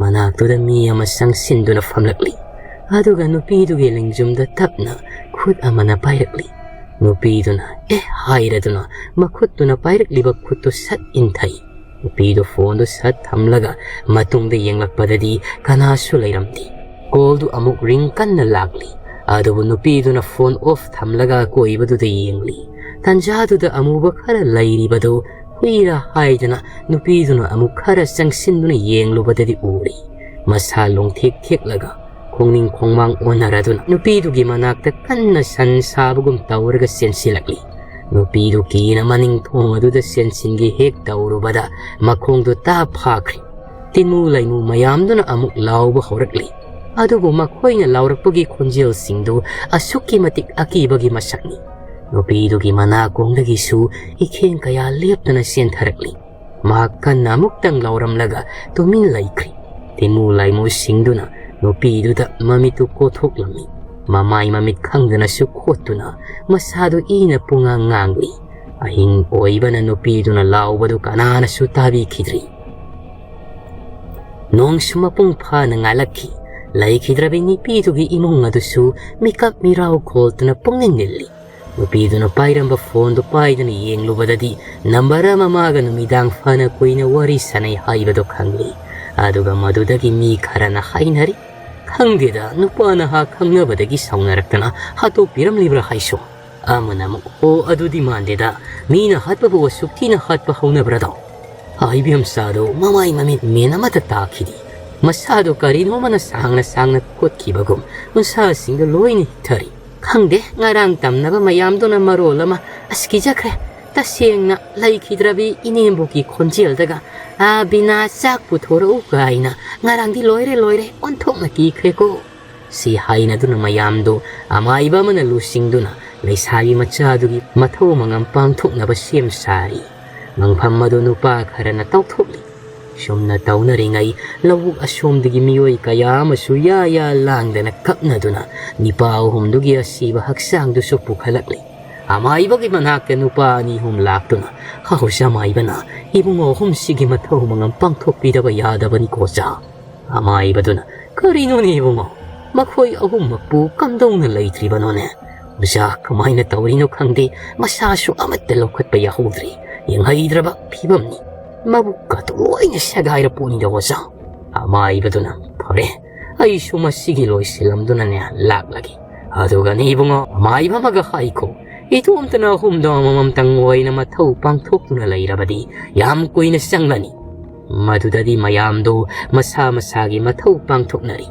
ꯃꯅꯥꯛꯇꯨꯗ ꯃꯤ ꯑꯃ ꯆꯪꯁꯤꯟꯗꯨꯅ ꯐꯝꯂꯛꯂꯤ꯫ ꯑꯗꯨꯒ ꯅꯨꯄꯤꯗꯨꯒꯤ ꯂꯦꯡꯖꯨꯝꯗ ꯇꯞꯅ ꯈꯨꯠ ꯑꯃꯅ ꯄꯥꯏꯔꯛꯂꯤ꯫ ꯅꯨꯄꯤꯗꯨꯅ "ꯑꯦ" ꯍꯥꯏꯔꯗꯨꯅ ꯃꯈꯨꯠꯇꯨꯅ ꯄꯥꯏꯔꯛꯂꯤꯕ ꯈꯨꯠꯇꯨ ꯁꯠ ꯏꯟꯊꯩ꯫ ꯅꯨꯄꯤꯗꯨ ꯐꯣꯟꯗꯨ ꯁꯠ ꯊꯝꯂꯒ ꯃꯇꯨꯡꯗ ꯌꯦꯡꯂꯛꯄꯗꯗꯤ ꯀꯅꯥꯁꯨ ꯂꯩꯔꯝꯗꯦ꯫ ꯀꯣꯜꯗꯨ ꯑꯃꯨꯛ ꯔꯤꯡ ꯀꯟꯅ ꯂꯥꯛꯂꯤ꯫ ꯑꯗꯨꯕꯨ ꯅꯨꯄꯤꯗꯨꯅ ꯐꯣꯟ ꯑꯣꯐ ꯊꯝꯂꯒ ꯑꯀꯣꯏꯕꯗꯨꯗ ꯌꯦꯡꯂꯤ꯫ ꯇꯟꯖꯥꯗꯨꯗ ꯑꯃꯨꯕ ꯈꯔ ꯂꯩꯔꯤꯕꯗꯨ ꯍꯨꯏꯔ ꯍꯥꯏꯗꯅ ꯅꯨꯄꯤꯗꯨꯅ ꯑꯃꯨꯛ ꯈꯔ ꯆꯪꯁꯤꯟꯗꯨꯅ ꯌꯦꯡꯂꯨꯕꯗꯗꯤ ꯎꯔꯤ꯫ ꯃꯁꯥ ꯂꯣꯡꯊꯦꯛ ꯊꯦꯛꯂꯒ ꯈꯣꯡꯅꯤꯡ ꯈꯣꯡꯃꯥꯡ ꯑꯣꯟꯅꯔꯗꯨꯅ ꯅꯨꯄꯤꯗꯨꯒꯤ ꯃꯅꯥꯛꯇ ꯀꯟꯅ ꯁꯟ ꯁꯥꯕꯒꯨꯝ ꯇꯧꯔꯒ ꯆꯦꯟꯁꯤꯜꯂꯛꯂꯤ꯫ ꯅꯨꯄꯤꯗꯨ ꯀꯤꯅ ꯃꯅꯤꯡ ꯊꯣꯡ ꯑꯗꯨꯗ ꯆꯦꯟꯁꯤꯟꯒꯦ ꯍꯦꯛ ꯇꯧꯔꯨꯕꯗ ꯃꯈꯣꯡꯗꯨ ꯇꯥ ꯐꯥꯈ꯭ꯔꯤ꯫ ꯇꯤꯃꯨ ꯂꯩꯃꯨ ꯃꯌꯥꯝꯗꯨꯅ ꯑꯃꯨꯛ ꯂꯥꯎꯕ ꯍꯧꯔꯛꯂꯤ꯫ ꯑꯗꯨꯕꯨ ꯃꯈꯣꯏꯅ ꯂꯥꯎꯔꯛꯄꯒꯤ ꯈꯣꯟꯖꯦꯜꯁꯤꯡꯗꯨ ꯑꯁꯨꯛꯀꯤ ꯃꯇꯤꯛ ꯑꯀꯤꯕꯒꯤ ꯃꯁꯛꯅꯤ꯫ ꯅꯨꯄꯤꯗꯨꯒꯤ ꯃꯅꯥꯀꯣꯡꯗꯒꯤꯁꯨ ꯏꯈꯦꯡ ꯀꯌꯥ ꯂꯦꯞꯇꯅ ꯆꯦꯟꯊꯔꯛꯂꯤ꯫ ꯃꯍꯥꯛ ꯀꯟꯅ ꯑꯃꯨꯛꯇꯪ ꯂꯥꯎꯔꯝꯂꯒ ꯇꯨꯃꯤꯟ ꯂꯩꯈ꯭ꯔꯤ꯫ ꯇꯤꯃꯨ ꯂꯥꯏꯃꯨꯁꯤꯡꯗꯨꯅ ꯅꯨꯄꯤꯗꯨꯗ ꯃꯃꯤꯠꯇꯨ ꯀꯣꯊꯣꯛꯂꯝꯃꯤ꯫ ꯃꯃꯥꯏ ꯃꯃꯤꯠ ꯈꯪꯗꯅꯁꯨ ꯈꯣꯠꯇꯨꯅ ꯃꯁꯥꯗꯨ ꯏꯅ ꯄꯨꯡꯉꯥꯡ ꯉꯥꯡꯂꯤ꯫ ꯑꯍꯤꯡ ꯑꯣꯏꯕꯅ ꯅꯨꯄꯤꯗꯨꯅ ꯂꯥꯎꯕꯗꯨ ꯀꯅꯥꯅꯁꯨ ꯇꯥꯕꯤꯈꯤꯗ꯭ꯔꯤ꯫ ꯅꯣꯡꯁꯨ ꯃꯄꯨꯡ ꯐꯥꯅ ꯉꯥꯜꯂꯛꯈꯤ꯫ ꯂꯩꯈꯤꯗ꯭ꯔꯕꯤ ꯅꯨꯄꯤꯗꯨꯒꯤ ꯏꯃꯨꯡ ꯑꯗꯨꯁꯨ ꯃꯤꯀꯞ ꯃꯤꯔꯥꯎ ꯈꯣꯜꯗꯨꯅ ꯄꯨꯡꯅꯤꯜ ꯅꯤꯜꯂꯤ꯫ ꯅꯨꯄꯤꯗꯨꯅ ꯄꯥꯏꯔꯝꯕ ꯐꯣꯟꯗꯨ ꯄꯥꯏꯗꯨꯅ ꯌꯦꯡꯂꯨꯕꯗꯗꯤ ꯅꯝꯕꯔ ꯑꯃ ꯃꯥꯒ ꯅꯨꯃꯤꯗꯥꯡ ꯐꯅ ꯀꯨꯏꯅ ꯋꯥꯔꯤ ꯁꯥꯟꯅꯩ ꯍꯥꯏꯕꯗꯨ ꯈꯪꯂꯤ꯫ ꯑꯗꯨꯒ ꯃꯗꯨꯗꯒꯤ ꯃꯤ ꯈꯔꯅ ꯍꯥꯏꯅꯔꯤ, "ꯈꯪꯗꯦꯗ, ꯅꯨꯄꯥ ꯅꯍꯥ ꯈꯪꯅꯕꯗꯒꯤ ꯁꯥꯎꯅꯔꯛꯇꯅ ꯍꯥꯠꯇꯣꯛꯄꯤꯔꯝꯂꯤꯕ꯭ꯔꯥ ꯍꯥꯏꯁꯨ?" ꯑꯃꯅ ꯑꯃꯨꯛ, "ꯑꯣ, ꯑꯗꯨꯗꯤ ꯃꯥꯟꯗꯦꯗ, ꯃꯤꯅ ꯍꯥꯠꯄꯕꯨ ꯑꯁꯨꯛ ꯊꯤꯅ ꯍꯥꯠꯄ ꯍꯧꯅꯕ꯭ꯔꯥꯗꯣ?" ꯍꯥꯏꯕꯤꯔꯝꯆꯥꯗꯨ ꯃꯃꯥꯏ ꯃꯃꯤꯠ ꯃꯦꯟ ꯑꯃꯠꯇ ꯇꯥꯈꯤꯗꯦ꯫ ꯃꯁꯥꯗꯨ ꯀꯔꯤꯅꯣꯃꯅ ꯁꯥꯡꯅ ꯁꯥꯡꯅ ꯈꯣꯠꯈꯤꯕꯒꯨꯝ ꯎꯟꯁꯥꯁꯤꯡꯗ ꯂꯣꯏꯅ ꯍꯤꯊꯔꯤ꯫ ꯈꯪꯗꯦ, ꯉꯔꯥꯡ ꯇꯝꯅꯕ ꯃꯌꯥꯝꯗꯨꯅ ꯃꯔꯣꯜ ꯑꯃ, ꯑꯁ, ꯀꯤꯖꯈ꯭ꯔꯦ꯫ ꯇꯁꯦꯡꯅ ꯂꯩꯈꯤꯗ꯭ꯔꯕꯤ ꯏꯅꯦꯝꯕꯣꯛꯀꯤ ꯈꯣꯟꯖꯦꯜꯗꯒ, "ꯑꯥ, ꯕꯤꯅꯥ, ꯆꯥꯛ ꯄꯨꯊꯣꯔꯛꯎ" ꯀꯥꯏꯅ, ꯉꯔꯥꯡꯗꯤ ꯂꯣꯏꯔꯦ, ꯂꯣꯏꯔꯦ, ꯑꯣꯟꯊꯣꯛꯅ ꯀꯤꯈ꯭ꯔꯦꯀꯣ꯫ ꯁꯤ ꯍꯥꯏꯅꯗꯨꯅ ꯃꯌꯥꯝꯗꯨ ꯑꯃꯥꯏꯕ ꯑꯃꯅ ꯂꯨꯆꯤꯡꯗꯨꯅ ꯂꯩꯁꯥꯕꯤ ꯃꯆꯥꯗꯨꯒꯤ ꯃꯊꯧ ꯃꯉꯝ ꯄꯥꯡꯊꯣꯛꯅꯕ ꯁꯦꯝ ꯁꯥꯔꯤ꯫ ꯃꯪꯐꯝ ꯑꯗꯨ ꯅꯨꯄꯥ ꯈꯔꯅ ꯇꯧꯊꯣꯛꯂꯤ꯫ ꯁꯨꯝꯅ ꯇꯧꯅꯔꯤꯉꯩ ꯂꯧꯕꯨꯛ ꯑꯁꯣꯝꯗꯒꯤ ꯃꯤꯑꯣꯏ ꯀꯌꯥ ꯑꯃꯁꯨ ꯌꯥ ꯌꯥ ꯂꯥꯡꯗꯅ ꯀꯞꯅꯗꯨꯅ ꯅꯤꯄꯥ ꯑꯍꯨꯝꯗꯨꯒꯤ ꯑꯁꯤꯕ ꯍꯛꯆꯥꯡꯗꯨꯁꯨ ꯄꯨꯈꯠꯂꯛꯂꯤ꯫ ꯑꯃꯥꯏꯕꯒꯤ ꯃꯅꯥꯛꯇ ꯅꯨꯄꯥ ꯑꯅꯤ ꯑꯍꯨꯝ ꯂꯥꯛꯇꯨꯅ, "ꯍꯧꯁ ꯑꯃꯥꯏꯕꯅ ꯏꯕꯨꯡꯉꯣ ꯑꯍꯨꯝꯁꯤꯒꯤ ꯃꯊꯧ ꯃꯉꯝ ꯄꯥꯡꯊꯣꯛꯄꯤꯗꯕ ꯌꯥꯗꯕꯅꯤꯀꯣ ꯆꯥ?" ꯑꯃꯥꯏꯕꯗꯨꯅ, "ꯀꯔꯤꯅꯣꯅꯦ ꯏꯕꯨꯡꯉꯣ? ꯃꯈꯣꯏ ꯑꯍꯨꯝꯃꯛꯄꯨ ꯀꯝꯗꯧꯅ ꯂꯩꯇ꯭ꯔꯤꯕꯅꯣꯅꯦ? ꯑꯣꯖꯥ, ꯀꯃꯥꯏꯅ ꯇꯧꯔꯤꯅꯣ ꯈꯪꯗꯦ, ꯃꯁꯥꯁꯨ ꯑꯃꯠꯇ ꯂꯧꯈꯠꯄ ꯌꯥꯍꯧꯗ꯭ꯔꯤ꯫ ꯌꯦꯡꯍꯩꯗ꯭ꯔꯕ ꯐꯤꯕꯝꯅꯤ꯫ ꯃꯕꯨꯛꯀꯗꯨ ꯂꯣꯏꯅ ꯁꯦꯒꯥꯏꯔ ꯄꯣꯠꯅꯤꯗ ꯑꯣꯖꯥ꯫" ꯑꯃꯥꯏꯕꯗꯨꯅ, "ꯐꯔꯦ, ꯑꯩꯁꯨ ꯃꯁꯤꯒꯤ ꯂꯣꯏꯁꯤꯜꯂꯝꯗꯨꯅꯅꯦ ꯂꯥꯛꯂꯒꯦ꯫ ꯑꯗꯨꯒꯅꯦ ꯏꯕꯨꯡꯉꯣ, ꯑꯃꯥꯏꯕ ꯑꯃꯒ ꯍꯥꯏꯈꯣ, ꯏꯇꯣꯝꯇꯅ ꯑꯍꯨꯝꯗꯣ ꯑꯃꯃꯝꯇꯪ ꯑꯣꯏꯅ ꯃꯊꯧ ꯄꯥꯡꯊꯣꯛꯇꯨꯅ ꯂꯩꯔꯕꯗꯤ ꯌꯥꯝ ꯀꯨꯏꯅ ꯆꯪꯂꯅꯤ꯫" ꯃꯗꯨꯗꯗꯤ ꯃꯌꯥꯝꯗꯣ ꯃꯁꯥ ꯃꯁꯥꯒꯤ ꯃꯊꯧ ꯄꯥꯡꯊꯣꯛꯅꯔꯤ꯫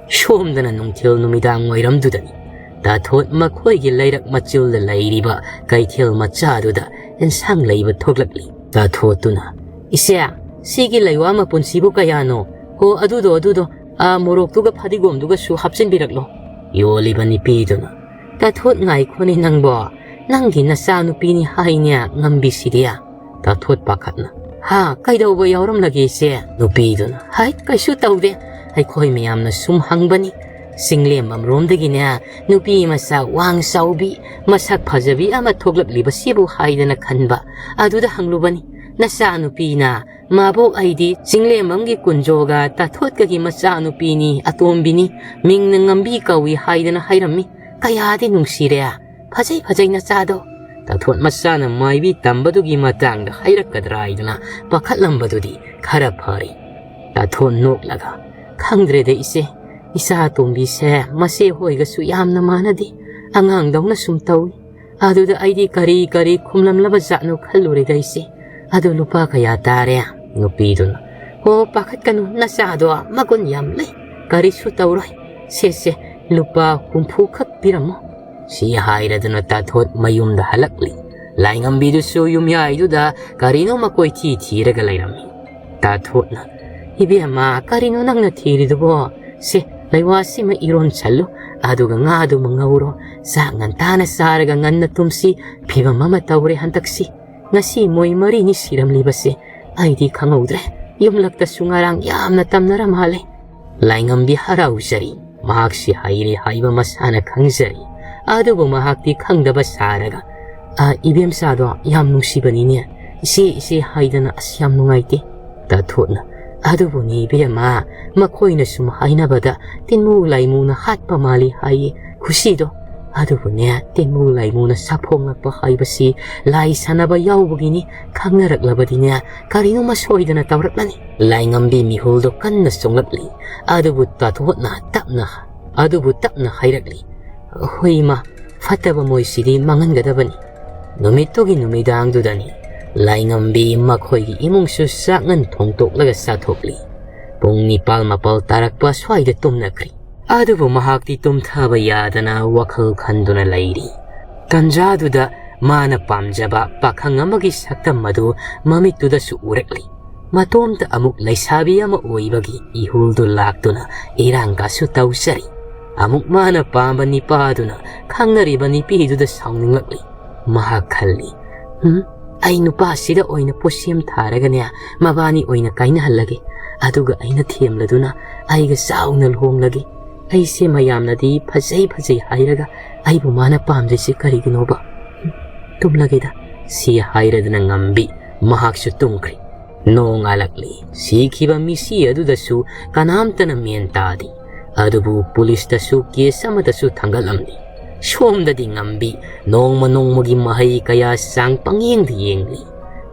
ꯁꯣꯝꯗꯅ ꯅꯨꯡꯊꯤꯜ ꯅꯨꯃꯤꯗꯥꯡ ꯋꯥꯏꯔꯝꯗꯨꯗꯅꯤ꯫ ꯇꯥꯊꯣꯠ ꯃꯈꯣꯏꯒꯤ ꯂꯩꯔꯛ ꯃꯆꯤꯜꯗ ꯂꯩꯔꯤꯕ ꯀꯩꯊꯦꯜ ꯃꯆꯥꯗꯨꯗ ꯑꯦꯟꯁꯥꯡ ꯂꯩꯕ ꯊꯣꯛꯂꯛꯂꯤ꯫ ꯇꯥꯊꯣꯠꯇꯨꯅ, "ꯏꯆꯦ, ꯁꯤꯒꯤ ꯂꯩꯋꯥ ꯃꯄꯨꯟꯁꯤꯕꯨ ꯀꯌꯥꯅꯣ? ꯍꯣ, ꯑꯗꯨꯗꯣ, ꯑꯗꯨꯗꯣ, ꯑꯥ, ꯃꯣꯔꯣꯛꯇꯨꯒ ꯐꯗꯤꯒꯣꯝꯗꯨꯒꯁꯨ ꯍꯥꯞꯆꯤꯟꯕꯤꯔꯛꯂꯣ꯫" ꯌꯣꯜꯂꯤꯕ ꯅꯨꯄꯤꯗꯨꯅ, "ꯇꯥꯊꯣꯠ, ꯉꯥꯏꯈꯣꯅꯦ ꯅꯪꯕꯣ, ꯅꯪꯒꯤ ꯅꯆꯥꯅꯨꯄꯤꯅꯤ ꯍꯥꯏꯅꯦ ꯉꯝꯕꯤꯁꯤꯗꯤ?" ꯇꯥꯊꯣꯠ ꯄꯥꯈꯠꯅ, "ꯍꯥ, ꯀꯩꯗꯧꯕ ꯌꯥꯎꯔꯝꯂꯒꯦ ꯏꯆꯦ?" ꯅꯨꯄꯤꯗꯨꯅ, "ꯍꯥꯏ, ꯀꯩꯁꯨ ꯇꯧꯗꯦ, ꯑꯩꯈꯣꯏ ꯃꯌꯥꯝꯅ ꯁꯨꯝ ꯍꯪꯕꯅꯤ꯫ ꯆꯤꯡꯂꯦꯝꯕꯝ ꯔꯣꯝꯗꯒꯤꯅꯦ ꯅꯨꯄꯤ ꯃꯆꯥ ꯋꯥꯡ ꯆꯥꯎꯕꯤ, ꯃꯁꯛ ꯐꯖꯕꯤ ꯑꯃ ꯊꯣꯛꯂꯛꯂꯤꯕꯁꯤꯕꯨ ꯍꯥꯏꯗꯅ ꯈꯟꯕ, ꯑꯗꯨꯗ ꯍꯪꯂꯨꯕꯅꯤ꯫ ꯅꯆꯥꯅꯨꯄꯤꯅ ꯃꯥꯕꯣꯛ ꯑꯩꯗꯤ ꯆꯤꯡꯂꯦꯝꯕꯝꯒꯤ ꯀꯨꯟꯖꯣꯒ ꯇꯥꯊꯣꯠꯀꯒꯤ ꯃꯆꯥꯅꯨꯄꯤꯅꯤ, ꯑꯇꯣꯝꯕꯤꯅꯤ, ꯃꯤꯡꯅ ꯉꯝꯕꯤ ꯀꯧꯏ ꯍꯥꯏꯗꯅ ꯍꯥꯏꯔꯝꯃꯤ꯫ ꯀꯌꯥꯗꯤ ꯅꯨꯡꯁꯤꯔꯦ꯫ ꯐꯖꯩ, ꯐꯖꯩ ꯅꯆꯥꯗꯣ꯫" ꯇꯥꯊꯣꯠ ꯃꯆꯥꯅ ꯃꯥꯏꯕꯤ ꯇꯝꯕꯗꯨꯒꯤ ꯃꯇꯥꯡꯗ ꯍꯥꯏꯔꯛꯀꯗ꯭ꯔꯥ ꯍꯥꯏꯗꯨꯅ ꯄꯥꯈꯠꯂꯝꯕꯗꯨꯗꯤ ꯈꯔ ꯐꯔꯦ꯫ ꯇꯥꯊꯣꯠ ꯅꯣꯛꯂꯒ, "ꯈꯪꯗ꯭ꯔꯦꯗ ꯏꯆꯦ, ꯏꯆꯥ ꯑꯇꯣꯝꯕꯤꯁꯦ ꯃꯆꯦ ꯍꯣꯏꯒꯁꯨ ꯌꯥꯝꯅ ꯃꯥꯟꯅꯗꯦ, ꯑꯉꯥꯡꯗꯧꯅ ꯁꯨꯝ ꯇꯧꯏ꯫ ꯑꯗꯨꯗ ꯑꯩꯗꯤ ꯀꯔꯤ ꯀꯔꯤ ꯈꯨꯝꯂꯝꯂꯕ ꯖꯥꯠꯅꯣ ꯈꯜꯂꯨꯔꯦꯗ ꯏꯆꯦ꯫ ꯑꯗꯨ ꯂꯨꯄꯥ ꯀꯌꯥ ꯇꯥꯔꯦ?" ꯅꯨꯄꯤꯗꯨꯅ, "ꯍꯣ, ꯄꯥꯈꯠꯀꯅꯨ, ꯅꯆꯥꯗꯣ ꯃꯒꯨꯟ ꯌꯥꯝ ꯂꯩ, ꯀꯔꯤꯁꯨ ꯇꯧꯔꯣꯏ꯫ ꯁꯦ, ꯁꯦ, ꯂꯨꯄꯥ ꯍꯨꯝꯐꯨ ꯈꯛ ꯄꯤꯔꯝꯃꯣ꯫" ꯁꯤ ꯍꯥꯏꯔꯗꯨꯅ ꯇꯥꯊꯣꯠ ꯃꯌꯨꯝꯗ ꯍꯜꯂꯛꯂꯤ꯫ ꯂꯥꯏꯉꯝꯕꯤꯗꯨꯁꯨ ꯌꯨꯝꯌꯥꯏꯗꯨꯗ ꯀꯔꯤꯅꯣꯃ ꯀꯣꯏꯊꯤ ꯊꯤꯔꯒ ꯂꯩꯔꯝꯃꯤ꯫ ꯇꯥꯊꯣꯠꯅ, "ꯏꯕꯦꯝꯃ, ꯀꯔꯤꯅꯣ ꯅꯪꯅ ꯊꯤꯔꯤꯗꯨꯕꯣ? ꯁꯦ, ꯂꯩꯋꯥꯁꯤꯃ ꯏꯔꯣꯟꯁꯜꯂꯨ, ꯑꯗꯨꯒ ꯉꯥꯗꯨꯃ ꯉꯧꯔꯣ꯫ ꯆꯥꯛ ꯉꯟꯇꯥꯅ ꯆꯥꯔꯒ ꯉꯟꯅ ꯇꯨꯝꯁꯤ꯫ ꯐꯤꯕꯝ ꯑꯃ ꯇꯧꯔꯦ ꯍꯟꯗꯛꯁꯤ꯫ ꯉꯁꯤ ꯃꯣꯏ ꯃꯔꯤꯅꯤ ꯁꯤꯔꯝꯂꯤꯕꯁꯦ ꯑꯩꯗꯤ ꯈꯪꯍꯧꯗ꯭ꯔꯦ꯫ ꯌꯨꯝꯂꯛꯇꯁꯨ ꯉꯔꯥꯡ ꯌꯥꯝꯅ ꯇꯝꯅꯔ ꯃꯥꯜꯂꯦ꯫ ꯂꯥꯏꯉꯝꯕꯤ ꯍꯔꯥꯎꯖꯔꯤ꯫ ꯃꯍꯥꯛꯁꯤ ꯍꯩꯔꯦ ꯍꯥꯏꯕ ꯃꯁꯥꯅ ꯈꯪꯖꯔꯤ꯫ ꯑꯗꯨꯕꯨ ꯃꯍꯥꯛꯇꯤ ꯈꯪꯗꯕ ꯁꯥꯔꯒ, "ꯑ, ꯏꯕꯦꯝꯆꯥꯗꯣ ꯌꯥꯝ ꯅꯨꯡꯁꯤꯕꯅꯤꯅꯦ꯫ ꯏꯆꯦ, ꯏꯆꯦ ꯍꯥꯏꯗꯅ ꯑꯁ ꯌꯥꯝ ꯅꯨꯡꯉꯥꯏꯇꯦ"꯫ ꯇꯥꯊꯣꯠꯅ, "ꯑꯗꯨꯕꯨꯅꯦ ꯏꯕꯦꯝꯃ, ꯃꯈꯣꯏꯅ ꯁꯨꯝ ꯍꯥꯏꯅꯕꯗ ꯇꯤꯟꯃꯨ ꯂꯥꯏꯃꯨꯅ ꯍꯥꯠꯄ ꯃꯥꯜꯂꯤ ꯍꯥꯏꯌꯦ ꯈꯨꯁꯤꯗꯣ꯫ ꯑꯗꯨꯕꯨꯅꯦ, ꯇꯤꯟꯃꯨ ꯂꯥꯏꯃꯨꯅ ꯁꯥꯐꯣꯡꯂꯛꯄ ꯍꯥꯏꯕꯁꯤ ꯂꯥꯏ ꯁꯥꯟꯅꯕ ꯌꯥꯎꯕꯒꯤꯅꯤ, ꯈꯪꯅꯔꯛꯂꯕꯗꯤꯅꯦ, ꯀꯔꯤꯅꯣꯃ ꯁꯣꯏꯗꯅ ꯇꯧꯔꯛꯂꯅꯤ"꯫ ꯂꯥꯏꯉꯝꯕꯤ ꯃꯤꯍꯨꯜꯗꯣ ꯀꯟꯅ ꯆꯣꯡꯂꯛꯂꯤ꯫ ꯑꯗꯨꯕꯨ ꯇꯥꯊꯣꯠꯅ ꯇꯞꯅ, ꯑꯗꯨꯕꯨ ꯇꯞꯅ ꯍꯥꯏꯔꯛꯂꯤ, "ꯍꯣꯏ ꯏꯃꯥ, ꯐꯠꯇꯕ ꯃꯣꯏꯁꯤꯗꯤ ꯃꯥꯡꯍꯟꯒꯗꯕꯅꯤ"꯫ ꯅꯨꯃꯤꯠꯇꯨꯒꯤ ꯅꯨꯃꯤꯗꯥꯡꯗꯨꯗꯅꯤ ꯂꯥꯏꯉꯝꯕꯤ ꯃꯈꯣꯏꯒꯤ ꯏꯃꯨꯡꯁꯨ ꯆꯥꯛꯉꯟ ꯊꯣꯡꯗꯣꯛꯂꯒ ꯆꯥꯊꯣꯛꯂꯤ꯫ ꯄꯨꯡ ꯅꯤꯄꯥꯜ ꯃꯥꯄꯜ ꯇꯥꯔꯛꯄ ꯁ꯭ꯋꯥꯏꯗ ꯇꯨꯝꯅꯈ꯭ꯔꯤ꯫ ꯑꯗꯨꯕꯨ ꯃꯍꯥꯛꯇꯤ ꯇꯨꯝꯊꯕ ꯌꯥꯗꯅ ꯋꯥꯈꯜ ꯈꯟꯗꯨꯅ ꯂꯩꯔꯤ꯫ ꯇꯟꯖꯥꯗꯨꯗ ꯃꯥꯅ ꯄꯥꯝꯖꯕ ꯄꯥꯈꯪ ꯑꯃꯒꯤ ꯁꯛꯇꯝ ꯑꯗꯨ ꯃꯃꯤꯠꯇꯨꯗꯁꯨ ꯎꯔꯛꯂꯤ꯫ ꯃꯇꯣꯝꯇ ꯑꯃꯨꯛ ꯂꯩꯁꯥꯕꯤ ꯑꯃ ꯑꯣꯏꯕꯒꯤ ꯏꯍꯨꯜꯗꯨ ꯂꯥꯛꯇꯨꯅ ꯏꯔꯥꯡꯒꯁꯨ ꯇꯧꯖꯔꯤ꯫ ꯑꯃꯨꯛ ꯃꯥꯅ ꯄꯥꯝꯕ ꯅꯤꯄꯥꯗꯨꯅ ꯈꯪꯅꯔꯤꯕ ꯅꯨꯄꯤꯗꯨꯗ ꯁꯥꯎꯅꯤꯡꯂꯛꯂꯤ꯫ ꯃꯍꯥꯛ ꯈꯜꯂꯤ, "ꯍꯨꯝ, ꯑꯩ ꯅꯨꯄꯥꯁꯤꯗ ꯑꯣꯏꯅ ꯄꯣꯠꯁꯦꯝ ꯊꯥꯔꯒꯅꯦ, ꯃꯕꯥꯅꯤ ꯑꯣꯏꯅ ꯀꯥꯏꯅꯍꯜꯂꯒꯦ꯫ ꯑꯗꯨꯒ ꯑꯩꯅ ꯊꯦꯝꯂꯗꯨꯅ ꯑꯩꯒ ꯆꯥꯎꯅ ꯂꯨꯍꯣꯡꯂꯒꯦ꯫ ꯑꯩꯁꯦ ꯃꯌꯥꯝꯅꯗꯤ ꯐꯖꯩ ꯐꯖꯩ ꯍꯥꯏꯔꯒ ꯑꯩꯕꯨ ꯃꯥꯅ ꯄꯥꯝꯗ꯭ꯔꯤꯁꯦ ꯀꯔꯤꯒꯤꯅꯣꯕ? ꯍꯨꯝ, ꯇꯨꯝꯂꯒꯦꯗ"꯫ ꯁꯤ ꯍꯥꯏꯔꯗꯅ ꯉꯝꯕꯤ ꯃꯍꯥꯛꯁꯨ ꯇꯨꯝꯈ꯭ꯔꯤ꯫ ꯅꯣꯡꯉꯥꯜꯂꯛꯂꯤ꯫ ꯁꯤꯈꯤꯕ ꯃꯤꯁꯤ ꯑꯗꯨꯗꯁꯨ ꯀꯅꯥꯝꯇꯅ ꯃꯦꯟ ꯇꯥꯗꯦ꯫ ꯑꯗꯨꯕꯨ ꯄꯨꯂꯤꯁꯇꯁꯨ ꯀꯦꯁ ꯑꯃꯗꯁꯨ ꯊꯥꯡꯒꯠꯂꯝꯂꯤ꯫ ꯁꯣꯝꯗꯗꯤ ꯉꯝꯕꯤ ꯅꯣꯡꯃ ꯅꯣꯡꯃꯒꯤ ꯃꯍꯩ ꯀꯌꯥ ꯆꯥꯡ ꯄꯪꯌꯦꯡꯗ ꯌꯦꯡꯂꯤ꯫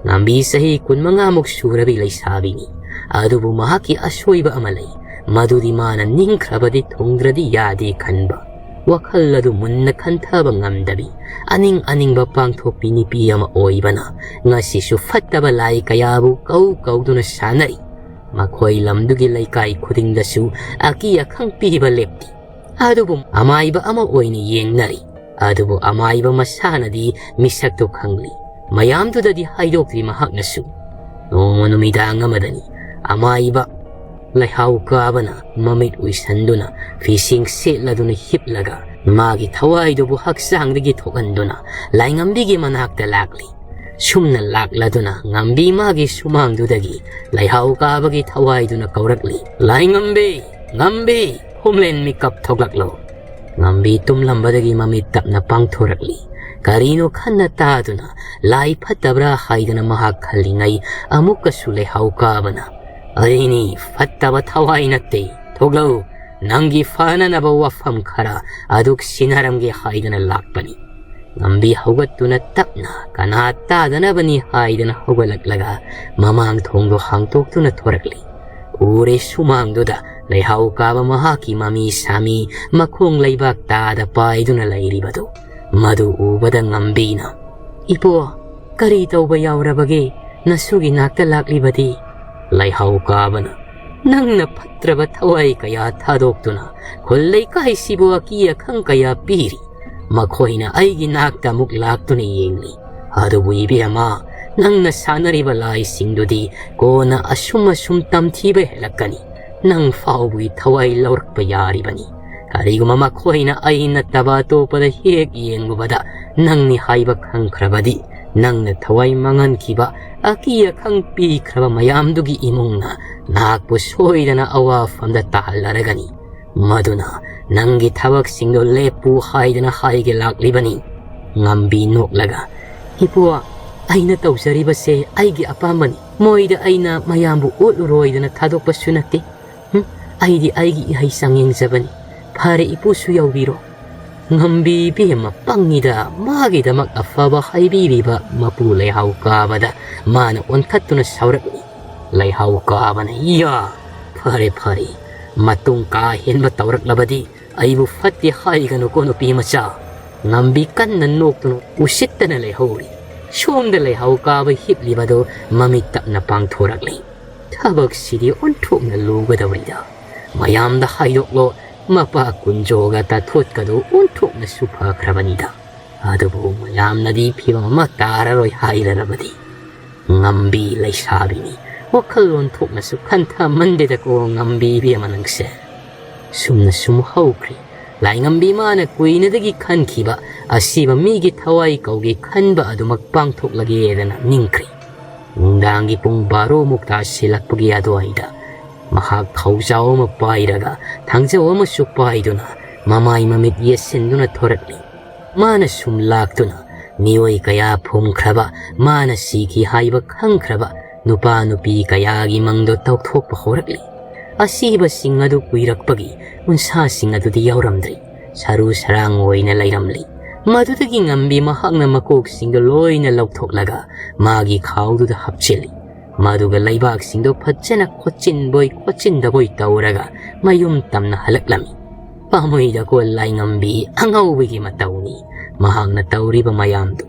ꯉꯝꯕꯤ ꯆꯍꯤ ꯀꯨꯟꯃꯉꯥꯃꯨꯛ ꯁꯨꯔꯕꯤ ꯂꯩꯁꯥꯕꯤꯅꯤ꯫ ꯑꯗꯨꯕꯨ ꯃꯍꯥꯛꯀꯤ ꯑꯁꯣꯏꯕ ꯑꯃ ꯂꯩ꯫ ꯃꯗꯨꯗꯤ ꯃꯥꯅ ꯅꯤꯡꯈ꯭ꯔꯕꯗꯤ ꯊꯨꯡꯗ꯭ꯔꯗꯤ ꯌꯥꯗꯦ ꯈꯟꯕ꯫ ꯋꯥꯈꯜ ꯑꯗꯨ ꯃꯨꯟꯅ ꯈꯟꯊꯕ ꯉꯝꯗꯕꯤ, ꯑꯅꯤꯡ ꯑꯅꯤꯡꯕ ꯄꯥꯡꯊꯣꯛꯄꯤ ꯅꯨꯄꯤ ꯑꯃ ꯑꯣꯏꯕꯅ ꯉꯁꯤꯁꯨ ꯐꯠꯇꯕ ꯂꯥꯏ ꯀꯌꯥꯕꯨ ꯀꯧ ꯀꯧꯗꯨꯅ ꯁꯥꯟꯅꯔꯤ꯫ ꯃꯈꯣꯏ ꯂꯝꯗꯨꯒꯤ ꯂꯩꯀꯥꯏ ꯈꯨꯗꯤꯡꯗꯁꯨ ꯑꯀꯤ ꯑꯈꯪ ꯄꯤꯕ ꯂꯦꯞꯇꯦ꯫ ꯑꯗꯨꯕꯨ ꯑꯃꯥꯏꯕ ꯑꯃ ꯑꯣꯏꯅ ꯌꯦꯡꯅꯔꯤ꯫ ꯑꯗꯨꯕꯨ ꯑꯃꯥꯏꯕ ꯃꯁꯥꯅꯗꯤ ꯃꯤꯁꯛꯇꯨ ꯈꯪꯂꯤ꯫ ꯃꯌꯥꯝꯗꯨꯗꯗꯤ ꯍꯥꯏꯗꯣꯛꯇ꯭ꯔꯤ ꯃꯍꯥꯛꯅꯁꯨ꯫ ꯅꯣꯡꯃ ꯅꯨꯃꯤꯗꯥꯡ ꯑꯃꯗꯅꯤ ꯑꯃꯥꯏꯕ ꯂꯩꯍꯥꯎ ꯀꯥꯕꯅ ꯃꯃꯤꯠ ꯎꯏꯁꯟꯗꯨꯅ ꯐꯤꯁꯤꯡ ꯁꯦꯠꯂꯗꯨꯅ ꯍꯤꯞꯂꯒ ꯃꯥꯒꯤ ꯊꯋꯥꯏꯗꯨꯕꯨ ꯍꯛꯆꯥꯡꯗꯒꯤ ꯊꯣꯛꯍꯟꯗꯨꯅ ꯂꯥꯏꯉꯝꯕꯤꯒꯤ ꯃꯅꯥꯛꯇ ꯂꯥꯛꯂꯤ꯫ ꯁꯨꯝꯅ ꯂꯥꯛꯂꯗꯨꯅ ꯉꯝꯕꯤ ꯃꯥꯒꯤ ꯁꯨꯃꯥꯡꯗꯨꯗꯒꯤ ꯂꯩꯍꯥꯎ ꯀꯥꯕꯒꯤ ꯊꯋꯥꯏꯗꯨꯅ ꯀꯧꯔꯛꯂꯤ, "ꯂꯥꯏꯉꯝꯕꯤ! ꯉꯝꯕꯤ! ꯍꯣꯝꯂꯦꯟ ꯃꯤꯀꯞ ꯊꯣꯛꯂꯛꯂꯣ!" ꯉꯝꯕꯤ ꯇꯨꯝꯂꯝꯕꯗꯒꯤ ꯃꯃꯤꯠ ꯇꯞꯅ ꯄꯥꯡꯊꯣꯔꯛꯂꯤ꯫ ꯀꯔꯤꯅꯣ ꯈꯟꯅ ꯇꯥꯗꯨꯅ ꯂꯥꯏ ꯐꯠꯇꯕ꯭ꯔꯥ ꯍꯥꯏꯗꯅ ꯃꯍꯥꯛ ꯈꯜꯂꯤꯉꯩ ꯑꯃꯨꯛꯀꯁꯨ ꯂꯩꯍꯥꯎ ꯀꯥꯕꯅ, "ꯑꯩꯅꯤ ꯐꯠꯇꯕ ꯊꯋꯥꯏ ꯅꯠꯇꯦ, ꯊꯣꯛꯂꯛꯎ, ꯅꯪꯒꯤ ꯐꯅꯅꯕ ꯋꯥꯐꯝ ꯈꯔ ꯑꯗꯨꯛ ꯁꯤꯟꯅꯔꯝꯒꯦ ꯍꯥꯏꯗꯅ ꯂꯥꯛꯄꯅꯤ꯫" ꯉꯝꯕꯤ ꯍꯧꯒꯠꯇꯨꯅ ꯇꯞꯅ, ꯀꯅꯥ ꯇꯥꯗꯅꯕꯅꯤ ꯍꯥꯏꯗꯅ ꯍꯧꯒꯠꯂꯛꯂꯒ ꯃꯃꯥꯡ ꯊꯣꯡꯗꯣ ꯍꯥꯡꯇꯣꯛꯇꯨꯅ ꯊꯣꯔꯛꯂꯤ꯫ ꯎꯔꯦ ꯁꯨꯃꯥꯡꯗꯨꯗ ꯂꯩꯍꯥꯎ ꯀꯥꯕ ꯃꯍꯥꯛꯀꯤ ꯃꯃꯤ ꯁꯥꯃꯤ, ꯃꯈꯣꯡ ꯂꯩꯕꯥꯛ ꯇꯥꯗ ꯄꯥꯏꯗꯨꯅ ꯂꯩꯔꯤꯕꯗꯨ꯫ ꯃꯗꯨ ꯎꯕꯗ ꯉꯝꯕꯤꯅ, "ꯏꯄꯣ, ꯀꯔꯤ ꯇꯧꯕ ꯌꯥꯎꯔꯕꯒꯦ? ꯅꯁꯨꯒꯤ ꯅꯥꯛꯇ ꯂꯥꯛꯂꯤꯕꯗꯤ?" ꯂꯩꯍꯥꯎ ꯀꯥꯕꯅ, "ꯅꯪꯅ ꯐꯠꯇ꯭ꯔꯕ ꯊꯋꯥꯏ ꯀꯌꯥ ꯊꯥꯗꯣꯛꯇꯨꯅ ꯈꯨꯜ ꯂꯩꯀꯥꯏꯁꯤꯕꯨ ꯑꯀꯤ ꯑꯈꯪ ꯀꯌꯥ ꯄꯤꯔꯤ꯫ ꯃꯈꯣꯏꯅ ꯑꯩꯒꯤ ꯅꯥꯛꯇ ꯑꯃꯨꯛ ꯂꯥꯛꯇꯨꯅ ꯌꯦꯡꯂꯤ꯫ ꯑꯗꯨꯕꯨ ꯏꯕꯦꯝꯃ, ꯅꯪꯅ ꯁꯥꯟꯅꯔꯤꯕ ꯂꯥꯏꯁꯤꯡꯗꯨꯗꯤ ꯀꯣꯟꯅ ꯑꯁꯨꯝ ꯑꯁꯨꯝ ꯇꯝꯊꯤꯕ ꯍꯦꯜꯂꯛꯀꯅꯤ꯫ ꯅꯪ ꯐꯥꯎꯕꯒꯤ ꯊꯋꯥꯏ ꯂꯧꯔꯛꯄ ꯌꯥꯔꯤꯕꯅꯤ꯫ ꯀꯔꯤꯒꯨꯝꯕ ꯃꯈꯣꯏꯅ ꯑꯩ ꯅꯠꯇꯕ ꯑꯇꯣꯞꯄꯗ ꯍꯦꯛ ꯌꯦꯡꯂꯨꯕꯗ ꯅꯪꯅꯤ ꯍꯥꯏꯕ ꯈꯪꯈ꯭ꯔꯕꯗꯤ, ꯅꯪꯅ ꯊꯋꯥꯏ ꯃꯥꯡꯍꯟꯈꯤꯕ, ꯑꯀꯤ ꯑꯈꯪ ꯄꯤꯈ꯭ꯔꯕ ꯃꯌꯥꯝꯗꯨꯒꯤ ꯏꯃꯨꯡꯅ ꯅꯍꯥꯛꯄꯨ ꯁꯣꯏꯗꯅ ꯑꯋꯥꯐꯝꯗ ꯇꯥꯍꯜꯂꯔꯒꯅꯤ꯫ ꯃꯗꯨꯅ ꯅꯪꯒꯤ ꯊꯕꯛꯁꯤꯡꯗꯣ ꯂꯦꯞꯄꯨ ꯍꯥꯏꯗꯅ ꯍꯥꯏꯒꯦ ꯂꯥꯛꯂꯤꯕꯅꯤ꯫" ꯉꯝꯕꯤ ꯅꯣꯛꯂꯒ, "ꯏꯄꯨ, ꯑꯩꯅ ꯇꯧꯖꯔꯤꯕꯁꯦ ꯑꯩꯒꯤ ꯑꯄꯥꯝꯕꯅꯤ꯫ ꯃꯣꯏꯗ ꯑꯩꯅ ꯃꯌꯥꯝꯕꯨ ꯎꯠꯂꯨꯔꯣꯏꯗꯅ ꯊꯥꯗꯣꯛꯄꯁꯨ ꯅꯠꯇꯦ꯫ ꯍꯨꯝ, ꯑꯩꯗꯤ ꯑꯩꯒꯤ ꯏꯍꯩ ꯆꯥꯡ ꯌꯦꯡꯖꯕꯅꯤ꯫ ꯐꯔꯦ, ꯏꯄꯨꯁꯨ ꯌꯥꯎꯕꯤꯔꯣ꯫" ꯉꯝꯕꯤ ꯏꯕꯦꯝꯃ ꯄꯪꯉꯤꯗ, ꯃꯥꯒꯤꯗꯃꯛ ꯑꯐꯕ ꯍꯥꯏꯕꯤꯔꯤꯕ ꯃꯄꯨ ꯂꯩꯍꯥꯎ ꯀꯥꯕꯗ ꯃꯥꯅ ꯑꯣꯟꯈꯠꯇꯨꯅ ꯁꯥꯎꯔꯛꯏ꯫ ꯂꯩꯍꯥꯎ ꯀꯥꯕꯅ, "ꯏꯌꯥ, ꯐꯔꯦ ꯐꯔꯦ, ꯃꯇꯨꯡ ꯀꯥ ꯍꯦꯟꯕ ꯇꯧꯔꯛꯂꯕꯗꯤ ꯑꯩꯕꯨ ꯐꯠꯇꯦ ꯍꯥꯏꯒꯅꯨꯀꯣ ꯅꯨꯄꯤ ꯃꯆꯥ꯫" ꯉꯝꯕꯤ ꯀꯟꯅ ꯅꯣꯛꯇꯨꯅ ꯎꯁꯤꯠꯇꯅ ꯂꯩꯍꯧꯔꯤ꯫ ꯁꯣꯝꯗ ꯂꯩꯍꯥꯎ ꯀꯥꯕ ꯍꯤꯞꯂꯤꯕꯗꯨ ꯃꯃꯤꯠ ꯇꯞꯅ ꯄꯥꯡꯊꯣꯔꯛꯂꯤ꯫ "ꯊꯕꯛꯁꯤꯗꯤ ꯑꯣꯟꯊꯣꯛꯅ ꯂꯨꯒꯗꯧꯔꯤꯗ꯫ ꯃꯌꯥꯝꯗ ꯍꯥꯏꯗꯣꯛꯂꯣ, ꯃꯄꯥ ꯀꯨꯟꯖꯣꯒ ꯇꯥꯊꯣꯠꯀꯗꯨ ꯑꯣꯟꯊꯣꯛꯅꯁꯨ ꯐꯈ꯭ꯔꯕꯅꯤꯗ꯫ ꯑꯗꯨꯕꯨ ꯃꯌꯥꯝꯅꯗꯤ ꯐꯤꯕꯝ ꯑꯃ ꯇꯥꯔꯔꯣꯏ ꯍꯥꯏꯔꯔꯕꯗꯤ꯫" ꯉꯝꯕꯤ ꯂꯩꯁꯥꯕꯤꯅꯤ꯫ ꯋꯥꯈꯜ ꯑꯣꯟꯊꯣꯛꯅꯁꯨ ꯈꯟꯊꯃꯟꯗꯦꯗꯀꯣ ꯉꯝꯕꯤ ꯏꯕꯦꯝꯃ ꯅꯪꯁꯦ꯫ ꯁꯨꯝꯅ ꯁꯨꯝ ꯍꯧꯈ꯭ꯔꯦ꯫ ꯂꯥꯏꯉꯝꯕꯤ ꯃꯥꯅ ꯀꯨꯏꯅꯗꯒꯤ ꯈꯟꯈꯤꯕ ꯑꯁꯤꯕ ꯃꯤꯒꯤ ꯊꯋꯥꯏ ꯀꯧꯒꯦ ꯈꯟꯕ ꯑꯗꯨꯃꯛ ꯄꯥꯡꯊꯣꯛꯂꯒꯦꯗꯅ ꯅꯤꯡꯈ꯭ꯔꯦ꯫ ꯅꯨꯡꯗꯥꯡꯒꯤ ꯄꯨꯡ ꯕꯥꯔꯣ ꯃꯨꯛ ꯇꯥꯁꯤꯜꯂꯛꯄꯒꯤ ꯑꯗꯨꯋꯥꯏꯗ ꯃꯍꯥꯛ ꯊꯧꯖꯥꯎ ꯑꯃ ꯄꯥꯏꯔꯒ ꯊꯥꯡꯖꯧ ꯑꯃꯁꯨ ꯄꯥꯏꯗꯨꯅ ꯃꯃꯥꯏ ꯃꯃꯤꯠ ꯌꯦꯠꯁꯤꯟꯗꯨꯅ ꯊꯣꯔꯛꯂꯤ꯫ ꯃꯥꯅ ꯁꯨꯝ ꯂꯥꯛꯇꯨꯅ ꯃꯤꯑꯣꯏ ꯀꯌꯥ ꯐꯨꯝꯈ꯭ꯔꯕ, ꯃꯥꯅ ꯁꯤꯈꯤ ꯍꯥꯏꯕ ꯈꯪꯈ꯭ꯔꯕ ꯅꯨꯄꯥ ꯅꯨꯄꯤ ꯀꯌꯥꯒꯤ ꯃꯪꯗꯣ ꯇꯧꯊꯣꯛꯄ ꯍꯧꯔꯛꯂꯤ꯫ ꯑꯁꯤꯕꯁꯤꯡ ꯑꯗꯨ ꯀꯨꯏꯔꯛꯄꯒꯤ ꯎꯟꯁꯥꯁꯤꯡ ꯑꯗꯨꯗꯤ ꯌꯥꯎꯔꯝꯗ꯭ꯔꯤ꯫ ꯁꯔꯨ ꯁꯔꯥꯡ ꯑꯣꯏꯅ ꯂꯩꯔꯝꯂꯤ꯫ ꯃꯗꯨꯗꯒꯤ ꯉꯝꯕꯤ ꯃꯍꯥꯛꯅ ꯃꯀꯣꯛꯁꯤꯡꯗꯣ ꯂꯣꯏꯅ ꯂꯧꯊꯣꯛꯂꯒ ꯃꯥꯒꯤ ꯈꯥꯎꯗꯨꯗ ꯍꯥꯞꯆꯤꯜꯂꯤ꯫ ꯃꯗꯨꯒ ꯂꯩꯕꯥꯛꯁꯤꯡꯗꯣ ꯐꯖꯅ ꯈꯣꯠꯆꯤꯟꯕꯣꯏ ꯈꯣꯠꯆꯤꯟꯗꯕꯣꯏ ꯇꯧꯔꯒ ꯃꯌꯨꯝ ꯇꯝꯅ ꯍꯜꯂꯛꯂꯝꯃꯤ꯫ ꯄꯥꯝꯃꯨꯏꯗꯀꯣ ꯂꯥꯏꯉꯝꯕꯤ, ꯑꯉꯧꯕꯒꯤ ꯃꯇꯧꯅꯤ ꯃꯍꯥꯛꯅ ꯇꯧꯔꯤꯕ ꯃꯌꯥꯝꯗꯨ꯫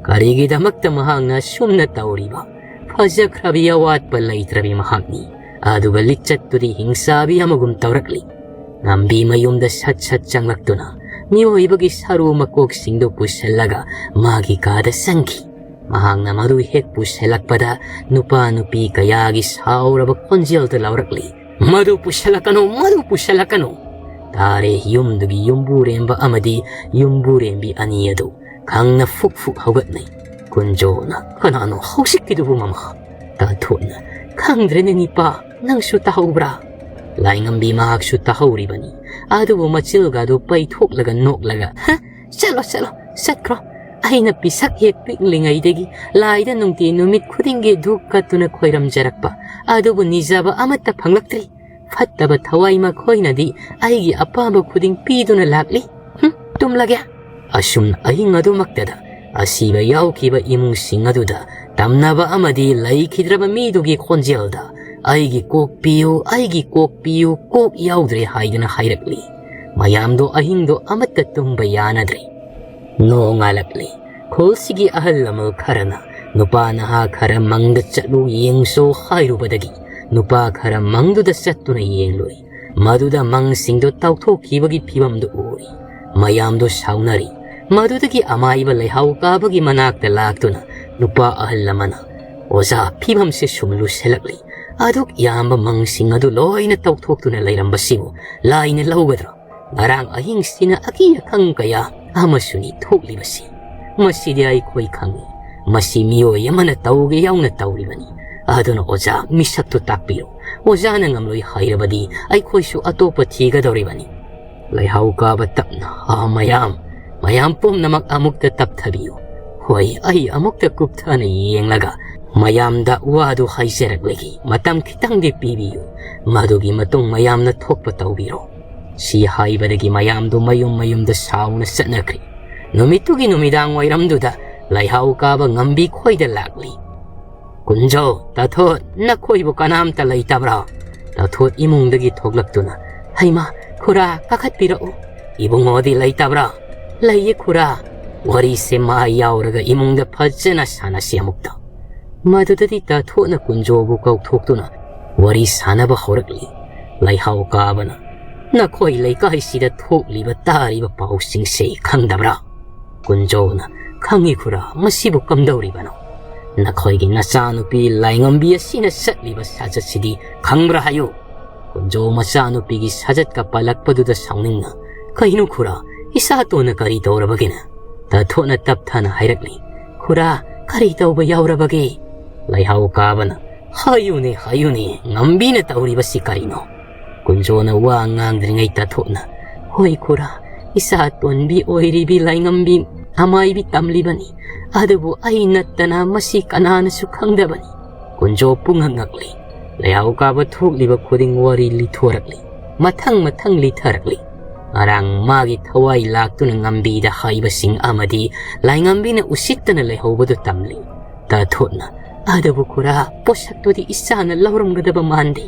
ꯀꯔꯤꯒꯤꯗꯃꯛꯇ ꯃꯍꯥꯛꯅ ꯁꯨꯝꯅ ꯇꯧꯔꯤꯕ? ꯐꯖꯈ꯭ꯔꯕꯤ ꯑꯋꯥꯠꯄ ꯂꯩꯇ꯭ꯔꯕꯤ ꯃꯍꯥꯛꯅꯤ꯫ ꯑꯗꯨꯒ ꯂꯤꯆꯠꯇꯨꯗꯤ ꯍꯤꯡꯁꯥꯕꯤ ꯑꯃꯒꯨꯝ ꯇꯧꯔꯛꯂꯤ꯫ ꯉꯝꯕꯤ ꯃꯌꯨꯝꯗ ꯁꯠ ꯁꯠ ꯆꯪꯂꯛꯇꯨꯅ ꯃꯤꯑꯣꯏꯕꯒꯤ ꯁꯔꯨ ꯃꯀꯣꯛꯁꯤꯡꯗꯨ ꯄꯨꯁꯤꯜꯂꯒ ꯃꯥꯒꯤ ꯀꯥꯗ ꯆꯪꯈꯤ꯫ ꯃꯍꯥꯛꯅ ꯃꯗꯨ ꯍꯦꯛ ꯄꯨꯁꯤꯜꯂꯛꯄꯗ ꯅꯨꯄꯥ ꯅꯨꯄꯤ ꯀꯌꯥꯒꯤ ꯁꯥꯎꯔꯕ ꯈꯣꯟꯖꯦꯜꯗꯨ ꯂꯧꯔꯛꯂꯤ, "ꯃꯗꯨ ꯄꯨꯁꯤꯜꯂꯛꯀꯅꯨ, ꯃꯗꯨ ꯄꯨꯁꯤꯜꯂꯛꯀꯅꯨ!" ꯇꯥꯔꯦ ꯌꯨꯝꯗꯨꯒꯤ ꯌꯨꯝꯕꯨꯔꯦꯝꯕ ꯑꯃꯗꯤ ꯌꯨꯝꯕꯨꯔꯦꯝꯕꯤ ꯑꯅꯤ ꯑꯗꯨ꯫ ꯈꯪꯅ ꯐꯨꯛ ꯐꯨꯛ ꯍꯧꯒꯠꯅꯩ꯫ ꯀꯨꯟꯖꯣꯅ, "ꯀꯅꯥꯅꯣ ꯍꯧꯖꯤꯛꯀꯤꯗꯨꯕꯨ, ꯃꯃꯥ?" ꯇꯥꯊꯣꯠꯅ, "ꯈꯪꯗ꯭ꯔꯦꯅꯦ ꯅꯤꯄꯥ, ꯅꯪꯁꯨ ꯇꯥꯍꯧꯕ꯭ꯔꯥ?" ꯂꯥꯏꯉꯝꯕꯤ ꯃꯍꯥꯛꯁꯨ ꯇꯥꯍꯧꯔꯤꯕꯅꯤ꯫ ꯑꯗꯨꯕꯨ ꯃꯆꯤꯜꯒꯗꯨ ꯄꯩꯊꯣꯛꯂꯒ ꯅꯣꯛꯂꯒ, "ꯍ? ꯆꯠꯂꯣ, ꯆꯠꯂꯣ, ꯆꯠꯈ꯭ꯔꯣ꯫ ꯑꯩꯅ ꯄꯤꯁꯛ ꯍꯦꯛ ꯄꯤꯛꯂꯤꯉꯩꯗꯒꯤ ꯂꯥꯏꯗ ꯅꯨꯡꯇꯤ ꯅꯨꯃꯤꯠ ꯈꯨꯗꯤꯡꯒꯤ ꯙꯨꯞ ꯀꯠꯇꯨꯅ ꯈꯣꯏꯔꯝꯖꯔꯛꯄ ꯑꯗꯨꯕꯨ ꯅꯤꯖꯕ ꯑꯃꯠꯇ ꯐꯪꯂꯛꯇ꯭ꯔꯤ꯫ ꯐꯠꯇꯕ ꯊꯋꯥꯏ ꯃꯈꯣꯏꯅꯗꯤ ꯑꯩꯒꯤ ꯑꯄꯥꯝꯕ ꯈꯨꯗꯤꯡ ꯄꯤꯗꯨꯅ ꯂꯥꯛꯂꯤ꯫ ꯍꯨꯝ, ꯇꯨꯝꯂꯒꯦ꯫" ꯑꯁꯨꯝꯅ ꯑꯍꯤꯡ ꯑꯗꯨꯃꯛꯇꯗ ꯑꯁꯤꯕ ꯌꯥꯎꯈꯤꯕ ꯏꯃꯨꯡꯁꯤꯡ ꯑꯗꯨꯗ ꯇꯝꯅꯕ ꯑꯃꯗꯤ ꯂꯩꯈꯤꯗ꯭ꯔꯕ ꯃꯤꯗꯨꯒꯤ ꯈꯣꯟꯖꯦꯜꯗ, "ꯑꯩꯒꯤ ꯀꯣꯛ ꯄꯤꯌꯨ, ꯑꯩꯒꯤ ꯀꯣꯛ ꯄꯤꯌꯨ, ꯀꯣꯛ ꯌꯥꯎꯗ꯭ꯔꯦ" ꯍꯥꯏꯗꯨꯅ ꯍꯥꯏꯔꯛꯂꯤ꯫ ꯃꯌꯥꯝꯗꯣ ꯑꯍꯤꯡꯗꯣ ꯑꯃꯠꯇ ꯇꯨꯝꯕ ꯌꯥꯅꯗ꯭ꯔꯦ꯫ ꯅꯣꯡꯉꯥꯜꯂꯛꯂꯤ꯫ ꯈꯨꯜꯁꯤꯒꯤ ꯑꯍꯜ ꯂꯃꯟ ꯈꯔꯅ ꯅꯨꯄꯥ ꯅꯍꯥ ꯈꯔ ꯃꯪꯗ ꯆꯠꯂꯨ ꯌꯦꯡꯁꯣ ꯍꯥꯏꯔꯨꯕꯗꯒꯤ ꯅꯨꯄꯥ ꯈꯔ ꯃꯪꯗꯨꯗ ꯆꯠꯇꯨꯅ ꯌꯦꯡꯂꯨꯏ꯫ ꯃꯗꯨꯗ ꯃꯪꯁꯤꯡꯗꯨ ꯇꯧꯊꯣꯛꯈꯤꯕꯒꯤ ꯐꯤꯕꯝꯗꯨ ꯎꯔꯤ꯫ ꯃꯌꯥꯝꯗꯨ ꯁꯥꯎꯅꯔꯤ꯫ ꯃꯗꯨꯗꯒꯤ ꯑꯃꯥꯏꯕ ꯂꯩꯍꯥꯎ ꯀꯥꯕꯒꯤ ꯃꯅꯥꯛꯇ ꯂꯥꯛꯇꯨꯅ ꯅꯨꯄꯥ ꯑꯍꯜ ꯑꯃꯅ, "ꯑꯣꯖꯥ, ꯐꯤꯕꯝꯁꯦ ꯁꯨꯝ ꯂꯨꯁꯤꯜꯂꯛꯂꯤ꯫ ꯑꯗꯨꯛ ꯌꯥꯝꯕ ꯃꯪꯁꯤꯡ ꯑꯗꯨ ꯂꯣꯏꯅ ꯇꯧꯊꯣꯛꯇꯨꯅ ꯂꯩꯔꯝꯕꯁꯤꯕꯨ ꯂꯥꯏꯅ ꯂꯧꯒꯗ꯭ꯔꯣ? ꯉꯔꯥꯡ ꯑꯍꯤꯡꯁꯤꯅ ꯑꯀꯤ ꯑꯈꯪ ꯀꯌꯥ ꯑꯃꯁꯨꯅꯤ ꯊꯣꯛꯂꯤꯕꯁꯤ꯫ ꯃꯁꯤꯗꯤ ꯑꯩꯈꯣꯏ ꯈꯪꯏ꯫ ꯃꯁꯤ ꯃꯤꯑꯣꯏ ꯑꯃꯅ ꯇꯧꯒꯦ ꯌꯥꯎꯅ ꯇꯧꯔꯤꯕꯅꯤ꯫ ꯑꯗꯨꯅ ꯑꯣꯖꯥ, ꯃꯤꯁꯛꯇꯨ ꯇꯥꯛꯄꯤꯌꯨ꯫ ꯑꯣꯖꯥꯅ ꯉꯝꯂꯣꯏ ꯍꯥꯏꯔꯕꯗꯤ ꯑꯩꯈꯣꯏꯁꯨ ꯑꯇꯣꯞꯄ ꯊꯤꯒꯗꯧꯔꯤꯕꯅꯤ꯫ ꯂꯩꯍꯥꯎ ꯀꯥꯕ ꯇꯞꯅ, "ꯑꯥ, ꯃꯌꯥꯝ, ꯃꯌꯥꯝ ꯄꯨꯝꯅꯃꯛ ꯑꯃꯨꯛꯇ ꯇꯞꯊꯕꯤꯌꯨ꯫ ꯍꯣꯏ, ꯑꯩ ꯑꯃꯨꯛꯇ ꯀꯨꯞꯊꯅ ꯌꯦꯡꯂꯒ ꯃꯌꯥꯝꯗ ꯋꯥꯗꯨ ꯍꯥꯏꯖꯔꯛꯂꯒꯦ꯫ ꯃꯇꯝ ꯈꯤꯇꯪꯗꯤ ꯄꯤꯕꯤꯌꯨ꯫ ꯃꯗꯨꯒꯤ ꯃꯇꯨꯡ ꯃꯌꯥꯝꯅ ꯊꯣꯛꯄ ꯇꯧꯕꯤꯔꯣ"꯫ ꯁꯤ ꯍꯥꯏꯕꯗꯒꯤ ꯃꯌꯥꯝꯗꯨ ꯃꯌꯨꯝ ꯃꯌꯨꯝꯗ ꯁꯥꯎꯅ ꯆꯠꯅꯈ꯭ꯔꯦ꯫ ꯅꯨꯃꯤꯠꯇꯨꯒꯤ ꯅꯨꯃꯤꯗꯥꯡ ꯋꯥꯏꯔꯝꯗꯨꯗ ꯂꯩꯍꯥꯎ ꯀꯥꯕ ꯉꯝꯕꯤ ꯈꯣꯏꯗ ꯂꯥꯛꯂꯤ꯫ "ꯀꯨꯟꯖꯣ, ꯇꯥꯊꯣꯠ, ꯅꯈꯣꯏꯕꯨ ꯀꯅꯥꯝꯇ ꯂꯩꯇꯕ꯭ꯔꯥ?" ꯇꯥꯊꯣꯠ ꯏꯃꯨꯡꯗꯒꯤ ꯊꯣꯛꯂꯛꯇꯨꯅ, "ꯍꯩꯃꯥ, ꯈꯨꯔꯥ, ꯀꯥꯈꯠꯄꯤꯔꯛꯎ꯫ ꯏꯕꯨꯡꯉꯣꯗꯤ ꯂꯩꯇꯕ꯭ꯔꯥ?" "ꯂꯩꯌꯦ ꯈꯨꯔꯥ꯫ ꯋꯥꯔꯤꯁꯦ ꯃꯥ ꯌꯥꯎꯔꯒ ꯏꯃꯨꯡꯗ ꯐꯖꯅ ꯁꯥꯟꯅꯁꯤ ꯑꯃꯨꯛꯇ"꯫ ꯃꯗꯨꯗꯗꯤ ꯇꯥꯊꯣꯠꯅ ꯀꯨꯟꯖꯣꯕꯨ ꯀꯧꯊꯣꯛꯇꯨꯅ ꯋꯥꯔꯤ ꯁꯥꯟꯅꯕ ꯍꯧꯔꯛꯂꯤ꯫ ꯂꯩꯍꯥꯎ ꯀꯥꯕꯅ, "ꯅꯈꯣꯏ ꯂꯩꯀꯥꯏꯁꯤꯗ ꯊꯣꯛꯂꯤꯕ ꯇꯥꯔꯤꯕ ꯄꯥꯎꯁꯤꯡꯁꯦ ꯈꯪꯗꯕ꯭ꯔꯥ?" ꯀꯨꯟꯖꯣꯅ, "ꯈꯪꯉꯤ ꯈꯨꯔꯥ, ꯃꯁꯤꯕꯨ ꯀꯝꯗꯧꯔꯤꯕꯅꯣ?" "ꯅꯈꯣꯏꯒꯤ ꯅꯆꯥꯅꯨꯄꯤ ꯂꯥꯏꯉꯝꯕꯤ ꯑꯁꯤꯅ ꯆꯠꯂꯤꯕ ꯁꯥꯖꯠꯁꯤꯗꯤ ꯈꯪꯕ꯭ꯔꯥ ꯍꯥꯏꯌꯨ?" ꯀꯨꯟꯖꯣ ꯃꯆꯥꯅꯨꯄꯤꯒꯤ ꯁꯥꯖꯠꯀ ꯄꯜꯂꯛꯄꯗꯨꯗ ꯁꯥꯎꯅꯤꯡꯅ, "ꯀꯩꯅꯣ ꯈꯨꯔꯥ, ꯏꯆꯥꯇꯣꯟꯅ ꯀꯔꯤ ꯇꯧꯔꯕꯒꯦꯅ?" ꯇꯥꯊꯣꯠꯅ ꯇꯞꯊꯅ ꯍꯥꯏꯔꯛꯂꯤ, "ꯈꯨꯔꯥ, ꯀꯔꯤ ꯇꯧꯕ ꯌꯥꯎꯔꯕꯒꯦ?" ꯂꯩꯍꯥꯎ ꯀꯥꯕꯅ, "ꯍꯥꯏꯌꯨꯅꯦ, ꯍꯥꯏꯌꯨꯅꯦ, ꯉꯝꯕꯤꯅ ꯇꯧꯔꯤꯕꯁꯤ ꯀꯔꯤꯅꯣ?" ꯀꯨꯟꯖꯣꯅ ꯋꯥ ꯉꯥꯡꯗ꯭ꯔꯤꯉꯩ ꯇꯥꯊꯣꯠꯅ, "ꯍꯣꯏ ꯈꯨꯔꯥ, ꯏꯆꯥ ꯇꯣꯟꯕꯤ ꯑꯣꯏꯔꯤꯕꯤ ꯂꯥꯏꯉꯝꯕꯤ ꯑꯃꯥꯏꯕꯤ ꯇꯝꯂꯤꯕꯅꯤ꯫ ꯑꯗꯨꯕꯨ ꯑꯩ ꯅꯠꯇꯅ ꯃꯁꯤ ꯀꯅꯥꯅꯁꯨ ꯈꯪꯗꯕꯅꯤ"꯫ ꯀꯨꯟꯖꯣ ꯄꯨꯡꯉꯛ ꯉꯛꯂꯤ꯫ ꯂꯩꯍꯥꯎ ꯀꯥꯕ ꯊꯣꯛꯂꯤꯕ ꯈꯨꯗꯤꯡ ꯋꯥꯔꯤ ꯂꯤꯊꯣꯔꯛꯂꯤ꯫ ꯃꯊꯪ ꯃꯊꯪ ꯂꯤꯊꯔꯛꯂꯤ꯫ ꯉꯔꯥꯡ ꯃꯥꯒꯤ ꯊꯋꯥꯏ ꯂꯥꯛꯇꯨꯅ ꯉꯝꯕꯤꯗ ꯍꯥꯏꯕꯁꯤꯡ ꯑꯃꯗꯤ ꯂꯥꯏꯉꯝꯕꯤꯅ ꯎꯁꯤꯠꯇꯅ ꯂꯩꯍꯧꯕꯗꯨ ꯇꯝꯂꯤ꯫ ꯇꯥꯊꯣꯠꯅ, "ꯑꯗꯨꯕꯨ ꯈꯨꯔꯥ, ꯄꯣꯠꯁꯛꯇꯨꯗꯤ ꯏꯆꯥꯅ ꯂꯧꯔꯝꯒꯗꯕ ꯃꯥꯟꯗꯦ"꯫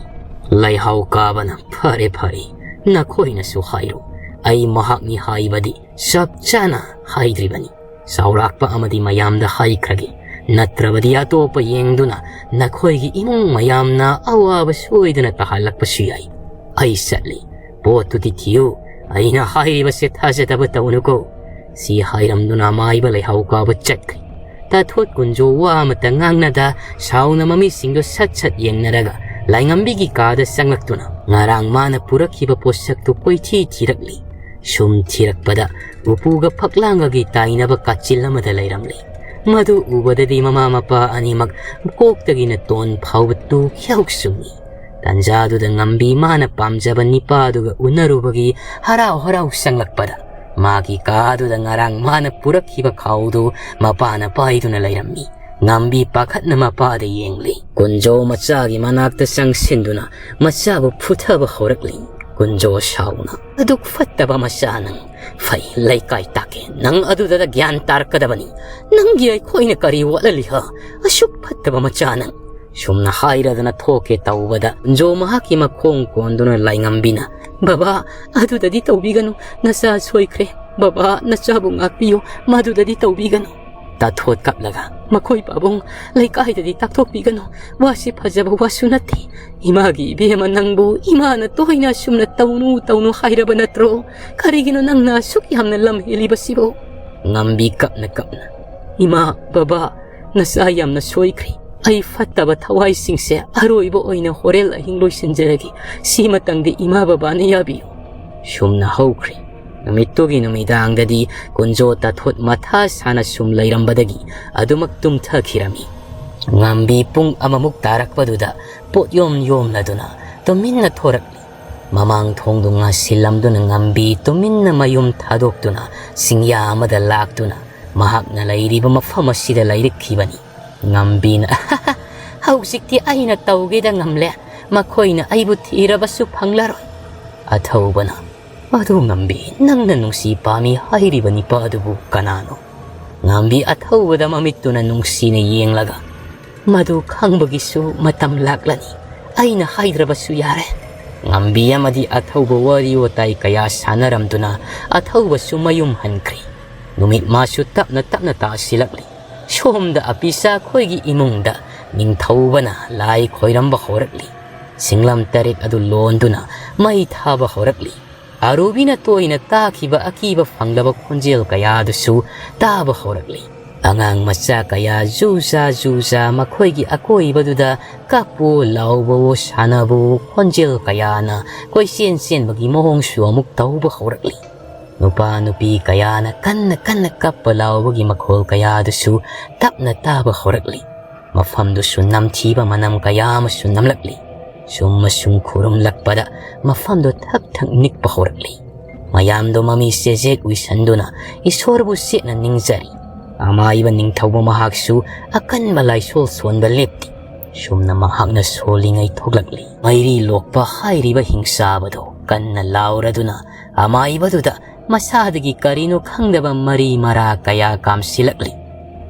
ꯂꯩꯍꯥꯎ ꯀꯥꯕꯅ, "ꯐꯔꯦ, ꯐꯔꯦ, ꯅꯈꯣꯏꯅꯁꯨ ꯍꯥꯏꯔꯣ꯫ ꯑꯩ ꯃꯍꯥꯛꯅꯤ ꯍꯥꯏꯕꯗꯤ ꯆꯞ ꯆꯥꯅ ꯍꯥꯏꯗ꯭ꯔꯤꯕꯅꯤ꯫ ꯆꯥꯎꯔꯥꯛꯄ ꯑꯃꯗꯤ ꯃꯌꯥꯝꯗ ꯍꯥꯏꯈ꯭ꯔꯒꯦ꯫ ꯅꯠꯇ꯭ꯔꯕꯗꯤ ꯑꯇꯣꯞꯄ ꯌꯦꯡꯗꯨꯅ ꯅꯈꯣꯏꯒꯤ ꯏꯃꯨꯡ ꯃꯌꯥꯝꯅ ꯑꯋꯥꯕ ꯁꯣꯏꯗꯅ ꯇꯥꯍꯜꯂꯛꯄꯁꯨ ꯌꯥꯏ꯫ ꯑꯩ ꯆꯠꯂꯤ꯫ ꯄꯣꯠꯇꯨꯗꯤ ꯊꯤꯌꯨ꯫ ꯑꯩꯅ ꯍꯥꯏꯔꯤꯕꯁꯦ ꯊꯥꯖꯗꯕ ꯇꯧꯅꯨꯀꯣ"꯫ ꯁꯤ ꯍꯥꯏꯔꯝꯗꯨꯅ ꯑꯃꯥꯏꯕ ꯂꯩꯍꯥꯎ ꯀꯥꯕ ꯆꯠꯈ꯭ꯔꯦ꯫ ꯇꯥꯊꯣꯠ ꯀꯨꯟꯖꯣ ꯋꯥ ꯑꯃꯇ ꯉꯥꯡꯅꯗ ꯁꯥꯎꯅ ꯃꯃꯤꯁꯤꯡꯗꯨ ꯁꯠ ꯁꯠ ꯌꯦꯡꯅꯔꯒ ꯂꯥꯏꯉꯝꯕꯤꯒꯤ ꯀꯥꯗ ꯆꯪꯂꯛꯇꯨꯅ ꯉꯔꯥꯡ ꯃꯥꯅ ꯄꯨꯔꯛꯈꯤꯕ ꯄꯣꯠꯁꯛꯇꯨ ꯀꯣꯏꯊꯤ ꯊꯤꯔꯛꯂꯤ꯫ ꯁꯨꯝ ꯊꯤꯔꯛꯄꯗ ꯎꯄꯨꯒ ꯐꯛꯂꯥꯡꯒꯒꯤ ꯇꯥꯏꯅꯕ ꯀꯥꯆꯤꯜ ꯑꯃꯗ ꯂꯩꯔꯝꯂꯤ꯫ ꯃꯗꯨ ꯎꯕꯗꯗꯤ ꯃꯃꯥ ꯃꯄꯥ ꯑꯅꯤꯃꯛ ꯀꯣꯛꯇꯒꯤꯅ ꯇꯣꯟ ꯐꯥꯎꯕ ꯇꯨ ꯈ꯭ꯌꯥꯎ ꯆꯨꯡꯏ꯫ ꯇꯟꯖꯥꯗꯨꯗ ꯉꯝꯕꯤ ꯃꯥꯅ ꯄꯥꯝꯖꯕ ꯅꯤꯄꯥꯗꯨꯒ ꯎꯅꯔꯨꯕꯒꯤ ꯍꯔꯥꯎ ꯍꯔꯥꯎ ꯆꯪꯂꯛꯄꯗ ꯃꯥꯒꯤ ꯀꯥꯗꯨꯗ ꯉꯔꯥꯡ ꯃꯥꯅ ꯄꯨꯔꯛꯈꯤꯕ ꯈꯥꯎꯗꯨ ꯃꯄꯥꯅ ꯄꯥꯏꯗꯨꯅ ꯂꯩꯔꯝꯃꯤ꯫ ꯉꯝꯕꯤ ꯄꯥꯈꯠꯅ ꯃꯄꯥꯗ ꯌꯦꯡꯂꯤ꯫ ꯀꯨꯟꯖꯣ ꯃꯆꯥꯒꯤ ꯃꯅꯥꯛꯇ ꯆꯪꯁꯤꯟꯗꯨꯅ ꯃꯆꯥꯕꯨ ꯐꯨꯊꯕ ꯍꯧꯔꯛꯂꯤ꯫ ꯀꯨꯟꯖꯣ ꯁꯥꯎꯅ, "ꯑꯗꯨꯛ ꯐꯠꯇꯕ ꯃꯆꯥ ꯅꯪ! ꯐꯩ, ꯂꯩꯀꯥꯏ ꯇꯥꯛꯀꯦ꯫ ꯅꯪ ꯑꯗꯨꯗ ꯒ꯭ꯌꯥꯟ ꯇꯥꯔꯛꯀꯗꯕꯅꯤ꯫ ꯅꯪꯒꯤ ꯑꯩꯈꯣꯏꯅ ꯀꯔꯤ ꯋꯥꯠꯍꯜꯂꯤ ꯍꯥ? ꯑꯁꯨꯛ ꯐꯠꯇꯕ ꯃꯆꯥ ꯅꯪ!" ꯁꯨꯝꯅ ꯍꯥꯏꯔꯗꯅ ꯊꯣꯛꯀꯦ ꯇꯧꯕꯗ ꯀꯨꯟꯖꯣ ꯃꯍꯥꯛꯀꯤ ꯃꯈꯣꯡ ꯀꯣꯟꯗꯨꯅ ꯂꯥꯏꯉꯝꯕꯤꯅ, "ꯕꯕꯥ, ꯑꯗꯨꯗꯗꯤ ꯇꯧꯕꯤꯒꯅꯨ꯫ ꯅꯆꯥ ꯁꯣꯏꯈ꯭ꯔꯦ꯫ ꯕꯕꯥ, ꯅꯆꯥꯕꯨ ꯉꯥꯛꯄꯤꯌꯨ꯫ ꯃꯗꯨꯗꯗꯤ ꯇꯧꯕꯤꯒꯅꯨ꯫" ꯇꯥꯊꯣꯠ ꯀꯞꯂꯒ, "ꯃꯈꯣꯏ ꯄꯥꯕꯨꯡ, ꯂꯩꯀꯥꯏꯗꯗꯤ ꯇꯥꯛꯊꯣꯛꯄꯤꯒꯅꯨ꯫ ꯋꯥꯁꯤ ꯐꯖꯕ ꯋꯥꯁꯨ ꯅꯠꯇꯦ꯫ ꯏꯃꯥꯒꯤ ꯏꯕꯦꯝꯃ ꯅꯪꯕꯨ ꯏꯃꯥꯅ ꯇꯣꯏꯅ ꯑꯁꯨꯝꯅ ꯇꯧꯅꯨ ꯇꯧꯅꯨ ꯍꯥꯏꯔꯕ ꯅꯠꯇ꯭ꯔꯣ? ꯀꯔꯤꯒꯤꯅꯣ ꯅꯪꯅ ꯑꯁꯨꯛ ꯌꯥꯝꯅ ꯂꯝ ꯍꯦꯜꯂꯤꯕꯁꯤꯕꯨ?" ꯉꯝꯕꯤ ꯀꯞꯅ ꯀꯞꯅ, "ꯏꯃꯥ, ꯕꯕꯥ, ꯅꯆꯥ ꯌꯥꯝꯅ ꯁꯣꯏꯈ꯭ꯔꯦ꯫ ꯑꯩ ꯐꯠꯇꯕ ꯊꯋꯥꯏꯁꯤꯡꯁꯦ ꯑꯔꯣꯏꯕ ꯑꯣꯏꯅ ꯍꯣꯔꯦꯜ ꯑꯍꯤꯡ ꯂꯣꯏꯁꯤꯟꯖꯔꯒꯦ꯫ ꯁꯤꯃꯇꯪꯗꯤ ꯏꯃꯥ ꯕꯕꯥꯅ ꯌꯥꯕꯤꯌꯨ꯫" ꯁꯨꯝꯅ ꯍꯧꯈ꯭ꯔꯦ꯫ ꯅꯨꯃꯤꯠꯇꯨꯒꯤ ꯅꯨꯃꯤꯗꯥꯡꯗꯗꯤ ꯀꯨꯟꯖꯣ ꯇꯥꯊꯣꯠ ꯃꯊꯥ ꯁꯥꯅ ꯁꯨꯝ ꯂꯩꯔꯝꯕꯗꯒꯤ ꯑꯗꯨꯃꯛ ꯇꯨꯝꯊꯈꯤꯔꯝꯃꯤ꯫ ꯉꯝꯕꯤ ꯄꯨꯡ ꯑꯃꯃꯨꯛ ꯇꯥꯔꯛꯄꯗꯨꯗ ꯄꯣꯠ ꯌꯣꯝ ꯌꯣꯝꯂꯗꯨꯅ ꯇꯨꯃꯤꯟꯅ ꯊꯣꯔꯛꯂꯤ꯫ ꯃꯃꯥꯡ ꯊꯣꯡꯗꯨ ꯉꯥꯁꯤꯜꯂꯝꯗꯨꯅ ꯉꯝꯕꯤ ꯇꯨꯃꯤꯟꯅ ꯃꯌꯨꯝ ꯊꯥꯗꯣꯛꯇꯨꯅ ꯆꯤꯡꯌꯥ ꯑꯃꯗ ꯂꯥꯛꯇꯨꯅ ꯃꯍꯥꯛꯅ ꯂꯩꯔꯤꯕ ꯃꯐꯝ ꯑꯁꯤꯗ ꯂꯩꯔꯛꯈꯤꯕꯅꯤ꯫ ꯉꯝꯕꯤꯅ, "ꯍꯧꯖꯤꯛꯇꯤ ꯑꯩꯅ ꯇꯧꯒꯦꯗ ꯉꯝꯂꯦ꯫ ꯃꯈꯣꯏꯅ ꯑꯩꯕꯨ ꯊꯤꯔꯕꯁꯨ ꯐꯪꯂꯔꯣꯏ꯫" ꯑꯊꯧꯕꯅ, "ꯑꯗꯨ ꯉꯝꯕꯤ, ꯅꯪꯅ ꯅꯨꯡꯁꯤ ꯄꯥꯝꯃꯤ ꯍꯥꯏꯔꯤꯕ ꯅꯤꯄꯥ ꯑꯗꯨꯕꯨ ꯀꯅꯥꯅꯣ?" ꯉꯝꯕꯤ ꯑꯊꯧꯕꯗ ꯃꯃꯤꯠꯇꯨꯅ ꯅꯨꯡꯁꯤꯅ ꯌꯦꯡꯂꯒ, "ꯃꯗꯨ ꯈꯪꯕꯒꯤꯁꯨ ꯃꯇꯝ ꯂꯥꯛꯂꯅꯤ꯫ ꯑꯩꯅ ꯍꯥꯏꯗ꯭ꯔꯕꯁꯨ ꯌꯥꯔꯦ꯫" ꯉꯝꯕꯤ ꯑꯃꯗꯤ ꯑꯊꯧꯕ ꯋꯥꯔꯤ ꯋꯥꯇꯥꯏ ꯀꯌꯥ ꯁꯥꯟꯅꯔꯝꯗꯨꯅ ꯑꯊꯧꯕꯁꯨ ꯃꯌꯨꯝ ꯍꯟꯈ꯭ꯔꯦ꯫ ꯅꯨꯃꯤꯠ ꯃꯥꯁꯨ ꯇꯞꯅ ꯇꯞꯅ ꯇꯥꯁꯤꯜꯂꯛꯂꯤ꯫ ꯁꯣꯝꯗ ꯑꯄꯤꯆꯥ ꯈꯣꯏꯒꯤ ꯏꯃꯨꯡꯗ ꯅꯤꯡꯊꯧꯕꯅ ꯂꯥꯏ ꯈꯣꯏꯔꯝꯕ ꯍꯧꯔꯛꯂꯤ꯫ ꯁꯤꯡꯂꯝ ꯇꯔꯦꯠ ꯑꯗꯨ ꯂꯣꯟꯗꯨꯅ ꯃꯩ ꯊꯥꯕ ꯍꯧꯔꯛꯂꯤ꯫ ꯑꯔꯨꯕꯤꯅ ꯇꯣꯏꯅ ꯇꯥꯈꯤꯕ ꯑꯀꯤꯕ ꯐꯪꯂꯕ ꯈꯣꯟꯖꯦꯜ ꯀꯌꯥꯗꯨꯁꯨ ꯇꯥꯕ ꯍꯧꯔꯛꯂꯤ꯫ ꯑꯉꯥꯡ ꯃꯆꯥ ꯀꯌꯥ ꯖꯨꯖꯥ ꯖꯨꯖꯥ ꯃꯈꯣꯏꯒꯤ ꯑꯀꯣꯏꯕꯗꯨꯗ ꯀꯞꯄꯨ ꯂꯥꯎꯕꯋꯣ ꯁꯥꯟꯅꯕꯋꯣ ꯈꯣꯟꯖꯦꯜ ꯀꯌꯥꯅ ꯀꯣꯏꯆꯦꯟ ꯆꯦꯟꯕꯒꯤ ꯃꯑꯣꯡꯁꯨ ꯑꯃꯨꯛ ꯇꯧꯕ ꯍꯧꯔꯛꯂꯤ꯫ ꯅꯨꯄꯥ ꯅꯨꯄꯤ ꯀꯌꯥꯅ ꯀꯟꯅ ꯀꯟꯅ ꯀꯞꯄ ꯂꯥꯎꯕꯒꯤ ꯃꯈꯣꯜ ꯀꯌꯥꯗꯨꯁꯨ ꯇꯞꯅ ꯇꯥꯕ ꯍꯧꯔꯛꯂꯤ꯫ ꯃꯐꯝꯗꯨꯁꯨ ꯅꯝꯊꯤꯕ ꯃꯅꯝ ꯀꯌꯥ ꯑꯃꯁꯨ ꯅꯝꯂꯛꯂꯤ꯫ ꯁꯨꯝ ꯑꯁꯨꯝ ꯈꯨꯔꯨꯝꯂꯛꯄꯗ ꯃꯐꯝꯗꯨ ꯊꯛ ꯊꯛ ꯅꯤꯛꯄ ꯍꯧꯔꯛꯂꯤ꯫ ꯃꯌꯥꯝꯗꯣ ꯃꯃꯤ ꯆꯦꯖꯦꯛ ꯎꯏꯁꯟꯗꯨꯅ ꯏꯁꯣꯔꯕꯨ ꯆꯦꯠꯅ ꯅꯤꯡꯖꯔꯤ꯫ ꯑꯃꯥꯏꯕ ꯅꯤꯡꯊꯧꯕ ꯃꯍꯥꯛꯁꯨ ꯑꯀꯟꯕ ꯂꯥꯏꯁꯣꯜ ꯁꯣꯟꯕ ꯂꯦꯞꯇꯦ꯫ ꯁꯨꯝꯅ ꯃꯍꯥꯛꯅ ꯁꯣꯜꯂꯤꯉꯩ ꯊꯣꯛꯂꯛꯂꯤ꯫ ꯃꯩꯔꯤ ꯂꯣꯛꯄ ꯍꯥꯏꯔꯤꯕ ꯍꯤꯡꯆꯥꯕꯗꯣ ꯀꯟꯅ ꯂꯥꯎꯔꯗꯨꯅ ꯑꯃꯥꯏꯕꯗꯨꯗ ꯃꯁꯥꯗꯒꯤ ꯀꯔꯤꯅꯣ ꯈꯪꯗꯕ ꯃꯔꯤ ꯃꯔꯥ ꯀꯌꯥ ꯀꯥꯝꯁꯤꯜꯂꯛꯂꯤ꯫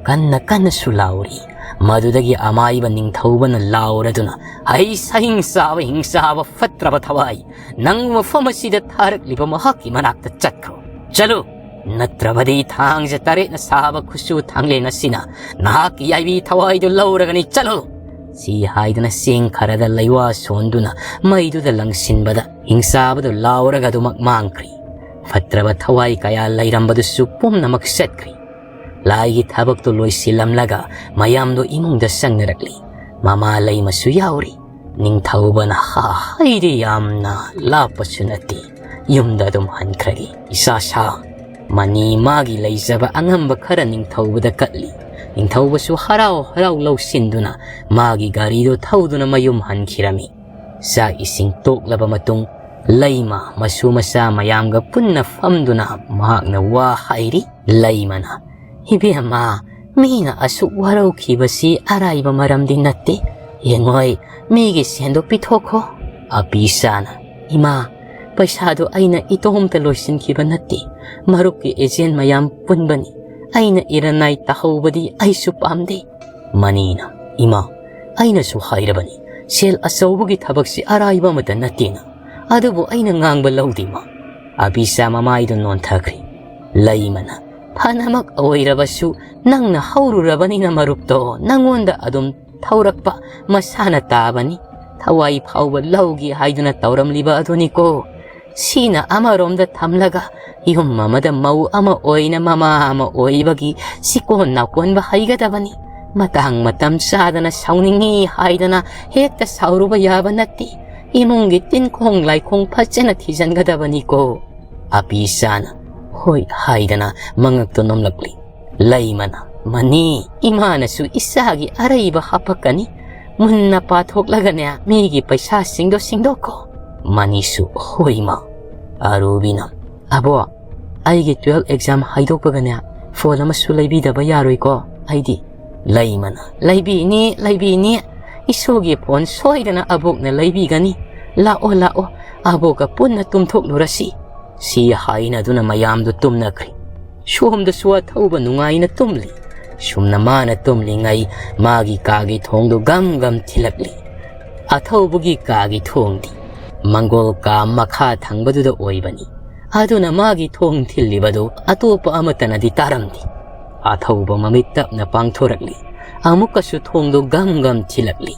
ꯀꯟꯅ ꯀꯟꯅꯁꯨ ꯂꯥꯎꯔꯤ꯫ ꯃꯗꯨꯗꯒꯤ ꯑꯃꯥꯏꯕ ꯅꯤꯡꯊꯧꯕꯅ ꯂꯥꯎꯔꯗꯨꯅ, "ꯍꯩ ꯁꯍꯤꯡ ꯆꯥꯕ ꯍꯤꯡ ꯆꯥꯕ ꯐꯠꯇ꯭ꯔꯕ ꯊꯋꯥꯏ, ꯅꯪ ꯃꯐꯝ ꯑꯁꯤꯗ ꯊꯥꯔꯛꯂꯤꯕ ꯃꯍꯥꯛꯀꯤ ꯃꯅꯥꯛꯇ ꯆꯠꯈ꯭ꯔꯣ꯫ ꯆꯠꯂꯨ, ꯅꯠꯇ꯭ꯔꯕꯗꯤ ꯊꯥꯡꯖ ꯇꯔꯦꯠꯅ ꯁꯥꯕ ꯈꯨꯠꯁꯨ ꯊꯥꯡꯂꯦꯟ ꯑꯁꯤꯅ ꯅꯍꯥꯛꯀꯤ ꯌꯥꯏꯕꯤ ꯊꯋꯥꯏꯗꯨ ꯂꯧꯔꯒꯅꯤ꯫ ꯆꯠꯂꯨ!" ꯁꯤ ꯍꯥꯏꯗꯨꯅ ꯆꯦꯡ ꯈꯔꯗ ꯂꯩꯋꯥ ꯁꯣꯟꯗꯨꯅ ꯃꯩꯗꯨꯗ ꯂꯪꯁꯤꯟꯕꯗ ꯍꯤꯡꯆꯥꯕꯗꯨ ꯂꯥꯎꯔꯒ ꯑꯗꯨꯃꯛ ꯃꯥꯡꯈ꯭ꯔꯤ꯫ ꯐꯠꯇ꯭ꯔꯕ ꯊꯋꯥꯏ ꯀꯌꯥ ꯂꯩꯔꯝꯕꯗꯨꯁꯨ ꯄꯨꯝꯅꯃꯛ ꯆꯠꯈ꯭ꯔꯤ꯫ ꯂꯥꯏꯒꯤ ꯊꯕꯛꯇꯨ ꯂꯣꯏꯁꯤꯜꯂꯝꯂꯒ ꯃꯌꯥꯝꯗꯨ ꯏꯃꯨꯡꯗ ꯆꯪꯅꯔꯛꯂꯤ꯫ ꯃꯃꯥ ꯂꯩꯃꯁꯨ ꯌꯥꯎꯔꯤ꯫ ꯅꯤꯡꯊꯧꯕꯅ ꯍꯥ ꯍꯩꯗꯤ ꯌꯥꯝꯅ ꯂꯥꯞꯄꯁꯨ ꯅꯠꯇꯦ, ꯌꯨꯝꯗ ꯑꯗꯨꯝ ꯍꯟꯈ꯭ꯔꯒꯦ꯫ ꯏꯆꯥ ꯁꯥ, ꯃꯅꯤ ꯃꯥꯒꯤ ꯂꯩꯖꯕ ꯑꯉꯝꯕ ꯈꯔ ꯅꯤꯡꯊꯧꯕꯗ ꯀꯠꯂꯤ꯫ ꯅꯤꯡꯊꯧꯕꯁꯨ ꯍꯔꯥꯎ ꯍꯔꯥꯎ ꯂꯧꯁꯤꯟꯗꯨꯅ ꯃꯥꯒꯤ ꯒꯥꯔꯤꯗꯨ ꯊꯧꯗꯨꯅ ꯃꯌꯨꯝ ꯍꯟꯈꯤꯔꯝꯃꯤ꯫ ꯆꯥꯛ ꯏꯁꯤꯡ ꯇꯣꯛꯂꯕ ꯃꯇꯨꯡ ꯂꯩꯃ ꯃꯁꯨ ꯃꯆꯥ ꯃꯌꯥꯝꯒ ꯄꯨꯟꯅ ꯐꯝꯗꯨꯅ ꯃꯍꯥꯛꯅ ꯋꯥ ꯍꯥꯏꯔꯤ꯫ ꯂꯩꯃꯅ, "ꯏꯕꯦꯝꯃ, ꯃꯤꯅ ꯑꯁꯨꯛ ꯋꯥꯔꯧꯈꯤꯕꯁꯤ ꯑꯔꯥꯏꯕ ꯃꯔꯝꯗꯤ ꯅꯠꯇꯦ꯫ ꯌꯦꯡꯉꯣꯏ, ꯃꯤꯒꯤ ꯁꯦꯟꯗꯣ ꯄꯤꯊꯣꯛꯈꯣ꯫" ꯑꯄꯤꯁꯥꯅ, "ꯏꯃꯥ, ꯄꯩꯁꯥꯗꯣ ꯑꯩꯅ ꯏꯇꯣꯝꯇ ꯂꯣꯏꯁꯤꯟꯈꯤꯕ ꯅꯠꯇꯦ꯫ ꯃꯔꯨꯞꯀꯤ ꯑꯦꯖꯦꯟ ꯃꯌꯥꯝ ꯄꯨꯟꯕꯅꯤ꯫ ꯑꯩꯅ ꯏꯔꯟꯅꯥꯏ ꯇꯥꯍꯧꯕꯗꯤ ꯑꯩꯁꯨ ꯄꯥꯝꯗꯦ꯫" ꯃꯅꯤꯅ, "ꯏꯃꯥ, ꯑꯩꯅꯁꯨ ꯍꯥꯏꯔꯕꯅꯤ, ꯁꯦꯜ ꯑꯆꯧꯕꯒꯤ ꯊꯕꯛꯁꯤ ꯑꯔꯥꯏꯕ ꯑꯃꯠꯇ ꯅꯠꯇꯦꯅ꯫ ꯑꯗꯨꯕꯨ ꯑꯩꯅ ꯉꯥꯡꯕ ꯂꯧꯗꯦ, ꯏꯃꯥ꯫" ꯑꯕꯤꯁꯥ ꯃꯃꯥꯏꯗꯨ ꯅꯣꯟꯊꯈ꯭ꯔꯤ꯫ ꯂꯩꯃꯅ, "ꯐꯅꯃꯛ ꯑꯣꯏꯔꯕꯁꯨ ꯅꯪꯅ ꯍꯧꯔꯨꯔꯕꯅꯤꯅ ꯃꯔꯨꯞꯇꯣ ꯅꯪꯉꯣꯟꯗ ꯑꯗꯨꯝ ꯊꯧꯔꯛꯄ ꯃꯁꯥꯅ ꯇꯥꯕꯅꯤ꯫ ꯊꯋꯥꯏ ꯐꯥꯎꯕ ꯂꯧꯒꯦ ꯍꯥꯏꯗꯨꯅ ꯇꯧꯔꯝꯂꯤꯕ ꯑꯗꯨꯅꯤꯀꯣ꯫ ꯁꯤꯅ ꯑꯃꯔꯣꯝꯗ ꯊꯝꯂꯒ, ꯌꯨꯝ ꯑꯃꯗ ꯃꯧ ꯑꯃ ꯑꯣꯏꯅ ꯃꯃꯥ ꯑꯃ ꯑꯣꯏꯕꯒꯤ ꯁꯤꯀꯣꯟ ꯅꯥꯀꯣꯟꯕ ꯍꯩꯒꯗꯕꯅꯤ꯫ ꯃꯇꯥꯡ ꯃꯇꯝ ꯆꯥꯗꯅ ꯁꯥꯎꯅꯤꯡꯉꯤ ꯍꯥꯏꯗꯅ ꯍꯦꯛꯇ ꯁꯥꯎꯔꯨꯕ ꯌꯥꯕ ꯅꯠꯇꯦ꯫ ꯏꯃꯨꯡꯒꯤ ꯇꯤꯟꯈꯣꯡ ꯂꯥꯏꯈꯣꯡ ꯐꯖꯅ ꯊꯤꯖꯤꯟꯒꯗꯕꯅꯤꯀꯣ꯫ ꯑꯄꯤꯆꯥꯅ "ꯍꯣꯏ" ꯍꯥꯏꯗꯅ ꯃꯉꯛꯇꯣ ꯅꯣꯝꯂꯛꯂꯤ꯫ ꯂꯩꯃꯅ, "ꯃꯅꯤ, ꯏꯃꯥꯅꯁꯨ ꯏꯆꯥꯒꯤ ꯑꯔꯩꯕ ꯍꯥꯄꯛꯀꯅꯤ꯫ ꯃꯨꯟꯅ ꯄꯥꯊꯣꯛꯂꯒꯅꯦ, ꯃꯤꯒꯤ ꯄꯩꯁꯥꯁꯤꯡꯗꯣ ꯁꯤꯡꯗꯣꯛꯀꯣ꯫" ꯃꯅꯤꯁꯨ, "ꯍꯣꯏ ꯃꯥ꯫" ꯑꯔꯨꯕꯤꯅ, "ꯑꯕꯣ, ꯑꯩꯒꯤ twelve exam ꯍꯥꯏꯗꯣꯛꯄꯒꯅꯦ, phone ꯑꯃꯁꯨ ꯂꯩꯕꯤꯗꯕ ꯌꯥꯔꯣꯏꯀꯣ꯫ ꯑꯩꯗꯤ..." ꯂꯩꯃꯅ, "ꯂꯩꯕꯤꯅꯤ, ꯂꯩꯕꯤꯅꯤ꯫ ꯏꯁꯣꯒꯤ phone ꯁꯣꯏꯗꯅ ꯑꯕꯣꯛꯅ ꯂꯩꯕꯤꯒꯅꯤ꯫ ꯂꯥꯛꯑꯣ, ꯂꯥꯛꯑꯣ, ꯑꯕꯣꯛꯀ ꯄꯨꯟꯅ ꯇꯨꯝꯊꯣꯛꯂꯨꯔꯁꯤ꯫" ꯁꯤ ꯍꯥꯏꯅꯗꯨꯅ ꯃꯌꯥꯝꯗꯨ ꯇꯨꯝꯅꯈ꯭ꯔꯦ꯫ ꯁꯣꯝꯗꯁꯨ ꯑꯊꯧꯕ ꯅꯨꯡꯉꯥꯏꯅ ꯇꯨꯝꯂꯤ꯫ ꯁꯨꯝꯅ ꯃꯥꯅ ꯇꯨꯝꯂꯤꯉꯩ, ꯃꯥꯒꯤ ꯀꯥꯒꯤ ꯊꯣꯡꯗꯨ ꯒꯝ ꯒꯝ ꯊꯤꯜꯂꯛꯂꯤ꯫ ꯑꯊꯧꯕꯒꯤ ꯀꯥꯒꯤ ꯊꯣꯡꯗꯤ ꯃꯪꯒꯣꯜ ꯀꯥ ꯃꯈꯥ ꯊꯪꯕꯗꯨꯗ ꯑꯣꯏꯕꯅꯤ꯫ ꯑꯗꯨꯅ ꯃꯥꯒꯤ ꯊꯣꯡ ꯊꯤꯜꯂꯤꯕꯗꯨ ꯑꯇꯣꯞꯄ ꯑꯃꯠꯇꯅꯗꯤ ꯇꯥꯔꯝꯗꯦ꯫ ꯑꯊꯧꯕ ꯃꯃꯤꯠ ꯇꯞꯅ ꯄꯥꯡꯊꯣꯔꯛꯂꯤ꯫ ꯑꯃꯨꯛꯀꯁꯨ ꯊꯣꯡꯗꯨ ꯒꯝ ꯒꯝ ꯊꯤꯜꯂꯛꯂꯤ꯫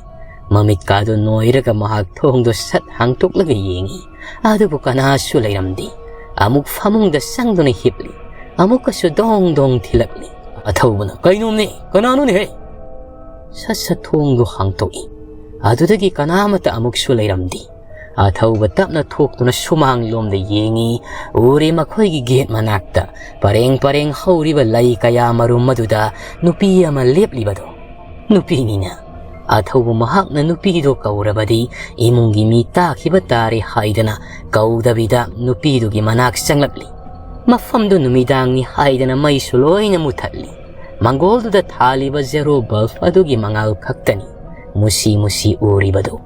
ꯃꯃꯤꯠꯀꯥꯗꯨ ꯅꯣꯏꯔꯒ ꯃꯍꯥꯛ ꯊꯣꯡꯗꯨ ꯁꯠ ꯍꯥꯡꯇꯣꯛꯂꯒ ꯌꯦꯡꯏ꯫ ꯑꯗꯨꯕꯨ ꯀꯅꯥꯁꯨ ꯂꯩꯔꯝꯗꯦ꯫ ꯑꯃꯨꯛ ꯐꯃꯨꯡꯗ ꯆꯪꯗꯨꯅ ꯍꯤꯞꯂꯤ꯫ ꯑꯃꯨꯛꯀꯁꯨ ꯗꯣꯡ ꯗꯣꯡ ꯊꯤꯜꯂꯛꯂꯤ꯫ ꯑꯊꯧꯕꯅ, "ꯀꯩꯅꯣꯝꯅꯦ, ꯀꯅꯥꯅꯣꯅꯦꯍꯦ?" ꯁꯠ ꯁꯠ ꯊꯣꯡꯗꯨ ꯍꯥꯡꯇꯣꯛꯏ꯫ ꯑꯗꯨꯗꯒꯤ ꯀꯅꯥꯃꯠꯇ ꯑꯃꯨꯛꯁꯨ ꯂꯩꯔꯝꯗꯦ꯫ ꯑꯊꯧꯕ ꯇꯞꯅ ꯊꯣꯛꯇꯨꯅ ꯁꯨꯃꯥꯡꯂꯣꯝꯗ ꯌꯦꯡꯏ꯫ ꯎꯔꯦ, ꯃꯈꯣꯏꯒꯤ gate ꯃꯅꯥꯛꯇ ꯄꯔꯦꯡ ꯄꯔꯦꯡ ꯍꯧꯔꯤꯕ ꯂꯩ ꯀꯌꯥ ꯃꯔꯨꯝ ꯑꯗꯨꯗ ꯅꯨꯄꯤ ꯑꯃ ꯂꯦꯞꯂꯤꯕꯗꯣ꯫ ꯅꯨꯄꯤꯅꯤꯅ꯫ ꯑꯊꯧꯕ ꯃꯍꯥꯛꯅ ꯅꯨꯄꯤꯗꯣ ꯀꯧꯔꯕꯗꯤ ꯏꯃꯨꯡꯒꯤ ꯃꯤ ꯇꯥꯈꯤꯕ ꯇꯥꯔꯦ ꯍꯥꯏꯗꯅ ꯀꯧꯗꯕꯤꯗ ꯅꯨꯄꯤꯗꯨꯒꯤ ꯃꯅꯥꯛ ꯆꯪꯂꯛꯂꯤ꯫ ꯃꯐꯝꯗꯨ ꯅꯨꯃꯤꯗꯥꯡꯅꯤ ꯍꯥꯏꯗꯅ ꯃꯩꯁꯨ ꯂꯣꯏꯅ ꯃꯨꯊꯠꯂꯤ꯫ ꯃꯪꯒꯣꯜꯗꯨꯗ ꯊꯥꯜꯂꯤꯕ zero bulb ꯑꯗꯨꯒꯤ ꯃꯉꯥꯜ ꯈꯛꯇꯅꯤ ꯃꯨꯁꯤ ꯃꯨꯁꯤ ꯎꯔꯤꯕꯗꯨ꯫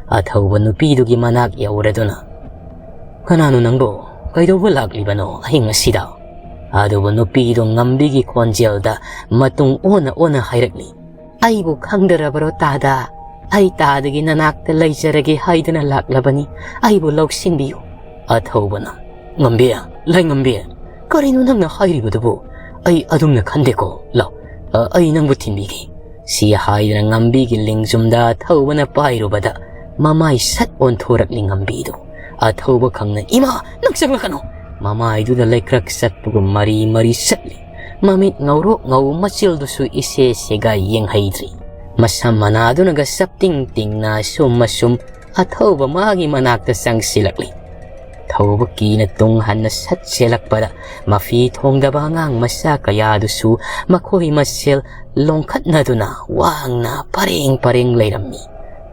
ꯑꯊꯧꯕ ꯅꯨꯄꯤꯗꯨꯒꯤ ꯃꯅꯥꯛ ꯌꯧꯔꯗꯨꯅ, "ꯀꯅꯥꯅꯣ ꯅꯪꯕꯣ? ꯀꯩꯗꯧꯕ ꯂꯥꯛꯂꯤꯕꯅꯣ ꯑꯍꯤꯡ ꯑꯁꯤꯗ?" ꯑꯗꯨꯕꯨ ꯅꯨꯄꯤꯗꯨ ꯉꯝꯕꯤꯒꯤ ꯈꯣꯟꯖꯦꯜꯗ ꯃꯇꯨꯡ ꯑꯣꯟꯅ ꯑꯣꯟꯅ ꯍꯥꯏꯔꯛꯂꯤ, "ꯑꯩꯕꯨ ꯈꯪꯗꯔꯕꯔꯣ ꯇꯥꯗ? ꯑꯩ ꯇꯥꯗꯒꯤ ꯅꯅꯥꯛꯇ ꯂꯩꯖꯔꯒꯦ ꯍꯥꯏꯗꯅ ꯂꯥꯛꯂꯕꯅꯤ꯫ ꯑꯩꯕꯨ ꯂꯧꯁꯤꯟꯕꯤꯌꯨ꯫" ꯑꯊꯧꯕꯅ, "ꯉꯝꯕꯤ, ꯂꯩꯉꯝꯕꯤ, ꯀꯔꯤꯅꯣ ꯅꯪꯅ ꯍꯥꯏꯔꯤꯕꯗꯨꯕꯨ? ꯑꯩ ꯑꯗꯨꯝꯅ ꯈꯟꯗꯦꯀꯣ꯫ ꯂꯥꯎ, ꯑ, ꯑꯩ ꯅꯪꯕꯨ ꯊꯤꯟꯕꯤꯒꯦ꯫" ꯁꯤ ꯍꯥꯏꯗꯨꯅ ꯉꯝꯕꯤꯒꯤ ꯂꯤꯡꯖꯨꯝꯗ ꯑꯊꯧꯕꯅ ꯄꯥꯏꯔꯨꯕꯗ ꯃꯃꯥꯏ ꯁꯠ ꯑꯣꯟꯊꯣꯔꯛꯂꯤ ꯉꯝꯕꯤꯗꯨ꯫ ꯑꯊꯧꯕ ꯈꯪꯅ, "ꯏꯃꯥ, ꯅꯪ ꯆꯪꯂꯛꯀꯅꯨ!" ꯃꯃꯥꯏꯗꯨꯗ ꯂꯩꯀ꯭ꯔꯛ ꯆꯠꯄꯒꯨꯝ ꯃꯔꯤ ꯃꯔꯤ ꯆꯠꯂꯤ꯫ ꯃꯃꯤꯠ ꯉꯧꯔꯣꯛ ꯉꯧ, ꯃꯆꯤꯜꯗꯨꯁꯨ ꯏꯁꯦ ꯁꯦꯒꯥꯏ ꯌꯦꯡꯍꯩꯗ꯭ꯔꯤ꯫ ꯃꯁꯝ ꯃꯅꯥꯗꯨꯅꯒ ꯆꯞꯇꯤꯡ ꯇꯤꯡꯅ ꯑꯁꯨꯝ ꯑꯁꯨꯝ ꯑꯊꯧꯕ ꯃꯥꯒꯤ ꯃꯅꯥꯛꯇ ꯆꯪꯁꯤꯜꯂꯛꯂꯤ꯫ ꯊꯧꯕ ꯀꯤꯅ ꯇꯨꯡ ꯍꯟꯅ ꯁꯠ ꯆꯦꯜꯂꯛꯄꯗ, ꯃꯐꯤ ꯊꯣꯡꯗꯕ ꯑꯉꯥꯡ ꯃꯆꯥ ꯀꯌꯥꯗꯨꯁꯨ ꯃꯈꯣꯏ ꯃꯁꯦꯜ ꯂꯣꯡꯈꯠꯅꯗꯨꯅ ꯋꯥꯡꯅ ꯄꯔꯦꯡ ꯄꯔꯦꯡ ꯂꯩꯔꯝꯃꯤ꯫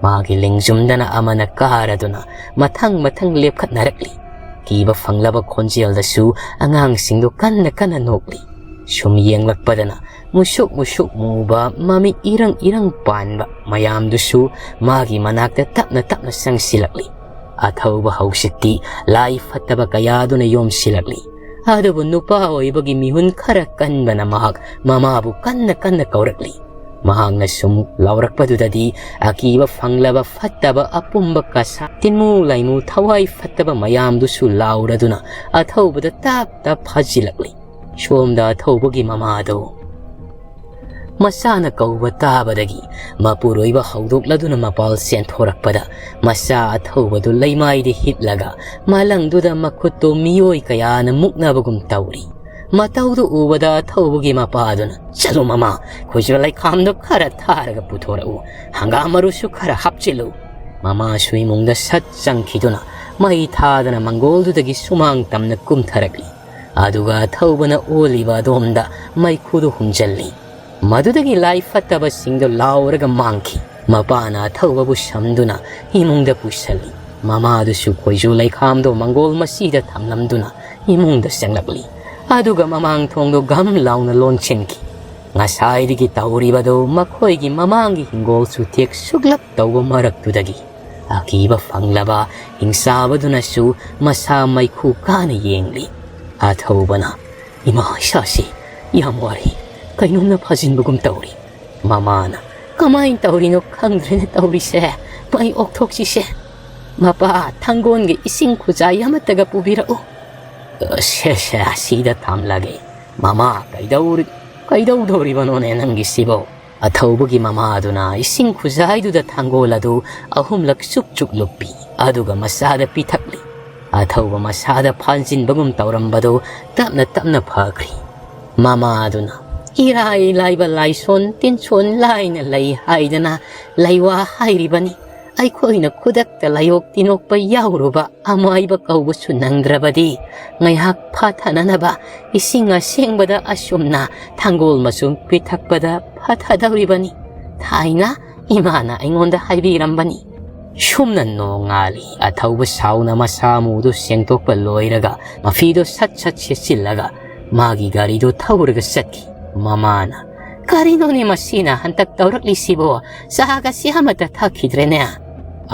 ꯃꯥꯒꯤ ꯂꯦꯡꯖꯨꯝꯗꯅ ꯑꯃꯅ ꯀꯥꯔꯗꯨꯅ ꯃꯊꯪ ꯃꯊꯪ ꯂꯦꯞꯈꯠꯅꯔꯛꯂꯤ꯫ ꯀꯤꯕ ꯐꯪꯂꯕ ꯈꯣꯟꯖꯦꯜꯗꯁꯨ ꯑꯉꯥꯡꯁꯤꯡꯗꯨ ꯀꯟꯅ ꯀꯟꯅ ꯅꯣꯛꯂꯤ꯫ ꯁꯨꯝ ꯌꯦꯡꯂꯛꯄꯗꯅ ꯃꯨꯁꯨꯛ ꯃꯨꯁꯨꯛ ꯃꯨꯕ, ꯃꯃꯤꯠ ꯏꯔꯪ ꯏꯔꯪ ꯄꯥꯟꯕ ꯃꯌꯥꯝꯗꯨꯁꯨ ꯃꯥꯒꯤ ꯃꯅꯥꯛꯇ ꯇꯞꯅ ꯇꯞꯅ ꯆꯪꯁꯤꯜꯂꯛꯂꯤ꯫ ꯑꯊꯧꯕ ꯍꯧꯖꯤꯛꯇꯤ ꯂꯥꯏ ꯐꯠꯇꯕ ꯀꯌꯥꯗꯨꯅ ꯌꯣꯝꯁꯤꯜꯂꯛꯂꯤ꯫ ꯑꯗꯨꯕꯨ ꯅꯨꯄꯥ ꯑꯣꯏꯕꯒꯤ ꯃꯤꯍꯨꯟ ꯈꯔ ꯀꯟꯕꯅ ꯃꯍꯥꯛ ꯃꯃꯥꯕꯨ ꯀꯟꯅ ꯀꯟꯅ ꯀꯧꯔꯛꯂꯤ꯫ ꯃꯍꯥꯛꯅ ꯁꯨꯝ ꯂꯥꯎꯔꯛꯄꯗꯨꯗꯗꯤ ꯑꯀꯤꯕ ꯐꯪꯂꯕ ꯐꯠꯇꯕ ꯑꯄꯨꯝꯕ ꯀꯁꯥ, ꯇꯤꯟꯃꯨ ꯂꯥꯏꯃꯨ, ꯊꯋꯥꯏ ꯐꯠꯇꯕ ꯃꯌꯥꯝꯗꯨꯁꯨ ꯂꯥꯎꯔꯗꯨꯅ ꯑꯊꯧꯕꯗ ꯇꯞ ꯇꯞ ꯐꯥꯖꯤꯜꯂꯛꯂꯤ꯫ ꯁꯣꯝꯗ ꯑꯊꯧꯕꯒꯤ ꯃꯃꯥꯗꯣ ꯃꯆꯥꯅ ꯀꯧꯕ ꯇꯥꯕꯗꯒꯤ ꯃꯄꯨꯔꯣꯏꯕ ꯍꯧꯗꯣꯛꯂꯗꯨꯅ ꯃꯄꯥꯜ ꯆꯦꯟꯊꯣꯔꯛꯄꯗ, ꯃꯆꯥ ꯑꯊꯧꯕꯗꯨ ꯂꯩꯃꯥꯏꯗ ꯍꯤꯠꯂꯒ ꯃꯂꯪꯗꯨꯗ ꯃꯈꯨꯠꯇꯨ ꯃꯤꯑꯣꯏ ꯀꯌꯥꯅ ꯃꯨꯛꯅꯕꯒꯨꯝ ꯇꯧꯔꯤ꯫ ꯃꯇꯧꯗꯨ ꯎꯕꯗ ꯑꯊꯧꯕꯒꯤ ꯃꯄꯥꯗꯨꯅ, "ꯆꯠꯂꯨ ꯃꯃꯥ, ꯈꯣꯏꯖꯨ ꯂꯩꯈꯥꯝꯗꯨ ꯈꯔ ꯊꯥꯔꯒ ꯄꯨꯊꯣꯔꯛꯎ, ꯍꯪꯒꯥꯝ ꯃꯔꯨꯁꯨ ꯈꯔ ꯍꯥꯞꯆꯤꯜꯂꯨ꯫" ꯃꯃꯥꯁꯨ ꯏꯃꯨꯡꯗ ꯁꯠ ꯆꯪꯈꯤꯗꯨꯅ ꯃꯩ ꯊꯥꯗꯅ ꯃꯪꯒꯣꯜꯗꯨꯗꯒꯤ ꯁꯨꯃꯥꯡ ꯇꯝꯅ ꯀꯨꯝꯊꯔꯛꯂꯤ꯫ ꯑꯗꯨꯒ ꯑꯊꯧꯕꯅ ꯑꯣꯜꯂꯤꯕ ꯑꯗꯣꯝꯗ ꯃꯩꯈꯨꯗꯨ ꯍꯨꯝꯖꯤꯜꯂꯤ꯫ ꯃꯗꯨꯗꯒꯤ ꯂꯥꯏ ꯐꯠꯇꯕꯁꯤꯡꯗꯨ ꯂꯥꯎꯔꯒ ꯃꯥꯡꯈꯤ꯫ ꯃꯄꯥꯅ ꯑꯊꯧꯕꯕꯨ ꯁꯝꯗꯨꯅ ꯏꯃꯨꯡꯗ ꯄꯨꯁꯜꯂꯤ꯫ ꯃꯃꯥꯗꯨꯁꯨ ꯈꯣꯏꯖꯨ ꯂꯩꯈꯥꯝꯗꯣ ꯃꯪꯒꯣꯜ ꯃꯁꯤꯗ ꯊꯝꯂꯝꯗꯨꯅ ꯏꯃꯨꯡꯗ ꯆꯪꯂꯛꯂꯤ꯫ ꯑꯗꯨꯒ ꯃꯃꯥꯡ ꯊꯣꯡꯗꯣ ꯘꯝ ꯂꯥꯎꯅ ꯂꯣꯟꯁꯤꯟꯈꯤ꯫ ꯉꯁꯥꯏꯗꯒꯤ ꯇꯧꯔꯤꯕꯗꯨ ꯃꯈꯣꯏꯒꯤ ꯃꯃꯥꯡꯒꯤ ꯍꯤꯡꯒꯣꯜ ꯆꯨꯊꯦꯛ ꯁꯨꯛꯂꯞ ꯇꯧꯕ ꯃꯔꯛꯇꯨꯗꯒꯤ ꯑꯀꯤꯕ ꯐꯪꯂꯕ ꯍꯤꯡꯆꯥꯕꯗꯨꯅꯁꯨ ꯃꯁꯥ ꯃꯩꯈꯨ ꯀꯥꯅ ꯌꯦꯡꯂꯤ꯫ ꯑꯊꯧꯕꯅ, "ꯏꯃꯥ, ꯏꯁꯥꯁꯤ ꯌꯥꯝ ꯋꯥꯔꯤ, ꯀꯩꯅꯣꯝꯅ ꯐꯥꯖꯤꯟꯕꯒꯨꯝ ꯇꯧꯔꯤ꯫" ꯃꯃꯥꯅ, "ꯀꯃꯥꯏꯅ ꯇꯧꯔꯤꯅꯣ ꯈꯪꯗ꯭ꯔꯦꯅꯦ ꯇꯧꯔꯤꯁꯦ, ꯃꯩ ꯑꯣꯛꯊꯣꯛꯁꯤꯁꯦ꯫ ꯃꯄꯥ, ꯊꯥꯡꯒꯣꯟꯒꯤ ꯏꯁꯤꯡ ꯈꯨꯖꯥꯏ ꯑꯃꯠꯇꯒ ꯄꯨꯕꯤꯔꯛꯎ꯫" "ꯁꯦ, ꯁꯦ, ꯑꯁꯤꯗ ꯊꯝꯂꯒꯦ꯫ ꯃꯃꯥ, ꯀꯩꯗꯧꯔꯤ-, ꯀꯩꯗꯧꯗꯧꯔꯤꯕꯅꯣꯅꯦ ꯅꯪꯒꯤꯁꯤꯕꯣ?" ꯑꯊꯧꯕꯒꯤ ꯃꯃꯥꯗꯨꯅ ꯏꯁꯤꯡ ꯈꯨꯖꯥꯏꯗꯨꯗ ꯊꯥꯡꯒꯣꯜ ꯑꯗꯨ ꯑꯍꯨꯝꯂꯛ ꯆꯨꯛ ꯆꯨꯛ ꯂꯨꯞꯄꯤ, ꯑꯗꯨꯒ ꯃꯆꯥꯗ ꯄꯤꯊꯛꯂꯤ꯫ ꯑꯊꯧꯕ ꯃꯁꯥꯗ ꯐꯥꯟꯖꯤꯟꯕꯒꯨꯝ ꯇꯧꯔꯝꯕꯗꯨ ꯇꯞꯅ ꯇꯞꯅ ꯐꯈ꯭ꯔꯤ꯫ ꯃꯃꯥꯗꯨꯅ, "ꯏꯔꯥꯏ ꯂꯥꯏꯕ ꯂꯥꯏꯁꯣꯟ ꯇꯤꯟꯁꯣꯟ ꯂꯥꯏꯅ ꯂꯩ ꯍꯥꯏꯗꯅ ꯂꯩꯋꯥ ꯍꯥꯏꯔꯤꯕꯅꯤ꯫ ꯑꯩꯈꯣꯏꯅ ꯈꯨꯗꯛꯇ ꯂꯥꯏꯑꯣꯛ ꯇꯤꯟꯑꯣꯛꯄ ꯌꯥꯎꯔꯨꯕ ꯑꯃꯥꯏꯕ ꯀꯧꯕꯁꯨ ꯅꯪꯗ꯭ꯔꯕꯗꯤ ꯉꯥꯏꯍꯥꯛ ꯐꯥꯊꯅꯅꯕ ꯏꯁꯤꯡ ꯑꯁꯦꯡꯕꯗ ꯑꯁꯨꯝꯅ ꯊꯥꯡꯒꯣꯜ ꯃꯆꯨꯝ ꯄꯤꯊꯛꯄꯗ ꯐꯊꯗꯧꯔꯤꯕꯅꯤ꯫ ꯊꯥꯏꯅ ꯏꯃꯥꯅ ꯑꯩꯉꯣꯟꯗ ꯍꯥꯏꯕꯤꯔꯝꯕꯅꯤ꯫" ꯁꯨꯝꯅ ꯅꯣꯡꯉꯥꯜꯂꯤ꯫ ꯑꯊꯧꯕ ꯁꯥꯎꯅ ꯃꯁꯥ ꯃꯨꯗꯨ ꯁꯦꯡꯗꯣꯛꯄ ꯂꯣꯏꯔꯒ ꯃꯐꯤꯗꯨ ꯁꯠ ꯁꯠ ꯁꯦꯠꯆꯤꯜꯂꯒ ꯃꯥꯒꯤ ꯒꯥꯔꯤꯗꯨ ꯊꯧꯔꯒ ꯆꯠꯈꯤ꯫ ꯃꯃꯥꯅ, "ꯀꯔꯤꯅꯣꯅꯦ ꯃꯁꯤꯅ ꯍꯟꯇꯛ ꯇꯧꯔꯛꯂꯤꯁꯤꯕꯣ? ꯆꯥꯒꯁꯤ ꯑꯃꯠꯇ ꯊꯛꯈꯤꯗ꯭ꯔꯦꯅꯦ?"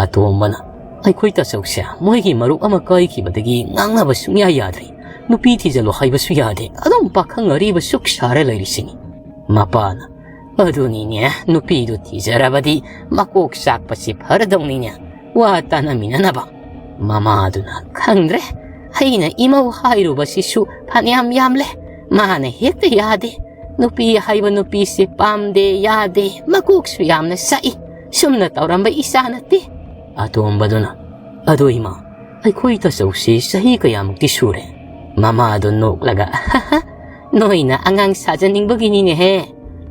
ꯑꯇꯣꯝꯕꯅ, "ꯑꯩꯈꯣꯏ ꯇꯥꯆꯧꯁꯦ ꯃꯣꯏꯒꯤ ꯃꯔꯨꯞ ꯑꯃ ꯀꯥꯏꯈꯤꯕꯗꯒꯤ ꯉꯥꯡꯅꯕ ꯁꯨꯡꯌꯥ ꯌꯥꯗ꯭ꯔꯦ꯫ ꯅꯨꯄꯤ ꯊꯤꯖꯤꯜꯂꯣ ꯍꯥꯏꯕꯁꯨ ꯌꯥꯗꯦ꯫ ꯑꯗꯨꯝ ꯄꯥꯈꯪ ꯑꯔꯤꯕ ꯁꯨꯛ ꯁꯥꯔ ꯂꯩꯔꯤꯁꯤꯅꯤ꯫" ꯃꯄꯥꯅ, "ꯑꯗꯨꯅꯤꯅꯦ, ꯅꯨꯄꯤꯗꯨ ꯊꯤꯖꯔꯕꯗꯤ ꯃꯀꯣꯛ ꯆꯥꯛꯄꯁꯤ ꯐꯔꯗꯧꯅꯤꯅꯦ, ꯋꯥ ꯇꯥꯅꯃꯤꯟꯅꯅꯕ꯫" ꯃꯃꯥꯗꯨꯅ, "ꯈꯪꯗ꯭ꯔꯦ, ꯑꯩꯅ ꯏꯃꯧ ꯍꯥꯏꯔꯨꯕꯁꯤꯁꯨ ꯐꯅꯌꯥꯝ ꯌꯥꯝꯂꯦ꯫ ꯃꯥꯅ ꯍꯦꯛꯇ ꯌꯥꯗꯦ꯫ ꯅꯨꯄꯤ ꯍꯥꯏꯕ ꯅꯨꯄꯤꯁꯦ ꯄꯥꯝꯗꯦ, ꯌꯥꯗꯦ, ꯃꯀꯣꯛꯁꯨ ꯌꯥꯝꯅ ꯆꯥꯛꯏ꯫ ꯁꯨꯝꯅ ꯇꯧꯔꯝꯕ ꯏꯆꯥ ꯅꯠꯇꯦ꯫" ꯑꯇꯣꯝꯕꯗꯨꯅ, "ꯑꯗꯣ ꯏꯃꯥ, ꯑꯩꯈꯣꯏ ꯇꯥꯆꯧꯁꯤ ꯆꯍꯤ ꯀꯌꯥꯃꯨꯛꯇꯤ ꯁꯨꯔꯦ?" ꯃꯃꯥꯗꯨ ꯅꯣꯛꯂꯒ, "ꯅꯣꯏꯅ ꯑꯉꯥꯡ ꯁꯥꯖꯅꯤꯡꯕꯒꯤꯅꯤꯅꯦꯍꯦ꯫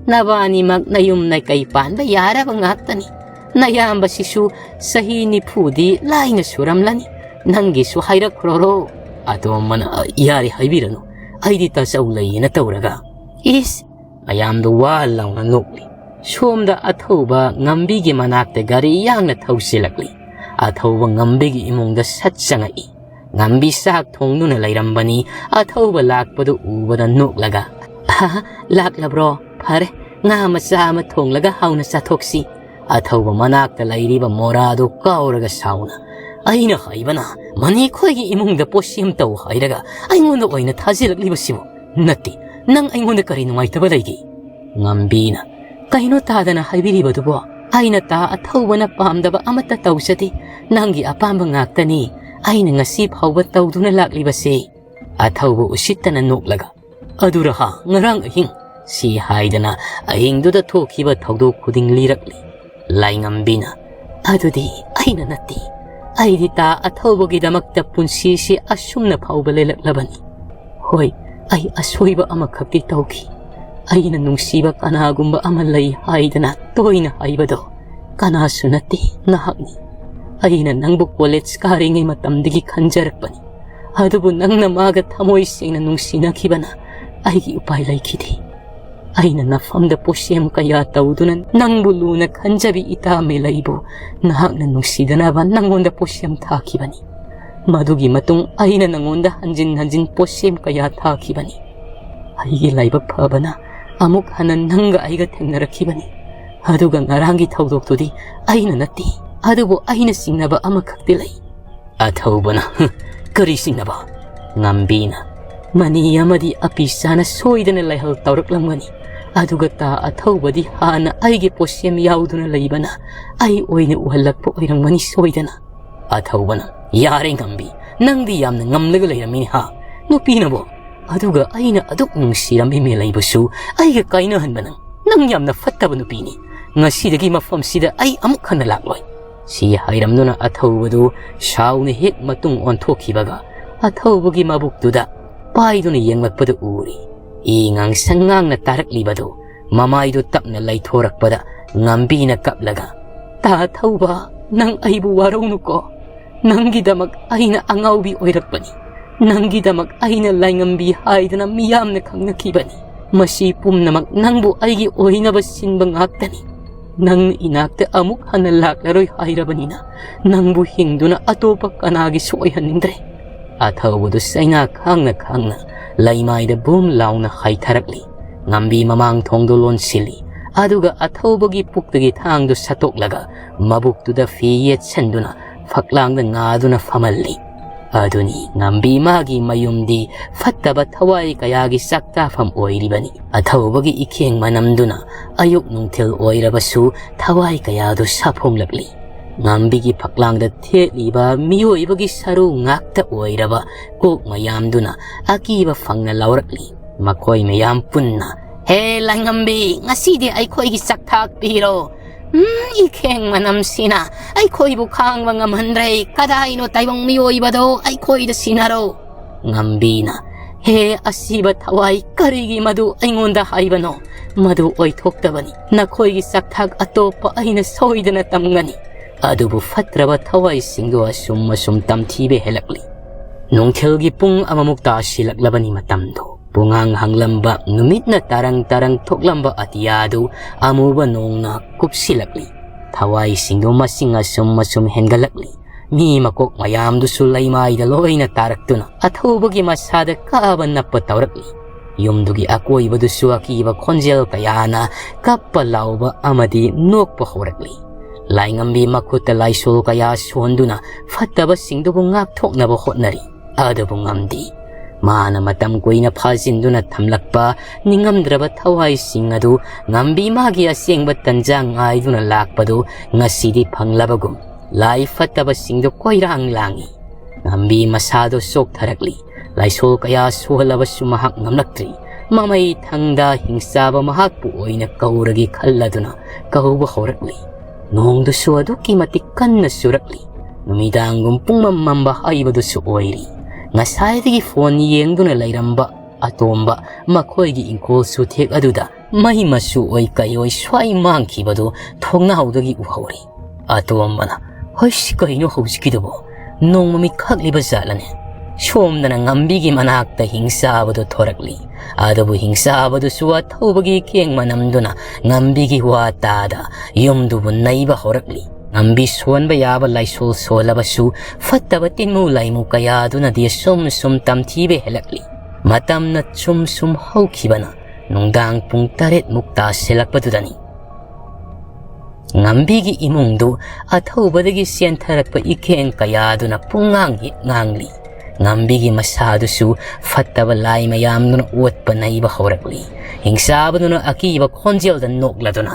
ꯅꯕꯥꯅꯤꯃꯛ ꯅꯌꯨꯝ ꯅꯀꯩ ꯄꯥꯟꯕ ꯌꯥꯔꯕ ꯉꯥꯛꯇꯅꯤ꯫ ꯅꯌꯥꯝꯕꯁꯤꯁꯨ ꯆꯍꯤ ꯅꯤꯐꯨꯗꯤ ꯂꯥꯏꯅ ꯁꯨꯔꯝꯂꯅꯤ꯫ ꯅꯪꯒꯤꯁꯨ ꯍꯥꯏꯔꯛꯈ꯭ꯔꯣꯔꯣ?" ꯑꯇꯣꯝꯕꯅ, "ꯌꯥꯔꯦ, ꯍꯥꯏꯕꯤꯔꯅꯨ꯫ ꯑꯩꯗꯤ ꯇꯥꯆꯧ ꯂꯩꯌꯦꯅ ꯇꯧꯔꯒ꯫" ꯏꯁ! ꯃꯌꯥꯝꯗꯨ ꯋꯥ ꯂꯥꯎꯅ ꯅꯣꯛꯂꯤ꯫ ꯁꯣꯝꯗ ꯑꯊꯧꯕ ꯉꯝꯕꯤꯒꯤ ꯃꯅꯥꯛꯇ ꯒꯥꯔꯤ ꯌꯥꯡꯅ ꯊꯧꯁꯤꯜꯂꯛꯂꯤ꯫ ꯑꯊꯧꯕ ꯉꯝꯕꯤꯒꯤ ꯏꯃꯨꯡꯗ ꯁꯠ ꯆꯪꯉꯛꯏ꯫ ꯉꯝꯕꯤ ꯆꯥꯛ ꯊꯣꯡꯗꯨꯅ ꯂꯩꯔꯝꯕꯅꯤ꯫ ꯑꯊꯧꯕ ꯂꯥꯛꯄꯗꯨ ꯎꯕꯗ ꯅꯣꯛꯂꯒ, "ꯑꯍꯥ, ꯂꯥꯛꯂꯕ꯭ꯔꯣ? ꯐꯔꯦ, ꯉꯥ ꯃꯆꯥ ꯑꯃ ꯊꯣꯡꯂꯒ ꯍꯥꯎꯅ ꯆꯥꯊꯣꯛꯁꯤ꯫" ꯑꯊꯧꯕ ꯃꯅꯥꯛꯇ ꯂꯩꯔꯤꯕ ꯃꯣꯔꯥꯗꯨ ꯀꯥꯎꯔꯒ ꯁꯥꯎꯅ, "ꯑꯩꯅ ꯍꯥꯏꯕꯅ ꯃꯅꯤ ꯈꯣꯏꯒꯤ ꯏꯃꯨꯡꯗ ꯄꯣꯠꯁꯦꯝ ꯇꯧ ꯍꯥꯏꯔꯒ ꯑꯩꯉꯣꯟꯗ ꯑꯣꯏꯅ ꯊꯥꯖꯤꯜꯂꯛꯂꯤꯕꯁꯤꯕꯨ? ꯅꯠꯇꯦ, ꯅꯪ ꯑꯩꯉꯣꯟꯗ ꯀꯔꯤ ꯅꯨꯡꯉꯥꯏꯇꯕ ꯂꯩꯒꯦ?" ꯉꯝꯕꯤꯅ, "ꯀꯩꯅꯣ ꯇꯥꯗꯅ ꯍꯥꯏꯕꯤꯔꯤꯕꯗꯨꯕꯣ? ꯑꯩꯅ ꯇꯥ ꯑꯊꯧꯕꯅ ꯄꯥꯝꯗꯕ ꯑꯃꯠꯇ ꯇꯧꯖꯗꯦ꯫ ꯅꯪꯒꯤ ꯑꯄꯥꯝꯕ ꯉꯥꯛꯇꯅꯤ ꯑꯩꯅ ꯉꯁꯤ ꯐꯥꯎꯕ ꯇꯧꯗꯨꯅ ꯂꯥꯛꯂꯤꯕꯁꯦ꯫" ꯑꯊꯧꯕ ꯎꯁꯤꯠꯇꯅ ꯅꯣꯛꯂꯒ, "ꯑꯗꯨꯔꯍ, ꯉꯔꯥꯡ ꯑꯍꯤꯡ ꯁꯤ ꯍꯥꯏꯗꯅ ꯑꯍꯤꯡꯗꯨꯗ ꯊꯣꯛꯈꯤꯕ ꯊꯧꯗꯣꯛ ꯈꯨꯗꯤꯡ ꯂꯤꯔꯛꯂꯤ꯫ ꯂꯥꯏꯉꯝꯕꯤꯅ, "ꯑꯗꯨꯗꯤ ꯑꯩꯅ ꯅꯠꯇꯦ꯫ ꯑꯩꯗꯤ ꯇꯥ ꯑꯊꯧꯕꯒꯤꯗꯃꯛꯇ ꯄꯨꯟꯁꯤꯁꯤ ꯑꯁꯨꯝꯅ ꯐꯥꯎꯕ ꯂꯦꯜꯂꯛꯂꯕꯅꯤ꯫ ꯍꯣꯏ, ꯑꯩ ꯑꯁꯣꯏꯕ ꯑꯃꯈꯛꯇꯤ ꯇꯧꯈꯤ꯫ ꯑꯩꯅ ꯅꯨꯡꯁꯤꯕ ꯀꯅꯥꯒꯨꯝꯕ ꯑꯃ ꯂꯩ ꯍꯥꯏꯗꯅ ꯇꯣꯏꯅ ꯍꯥꯏꯕꯗꯣ ꯀꯅꯥꯁꯨ ꯅꯠꯇꯦ, ꯅꯍꯥꯛꯅꯤ꯫ ꯑꯩꯅ ꯅꯪꯕꯨ ꯀꯣꯂꯦꯖ ꯀꯥꯔꯤꯉꯩ ꯃꯇꯝꯗꯒꯤ ꯈꯟꯖꯔꯛꯄꯅꯤ꯫ ꯑꯗꯨꯕꯨ ꯅꯪꯅ ꯃꯥꯒ ꯊꯃꯣꯏ ꯁꯦꯡꯅ ꯅꯨꯡꯁꯤꯅꯈꯤꯕꯅ ꯑꯩꯒꯤ ꯎꯄꯥꯏ ꯂꯩꯈꯤꯗꯦ꯫ ꯑꯩꯅ ꯅꯐꯝꯗ ꯄꯣꯠꯁꯦꯝ ꯀꯌꯥ ꯇꯧꯗꯨꯅ ꯅꯪꯕꯨ ꯂꯨꯅ ꯈꯟꯖꯕꯤ ꯏꯇꯥ ꯃꯦꯂꯩꯕꯨ ꯅꯍꯥꯛꯅ ꯅꯨꯡꯁꯤꯗꯅꯕ ꯅꯪꯉꯣꯟꯗ ꯄꯣꯠꯁꯦꯝ ꯊꯥꯈꯤꯕꯅꯤ꯫ ꯃꯗꯨꯒꯤ ꯃꯇꯨꯡ ꯑꯩꯅ ꯅꯪꯉꯣꯟꯗ ꯍꯟꯖꯤꯟ ꯍꯟꯖꯤꯟ ꯄꯣꯠꯁꯦꯝ ꯀꯌꯥ ꯊꯥꯈꯤꯕꯅꯤ꯫ ꯑꯩꯒꯤ ꯂꯥꯏꯕꯛ ꯐꯕꯅ ꯑꯃꯨꯛ ꯍꯟꯅ ꯅꯪꯒ ꯑꯩꯒ ꯊꯦꯡꯅꯔꯛꯈꯤꯕꯅꯤ꯫ ꯑꯗꯨꯒ ꯉꯔꯥꯡꯒꯤ ꯊꯧꯗꯣꯛꯇꯨꯗꯤ ꯑꯩꯅ ꯅꯠꯇꯦ, ꯑꯗꯨꯕꯨ ꯑꯩꯅ ꯆꯤꯡꯅꯕ ꯑꯃꯈꯛꯇꯤ ꯂꯩ꯫" ꯑꯊꯧꯕꯅ, "ꯍꯨꯝ, ꯀꯔꯤ ꯆꯤꯡꯅꯕ?" ꯉꯝꯕꯤꯅ, "ꯃꯅꯤ ꯑꯃꯗꯤ ꯑꯄꯤꯆꯥꯅ ꯁꯣꯏꯗꯅ ꯂꯥꯏꯍꯜ ꯇꯧꯔꯛꯂꯝꯒꯅꯤ꯫ ꯑꯗꯨꯒ ꯇꯥ ꯑꯊꯧꯕꯗꯤ ꯍꯥꯟꯅ ꯑꯩꯒꯤ ꯄꯣꯠꯁꯦꯝ ꯌꯥꯎꯗꯨꯅ ꯂꯩꯕꯅ ꯑꯩ ꯑꯣꯏꯅ ꯎꯍꯜꯂꯛꯄ ꯑꯣꯏꯔꯝꯒꯅꯤ ꯁꯣꯏꯗꯅ꯫" ꯑꯊꯧꯕꯅ, "ꯌꯥꯔꯦ ꯉꯝꯕꯤ, ꯅꯪꯗꯤ ꯌꯥꯝꯅ ꯉꯝꯂꯒ ꯂꯩꯔꯝꯃꯤꯅꯦ ꯍꯥ? ꯅꯨꯄꯤꯅꯕꯨ꯫ ꯑꯗꯨꯒ ꯑꯩꯅ ꯑꯗꯨꯛ ꯅꯨꯡꯁꯤꯔꯝꯃꯤ ꯃꯦꯂꯩꯕꯨꯁꯨ ꯑꯩꯒ ꯀꯥꯏꯅꯍꯟꯕ ꯅꯪ, ꯅꯪ ꯌꯥꯝꯅ ꯐꯠꯇꯕ ꯅꯨꯄꯤꯅꯤ꯫ ꯉꯁꯤꯗꯒꯤ ꯃꯐꯝꯁꯤꯗ ꯑꯩ ꯑꯃꯨꯛ ꯍꯟꯅ ꯂꯥꯛꯂꯣꯏ꯫" ꯁꯤ ꯍꯥꯏꯔꯝꯗꯨꯅ ꯑꯊꯧꯕꯗꯨ ꯁꯥꯎꯅ ꯍꯦꯛ ꯃꯇꯨꯡ ꯑꯣꯟꯊꯣꯛꯈꯤꯕꯒ ꯑꯊꯧꯕꯒꯤ ꯃꯕꯨꯛꯇꯨꯗ ꯄꯥꯏꯗꯨꯅ ꯌꯦꯡꯂꯛꯄꯗꯨ ꯎꯔꯤ꯫ ꯏ ꯉꯥꯡꯁꯪ ꯉꯥꯡꯅ ꯇꯥꯔꯛꯂꯤꯕꯗꯨ ꯃꯃꯥꯏꯗꯨ ꯇꯞꯅ ꯂꯩꯊꯣꯔꯛꯄꯗ ꯉꯝꯕꯤꯅ ꯀꯞꯂꯒ, "ꯇꯥ ꯊꯧꯕ, ꯅꯪ ꯑꯩꯕꯨ ꯋꯥꯔꯧꯅꯨꯀꯣ꯫ ꯅꯪꯒꯤꯗꯃꯛ ꯑꯩꯅ ꯑꯉꯥꯎꯕꯤ ꯑꯣꯏꯔꯛꯄꯅꯤ꯫ ꯅꯪꯒꯤꯗꯃꯛ ꯑꯩꯅ ꯂꯥꯏꯉꯝꯕꯤ ꯍꯥꯏꯗꯅ ꯃꯤꯌꯥꯝꯅ ꯈꯪꯅꯈꯤꯕꯅꯤ꯫ ꯃꯁꯤ ꯄꯨꯝꯅꯃꯛ ꯅꯪꯕꯨ ꯑꯩꯒꯤ ꯑꯣꯏꯅꯕ ꯁꯤꯟꯕ ꯉꯥꯛꯇꯅꯤ꯫ ꯅꯪꯅ ꯏꯅꯥꯛꯇ ꯑꯃꯨꯛ ꯍꯟꯅ ꯂꯥꯛꯂꯔꯣꯏ ꯍꯥꯏꯔꯕꯅꯤꯅ ꯅꯪꯕꯨ ꯍꯤꯡꯗꯨꯅ ꯑꯇꯣꯞꯄ ꯀꯅꯥꯒꯤꯁꯨ ꯑꯣꯏꯍꯟꯅꯤꯡꯗ꯭ꯔꯦ꯫" ꯑꯊꯧꯕꯗꯨ ꯆꯩꯅꯥ ꯈꯥꯡꯅ ꯈꯥꯡꯅ ꯂꯩꯃꯥꯏꯗ ꯕꯨꯝ ꯂꯥꯎꯅ ꯍꯥꯏꯊꯔꯛꯂꯤ꯫ ꯉꯝꯕꯤ ꯃꯃꯥꯡ ꯊꯣꯡꯗꯨ ꯂꯣꯟꯁꯤꯜꯂꯤ꯫ ꯑꯗꯨꯒ ꯑꯊꯧꯕꯒꯤ ꯄꯨꯛꯇꯒꯤ ꯊꯥꯡꯗꯨ ꯁꯠꯇꯣꯛꯂꯒ ꯃꯕꯨꯛꯇꯨꯗ ꯐꯤ ꯌꯦꯠꯁꯟꯗꯨꯅ ꯐꯛꯂꯥꯡꯗ ꯉꯥꯗꯨꯅ ꯐꯝꯍꯜꯂꯤ꯫ ꯑꯗꯨꯅꯤ ꯉꯝꯕꯤ ꯃꯥꯒꯤ ꯃꯌꯨꯝꯗꯤ ꯐꯠꯇꯕ ꯊꯋꯥꯏ ꯀꯌꯥꯒꯤ ꯆꯥꯛꯇꯥꯐꯝ ꯑꯣꯏꯔꯤꯕꯅꯤ꯫ ꯑꯊꯧꯕꯒꯤ ꯏꯈꯦꯡ ꯃꯅꯝꯗꯨꯅ ꯑꯌꯨꯛ ꯅꯨꯡꯊꯤꯜ ꯑꯣꯏꯔꯕꯁꯨ ꯊꯋꯥꯏ ꯀꯌꯥꯗꯨ ꯁꯥꯐꯣꯡꯂꯛꯂꯤ꯫ ꯉꯝꯕꯤꯒꯤ ꯐꯛꯂꯥꯡꯗ ꯊꯦꯠꯂꯤꯕ ꯃꯤꯑꯣꯏꯕꯒꯤ ꯁꯔꯨ ꯉꯥꯛꯇ ꯑꯣꯏꯔꯕ ꯀꯣꯛ ꯃꯌꯥꯝꯗꯨꯅ ꯑꯀꯤꯕ ꯐꯪꯅ ꯂꯥꯎꯔꯛꯂꯤ꯫ ꯃꯈꯣꯏ ꯃꯌꯥꯝ ꯄꯨꯟꯅ "ꯍꯦ ꯂꯥꯏꯉꯝꯕꯤ, ꯉꯁꯤꯗꯤ ꯑꯩꯈꯣꯏꯒꯤ ꯆꯥꯛꯊꯥꯛ ꯄꯤꯔꯣ꯫ ꯎꯝ, ꯏꯈꯦꯡ ꯃꯅꯝꯁꯤꯅ ꯑꯩꯈꯣꯏꯕꯨ ꯈꯥꯡꯕ ꯉꯝꯍꯟꯗ꯭ꯔꯦ꯫ ꯀꯗꯥꯏꯅꯣ ꯇꯥꯏꯕꯪ ꯃꯤꯑꯣꯏꯕꯗꯣ ꯑꯩꯈꯣꯏꯗ ꯁꯤꯟꯅꯔꯣ"꯫ ꯉꯝꯕꯤꯅ, "ꯍꯦ ꯑꯁꯤꯕ ꯊꯋꯥꯏ, ꯀꯔꯤꯒꯤ ꯃꯗꯨ ꯑꯩꯉꯣꯟꯗ ꯍꯥꯏꯕꯅꯣ? ꯃꯗꯨ ꯑꯣꯏꯊꯣꯛꯇꯕꯅꯤ꯫ ꯅꯈꯣꯏꯒꯤ ꯆꯥꯛꯊꯥꯛ ꯑꯇꯣꯞꯄ ꯑꯩꯅ ꯁꯣꯏꯗꯅ ꯇꯝꯒꯅꯤ"꯫ ꯑꯗꯨꯕꯨ ꯐꯠꯇ꯭ꯔꯕ ꯊꯋꯥꯏꯁꯤꯡꯗꯨ ꯑꯁꯨꯝ ꯑꯁꯨꯝ ꯇꯝꯊꯤꯕ ꯍꯦꯜꯂꯛꯂꯤ꯫ ꯅꯨꯡꯊꯤꯜꯒꯤ ꯄꯨꯡ ꯑꯃꯃꯨꯛ ꯇꯥꯁꯤꯜꯂꯛꯂꯕꯅꯤ꯫ ꯃꯇꯝꯗꯨ ꯄꯨꯡꯉꯥꯡ ꯍꯥꯡꯂꯝꯕ ꯅꯨꯃꯤꯠꯅ ꯇꯔꯪ ꯇꯔꯪ ꯊꯣꯛꯂꯝꯕ ꯑꯇꯤꯌꯥꯗꯨ ꯑꯃꯨꯕ ꯅꯣꯡꯅ ꯀꯨꯞꯁꯤꯜꯂꯛꯂꯤ꯫ ꯊꯋꯥꯏꯁꯤꯡꯗꯨ ꯃꯁꯤꯡ ꯑꯁꯨꯝ ꯑꯁꯨꯝ ꯍꯦꯟꯒꯠꯂꯛꯂꯤ꯫ ꯃꯤ ꯃꯀꯣꯛ ꯃꯌꯥꯝꯗꯨꯁꯨ ꯂꯩꯃꯥꯏꯗ ꯂꯣꯏꯅ ꯇꯥꯔꯛꯇꯨꯅ ꯑꯊꯧꯕꯒꯤ ꯃꯁꯥꯗ ꯀꯥꯕ ꯅꯞꯄ ꯇꯧꯔꯛꯂꯤ꯫ ꯌꯨꯝꯗꯨꯒꯤ ꯑꯀꯣꯏꯕꯗꯨꯁꯨ ꯑꯀꯤꯕ ꯈꯣꯟꯖꯦꯜ ꯀꯌꯥꯅ ꯀꯞꯄ ꯂꯥꯎꯕ ꯑꯃꯗꯤ ꯅꯣꯛꯄ ꯍꯧꯔꯛꯂꯤ꯫ ꯂꯥꯏꯉꯝꯕꯤ ꯃꯈꯨꯠꯇ ꯂꯥꯏꯁꯣꯜ ꯀꯌꯥ ꯁꯣꯟꯗꯨꯅ ꯐꯠꯇꯕꯁꯤꯡꯗꯨꯕꯨ ꯉꯥꯛꯊꯣꯛꯅꯕ ꯍꯣꯠꯅꯔꯤ꯫ ꯑꯗꯨꯕꯨ ꯉꯝꯗꯦ꯫ ꯃꯥꯅ ꯃꯇꯝ ꯀꯨꯏꯅ ꯐꯥꯖꯤꯟꯗꯨꯅ ꯊꯝꯂꯛꯄ ꯅꯤꯡꯉꯝꯗ꯭ꯔꯕ ꯊꯋꯥꯏꯁꯤꯡ ꯑꯗꯨ ꯉꯝꯕꯤ ꯃꯥꯒꯤ ꯑꯁꯦꯡꯕ ꯇꯟꯖꯥ ꯉꯥꯏꯗꯨꯅ ꯂꯥꯛꯄꯗꯨ ꯉꯁꯤꯗꯤ ꯐꯪꯂꯕꯒꯨꯝ ꯂꯥꯏ ꯐꯠꯇꯕꯁꯤꯡꯗꯨ ꯀꯣꯏꯔꯥꯡ ꯂꯥꯡꯏ꯫ ꯉꯝꯕꯤ ꯃꯁꯥꯗꯨ ꯆꯣꯛꯊꯔꯛꯂꯤ꯫ ꯂꯥꯏꯁꯣꯜ ꯀꯌꯥ ꯁꯣꯜꯂꯕꯁꯨ ꯃꯍꯥꯛ ꯉꯝꯂꯛꯇ꯭ꯔꯤ꯫ ꯃꯃꯩ ꯊꯪꯗ ꯍꯤꯡꯆꯥꯕ ꯃꯍꯥꯛꯄꯨ ꯑꯣꯏꯅ ꯀꯧꯔꯒꯦ ꯈꯜꯂꯗꯨꯅ ꯀꯧꯕ ꯍꯧꯔꯛꯂꯤ꯫ ꯅꯣꯡꯗꯨꯁꯨ ꯑꯗꯨꯛꯀꯤ ꯃꯇꯤꯛ ꯀꯟꯅ ꯆꯨꯔꯛꯂꯤ꯫ ꯅꯨꯃꯤꯗꯥꯡꯒꯨꯝ ꯄꯨꯡꯃꯝ ꯃꯝꯕ ꯍꯥꯏꯕꯗꯨꯁꯨ ꯑꯣꯏꯔꯤ꯫ ꯉꯁꯥꯏꯗꯒꯤ ꯐꯣꯟ ꯌꯦꯡꯗꯨꯅ ꯂꯩꯔꯝꯕ ꯑꯇꯣꯝꯕ ꯃꯈꯣꯏꯒꯤ ꯏꯪꯈꯣꯜ ꯁꯨꯊꯦꯛ ꯑꯗꯨꯗ ꯃꯩ ꯃꯆꯨ ꯑꯣꯏ ꯀꯩ ꯑꯣꯏ ꯁ꯭ꯋꯥꯏ ꯃꯥꯡꯈꯤꯕꯗꯨ ꯊꯣꯡꯅꯥꯎꯗꯒꯤ ꯎꯍꯧꯔꯤ꯫ ꯑꯇꯣꯝꯕꯅ, "ꯍꯩꯁ, ꯀꯩꯅꯣ ꯍꯧꯖꯤꯛꯀꯤꯗꯨꯕꯣ? ꯅꯣꯡꯃ ꯃꯤꯠ ꯈꯛꯂꯤꯕ ꯖꯥꯠꯂꯅꯦ?" ꯁꯣꯝꯗꯅ ꯉꯝꯕꯤꯒꯤ ꯃꯅꯥꯛꯇ ꯍꯤꯡꯆꯥꯕꯗꯨ ꯊꯣꯔꯛꯂꯤ꯫ ꯑꯗꯨꯕꯨ ꯍꯤꯡꯆꯥꯕꯗꯨꯁꯨ ꯑꯊꯧꯕꯒꯤ ꯀꯦꯡ ꯃꯅꯝꯗꯨꯅ ꯉꯝꯕꯤꯒꯤ ꯋꯥ ꯇꯥꯗ ꯌꯨꯝꯗꯨꯕꯨ ꯅꯩꯕ ꯍꯧꯔꯛꯂꯤ꯫ ꯉꯝꯕꯤ ꯁꯣꯟꯕ ꯌꯥꯕ ꯂꯥꯏꯁꯣꯜ ꯁꯣꯜꯂꯕꯁꯨ ꯐꯠꯇꯕ ꯇꯤꯟꯃꯨ ꯂꯥꯏꯃꯨ ꯀꯌꯥꯗꯨꯅꯗꯤ ꯁꯨꯝ ꯁꯨꯝ ꯇꯝꯊꯤꯕ ꯍꯦꯜꯂꯛꯂꯤ꯫ ꯃꯇꯝꯅ ꯁꯨꯝ ꯁꯨꯝ ꯍꯧꯈꯤꯕꯅ ꯅꯨꯡꯗꯥꯡ ꯄꯨꯡ ꯇꯔꯦꯠꯃꯨꯛ ꯇꯥꯁꯤꯜꯂꯛꯄꯗꯨꯗꯅꯤ꯫ ꯉꯝꯕꯤꯒꯤ ꯏꯃꯨꯡꯗꯨ ꯑꯊꯧꯕꯗꯒꯤ ꯆꯦꯟꯊꯔꯛꯄ ꯏꯀꯦꯡ ꯀꯌꯥꯗꯨꯅ ꯄꯨꯡꯉꯥꯡ ꯍꯦꯛ ꯉꯥꯡꯂꯤ꯫ ꯉꯝꯕꯤꯒꯤ ꯃꯁꯥꯗꯨꯁꯨ ꯐꯠꯇꯕ ꯂꯥꯏ ꯃꯌꯥꯝꯗꯨꯅ ꯑꯣꯠꯄ ꯅꯩꯕ ꯍꯧꯔꯛꯂꯤ꯫ ꯍꯤꯡꯆꯥꯕꯗꯨꯅ ꯑꯀꯤꯕ ꯈꯣꯟꯖꯦꯜꯗ ꯅꯣꯛꯂꯗꯨꯅ,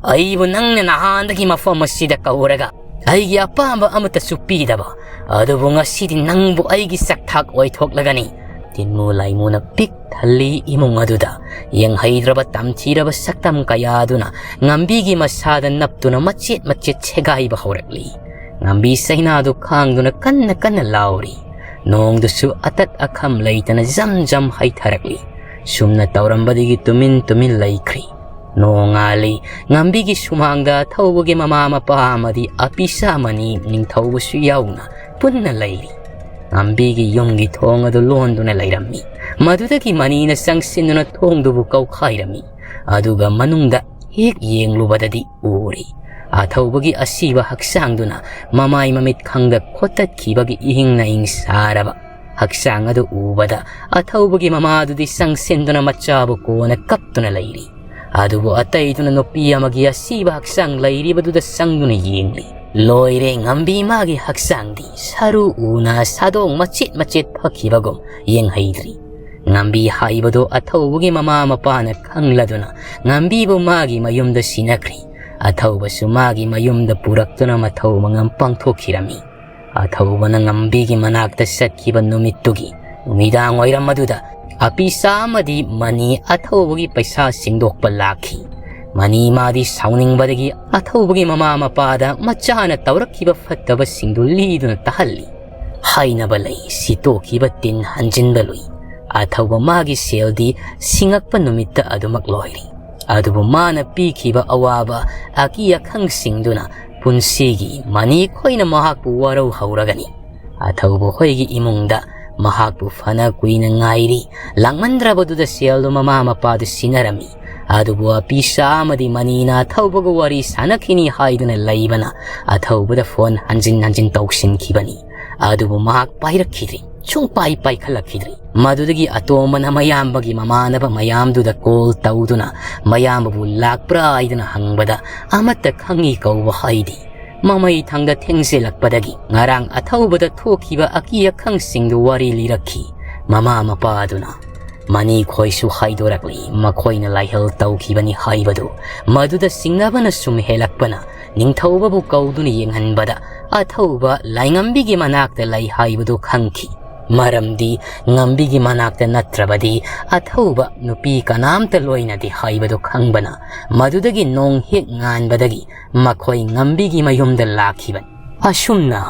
"ꯑꯩꯕꯨ ꯅꯪꯅ ꯅꯍꯥꯟꯗꯒꯤ ꯃꯐꯝ ꯑꯁꯤꯗ ꯀꯧꯔꯒ ꯑꯩꯒꯤ ꯑꯄꯥꯝꯕ ꯑꯃꯠꯇꯁꯨ ꯄꯤꯗꯕ, ꯑꯗꯨꯕꯨ ꯉꯁꯤꯗꯤ ꯅꯪꯕꯨ ꯑꯩꯒꯤ ꯆꯥꯛꯊꯥꯛ ꯑꯣꯏꯊꯣꯛꯂꯒꯅꯤ꯫ ꯏꯃꯨ ꯂꯥꯏꯃꯨꯅ ꯄꯤꯛ ꯊꯜꯂꯤ꯫ ꯏꯃꯨꯡ ꯑꯗꯨꯗ ꯌꯦꯡꯍꯩꯗ꯭ꯔꯕ ꯇꯝꯊꯤꯔꯕ ꯁꯛꯇꯝ ꯀꯌꯥ ꯑꯗꯨꯅ ꯉꯝꯕꯤꯒꯤ ꯃꯁꯥꯗ ꯅꯞꯇꯨꯅ ꯃꯆꯦꯠ ꯃꯆꯦꯠ ꯁꯦꯒꯥꯏꯕ ꯍꯧꯔꯛꯂꯤ꯫ ꯉꯝꯕꯤ ꯆꯩꯅꯥꯗꯨ ꯈꯥꯡꯗꯨꯅ ꯀꯟꯅ ꯀꯟꯅ ꯂꯥꯎꯔꯤ꯫ ꯅꯣꯡꯗꯨꯁꯨ ꯑꯇꯠ ꯑꯈꯝ ꯂꯩꯇꯅ ꯖꯝ ꯖꯝ ꯍꯩꯊꯔꯛꯂꯤ꯫ ꯁꯨꯝꯅ ꯇꯧꯔꯝꯕꯗꯒꯤ ꯇꯨꯃꯤꯟ ꯇꯨꯃꯤꯟ ꯂꯩꯈ꯭ꯔꯤ꯫ ꯅꯣꯡꯉꯥꯜꯂꯤ꯫ ꯉꯝꯕꯤꯒꯤ ꯁꯨꯃꯥꯡꯗ ꯑꯊꯧꯕꯒꯤ ꯃꯃꯥ ꯃꯄꯥ ꯑꯃꯗꯤ ꯑꯄꯤꯁꯥ ꯃꯅꯤ ꯅꯤꯡꯊꯧꯕꯁꯨ ꯌꯥꯎꯅ ꯄꯨꯟꯅ ꯂꯩꯔꯤ꯫ ꯉꯝꯕꯤꯒꯤ ꯌꯨꯝꯒꯤ ꯊꯣꯡ ꯑꯗꯨ ꯂꯣꯟꯗꯨꯅ ꯂꯩꯔꯝꯃꯤ꯫ ꯃꯗꯨꯗꯒꯤ ꯃꯅꯤꯅ ꯆꯪꯁꯤꯟꯗꯨꯅ ꯊꯣꯡꯗꯨꯕꯨ ꯀꯧꯈꯥꯏꯔꯝꯃꯤ꯫ ꯑꯗꯨꯒ ꯃꯅꯨꯡꯗ ꯍꯦꯛ ꯌꯦꯡꯂꯨꯕꯗꯗꯤ ꯎꯔꯤ꯫ ꯑꯊꯧꯕꯒꯤ ꯑꯁꯤꯕ ꯍꯛꯆꯥꯡꯗꯨꯅ ꯃꯃꯥꯏ ꯃꯃꯤꯠ ꯈꯪꯗ ꯈꯣꯠꯇꯠꯈꯤꯕꯒꯤ ꯏꯍꯤꯡ ꯅꯥꯍꯤꯡ ꯁꯥꯔꯕ ꯍꯛꯆꯥꯡ ꯑꯗꯨ ꯎꯕꯗ ꯑꯊꯧꯕꯒꯤ ꯃꯃꯥꯗꯨꯗꯤ ꯆꯪꯁꯤꯟꯗꯨꯅ ꯃꯆꯥꯕꯨ ꯀꯣꯟꯅ ꯀꯞꯇꯨꯅ ꯂꯩꯔꯤ꯫ ꯑꯗꯨꯕꯨ ꯑꯇꯩꯗꯨꯅ ꯅꯨꯄꯤ ꯑꯃꯒꯤ ꯑꯁꯤꯕ ꯍꯛꯆꯥꯡ ꯂꯩꯔꯤꯕꯗꯨꯗ ꯆꯪꯗꯨꯅ ꯌꯦꯡꯂꯤ꯫ ꯂꯣꯏꯔꯦ, ꯉꯝꯕꯤ ꯃꯥꯒꯤ ꯍꯛꯆꯥꯡꯗꯤ ꯁꯔꯨ ꯎꯅ ꯁꯥꯗꯣꯡ ꯃꯆꯦꯠ ꯃꯆꯦꯠ ꯐꯛꯈꯤꯕꯒꯨꯝ ꯌꯦꯡꯍꯩꯗ꯭ꯔꯤ꯫ ꯉꯝꯕꯤ ꯍꯥꯏꯕꯗꯨ ꯑꯊꯧꯕꯒꯤ ꯃꯃꯥ ꯃꯄꯥꯅ ꯈꯪꯂꯗꯨꯅ ꯉꯝꯕꯤꯕꯨ ꯃꯥꯒꯤ ꯃꯌꯨꯝꯗ ꯁꯤꯟꯅꯈ꯭ꯔꯤ꯫ ꯑꯊꯧꯕꯁꯨ ꯃꯥꯒꯤ ꯃꯌꯨꯝꯗ ꯄꯨꯔꯛꯇꯨꯅ ꯃꯊꯧ ꯃꯉꯝ ꯄꯥꯡꯊꯣꯛꯈꯤꯔꯝꯃꯤ꯫ ꯑꯊꯧꯕꯅ ꯉꯝꯕꯤꯒꯤ ꯃꯅꯥꯛꯇ ꯆꯠꯈꯤꯕ ꯅꯨꯃꯤꯠꯇꯨꯒꯤ ꯅꯨꯃꯤꯗꯥꯡ ꯋꯥꯏꯔꯝ ꯑꯗꯨꯗ ꯑꯄꯤꯁꯥ ꯑꯃꯗꯤ ꯃꯅꯤ ꯑꯊꯧꯕꯒꯤ ꯄꯩꯁꯥ ꯁꯤꯡꯗꯣꯛꯄ ꯂꯥꯛꯈꯤ꯫ ꯃꯅꯤ ꯃꯥꯗꯤ ꯁꯥꯎꯅꯤꯡꯕꯗꯒꯤ ꯑꯊꯧꯕꯒꯤ ꯃꯃꯥ ꯃꯄꯥꯗ ꯃꯆꯥꯅ ꯇꯧꯔꯛꯈꯤꯕ ꯐꯠꯇꯕꯁꯤꯡꯗꯨ ꯂꯤꯗꯨꯅ ꯇꯥꯍꯜꯂꯤ꯫ ꯍꯥꯏꯅꯕ ꯂꯩ, ꯁꯤꯠꯇꯣꯛꯈꯤꯕ ꯇꯤꯟ ꯍꯟꯖꯤꯟꯕ ꯂꯨꯏ꯫ ꯑꯊꯧꯕ ꯃꯥꯒꯤ ꯁꯦꯜꯗꯤ ꯁꯤꯡꯉꯛꯄ ꯅꯨꯃꯤꯠꯇ ꯑꯗꯨꯃꯛ ꯂꯣꯏꯔꯤ꯫ ꯑꯗꯨꯕꯨ ꯃꯥꯅ ꯄꯤꯈꯤꯕ ꯑꯋꯥꯕ ꯑꯀꯤ ꯑꯈꯪꯁꯤꯡꯗꯨꯅ ꯄꯨꯟꯁꯤꯒꯤ ꯃꯅꯤ ꯈꯣꯏꯅ ꯃꯍꯥꯛꯄꯨ ꯋꯥꯔꯧ ꯍꯧꯔꯒꯅꯤ꯫ ꯑꯊꯧꯕ ꯍꯣꯏꯒꯤ ꯏꯃꯨꯡꯗ ꯃꯍꯥꯛꯄꯨ ꯐꯅ ꯀꯨꯏꯅ ꯉꯥꯏꯔꯤ꯫ ꯂꯥꯛꯃꯟꯗ꯭ꯔꯕꯗꯨꯗ ꯁꯦꯜꯗꯨ ꯃꯃꯥ ꯃꯄꯥꯗꯨ ꯁꯤꯟꯅꯔꯝꯃꯤ꯫ ꯑꯗꯨꯕꯨ ꯑꯄꯤꯁꯥ ꯑꯃꯗꯤ ꯃꯅꯤꯅ ꯑꯊꯧꯕꯒ ꯋꯥꯔꯤ ꯁꯥꯟꯅꯈꯤꯅꯤ ꯍꯥꯏꯗꯨꯅ ꯂꯩꯕꯅ ꯑꯊꯧꯕꯗ ꯐꯣꯟ ꯍꯟꯖꯤꯟ ꯍꯟꯖꯤꯟ ꯇꯧꯁꯤꯟꯈꯤꯕꯅꯤ꯫ ꯑꯗꯨꯕꯨ ꯃꯍꯥꯛ ꯄꯥꯏꯔꯛꯈꯤꯗ꯭ꯔꯤ꯫ ꯁꯨꯡꯄꯥꯏ ꯄꯥꯏꯈꯠꯂꯛꯈꯤꯗ꯭ꯔꯤ꯫ ꯃꯗꯨꯗꯒꯤ ꯑꯇꯣꯝꯕꯅ ꯃꯌꯥꯝꯕꯒꯤ ꯃꯃꯥꯟꯅꯕ ꯃꯌꯥꯝꯗꯨꯗ ꯀꯣꯜ ꯇꯧꯗꯨꯅ ꯃꯌꯥꯝꯕꯕꯨ ꯂꯥꯛꯄ꯭ꯔꯥ ꯍꯥꯏꯗꯨꯅ ꯍꯪꯕꯗ ꯑꯃꯠꯇ ꯈꯪꯏ ꯀꯧꯕ ꯍꯥꯏꯗꯤ ꯃꯃꯩ ꯊꯪꯗ ꯊꯦꯡꯖꯤꯜꯂꯛꯄꯗꯒꯤ ꯉꯔꯥꯡ ꯑꯊꯧꯕꯗ ꯊꯣꯛꯈꯤꯕ ꯑꯀꯤ ꯑꯈꯪꯁꯤꯡꯗꯨ ꯋꯥꯔꯤ ꯂꯤꯔꯛꯈꯤ꯫ ꯃꯃꯥ ꯃꯄꯥ ꯑꯗꯨꯅ ꯃꯅꯤ ꯈꯣꯏꯁꯨ ꯍꯥꯏꯗꯣꯔꯛꯂꯤ꯫ ꯃꯈꯣꯏꯅ ꯂꯥꯏꯍꯜ ꯇꯧꯈꯤꯕꯅꯤ ꯍꯥꯏꯕꯗꯨ꯫ ꯃꯗꯨꯗ ꯆꯤꯡꯅꯕꯅ ꯁꯨꯝ ꯍꯦꯜꯂꯛꯄꯅ ꯅꯤꯡꯊꯧꯕꯕꯨ ꯀꯧꯗꯨꯅ ꯌꯦꯡꯍꯟꯕꯗ ꯑꯊꯧꯕ ꯂꯥꯏꯉꯝꯕꯤꯒꯤ ꯃꯅꯥꯛꯇ ꯂꯩ ꯍꯥꯏꯕꯗꯨ ꯈꯪꯈꯤ꯫ ꯃꯔꯝꯗꯤ ꯉꯝꯕꯤꯒꯤ ꯃꯅꯥꯛꯇ ꯅꯠꯇ꯭ꯔꯕꯗꯤ ꯑꯊꯧꯕ ꯅꯨꯄꯤ ꯀꯅꯥꯝꯇ ꯂꯣꯏꯅꯗꯦ ꯍꯥꯏꯕꯗꯨ ꯈꯪꯕꯅ, ꯃꯗꯨꯗꯒꯤ ꯅꯣꯡ ꯍꯦꯛ ꯉꯥꯟꯕꯗꯒꯤ ꯃꯈꯣꯏ ꯉꯝꯕꯤꯒꯤ ꯃꯌꯨꯝꯗ ꯂꯥꯛꯈꯤꯕꯅꯤ꯫ ꯑꯁꯨꯝꯅ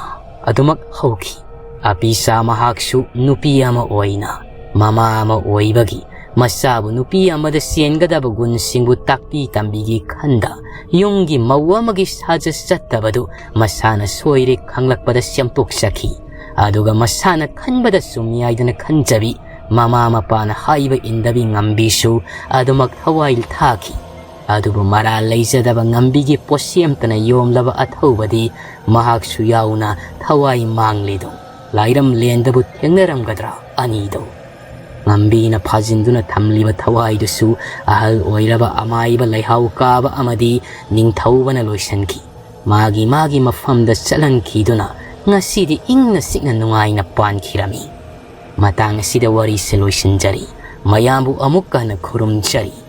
ꯑꯗꯨꯃꯛ ꯍꯧꯈꯤ꯫ ꯑꯄꯤꯁꯥ ꯃꯍꯥꯛꯁꯨ ꯅꯨꯄꯤ ꯑꯃ ꯑꯣꯏꯅ, ꯃꯃꯥ ꯑꯃ ꯑꯣꯏꯕꯒꯤ, ꯃꯆꯥꯕꯨ ꯅꯨꯄꯤ ꯑꯃꯗ ꯆꯦꯟꯒꯗꯕ ꯒꯨꯟꯁꯤꯡꯕꯨ ꯇꯥꯛꯄꯤ ꯇꯝꯕꯤꯒꯤ ꯈꯟꯗ, ꯌꯨꯝꯒꯤ ꯃꯧ ꯑꯃꯒꯤ ꯁꯥꯖꯠ ꯆꯠꯇꯕꯗꯨ ꯃꯁꯥꯅ ꯁꯣꯏꯔꯦ ꯈꯪꯂꯛꯄꯗ ꯁꯦꯝꯗꯣꯛꯆꯈꯤ꯫ ꯑꯗꯨꯒ ꯃꯁꯥꯅ ꯈꯟꯕꯗ ꯆꯨꯝꯃꯤ ꯍꯥꯏꯗꯅ ꯈꯟꯖꯕꯤ, ꯃꯃꯥ ꯃꯄꯥꯅ ꯍꯥꯏꯕ ꯏꯟꯗꯕꯤ ꯉꯝꯕꯤꯁꯨ ꯑꯗꯨꯃꯛ ꯊꯋꯥꯏ ꯊꯥꯈꯤ꯫ ꯑꯗꯨꯕꯨ ꯃꯔꯥꯜ ꯂꯩꯖꯗꯕ ꯉꯝꯕꯤꯒꯤ ꯄꯣꯠꯁꯦꯝꯇꯅ ꯌꯣꯝꯂꯕ ꯑꯊꯧꯕꯗꯤ ꯃꯍꯥꯛꯁꯨ ꯌꯥꯎꯅ ꯊꯋꯥꯏ ꯃꯥꯡꯂꯤꯗꯣ꯫ ꯂꯥꯏꯔꯝꯂꯦꯟꯗꯕꯨ ꯊꯦꯡꯅꯔꯝꯒꯗ꯭ꯔꯥ ꯑꯅꯤꯗꯣ? ꯉꯝꯕꯤꯅ ꯐꯥꯖꯤꯟꯗꯨꯅ ꯊꯝꯂꯤꯕ ꯊꯋꯥꯏꯗꯨꯁꯨ ꯑꯍꯜ ꯑꯣꯏꯔꯕ ꯑꯃꯥꯏꯕ ꯂꯩꯍꯥꯎ ꯀꯥꯕ ꯑꯃꯗꯤ ꯅꯤꯡꯊꯧꯕꯅ ꯂꯣꯏꯁꯤꯟꯈꯤ꯫ ꯃꯥꯒꯤ ꯃꯥꯒꯤ ꯃꯐꯝꯗ ꯆꯠꯍꯟꯈꯤꯗꯨꯅ ꯉꯁꯤꯗꯤ ꯏꯪꯅ ꯆꯤꯛꯅ ꯅꯨꯡꯉꯥꯏꯅ ꯄꯥꯟꯈꯤꯔꯝꯃꯤ꯫ ꯃꯇꯥꯡ ꯑꯁꯤꯗ ꯋꯥꯔꯤꯁꯦ ꯂꯣꯏꯁꯤꯟꯖꯔꯤ꯫ ꯃꯌꯥꯝꯕꯨ ꯑꯃꯨꯛꯀ ꯍꯟꯅ ꯈꯨꯔꯨꯝꯖꯔꯤ꯫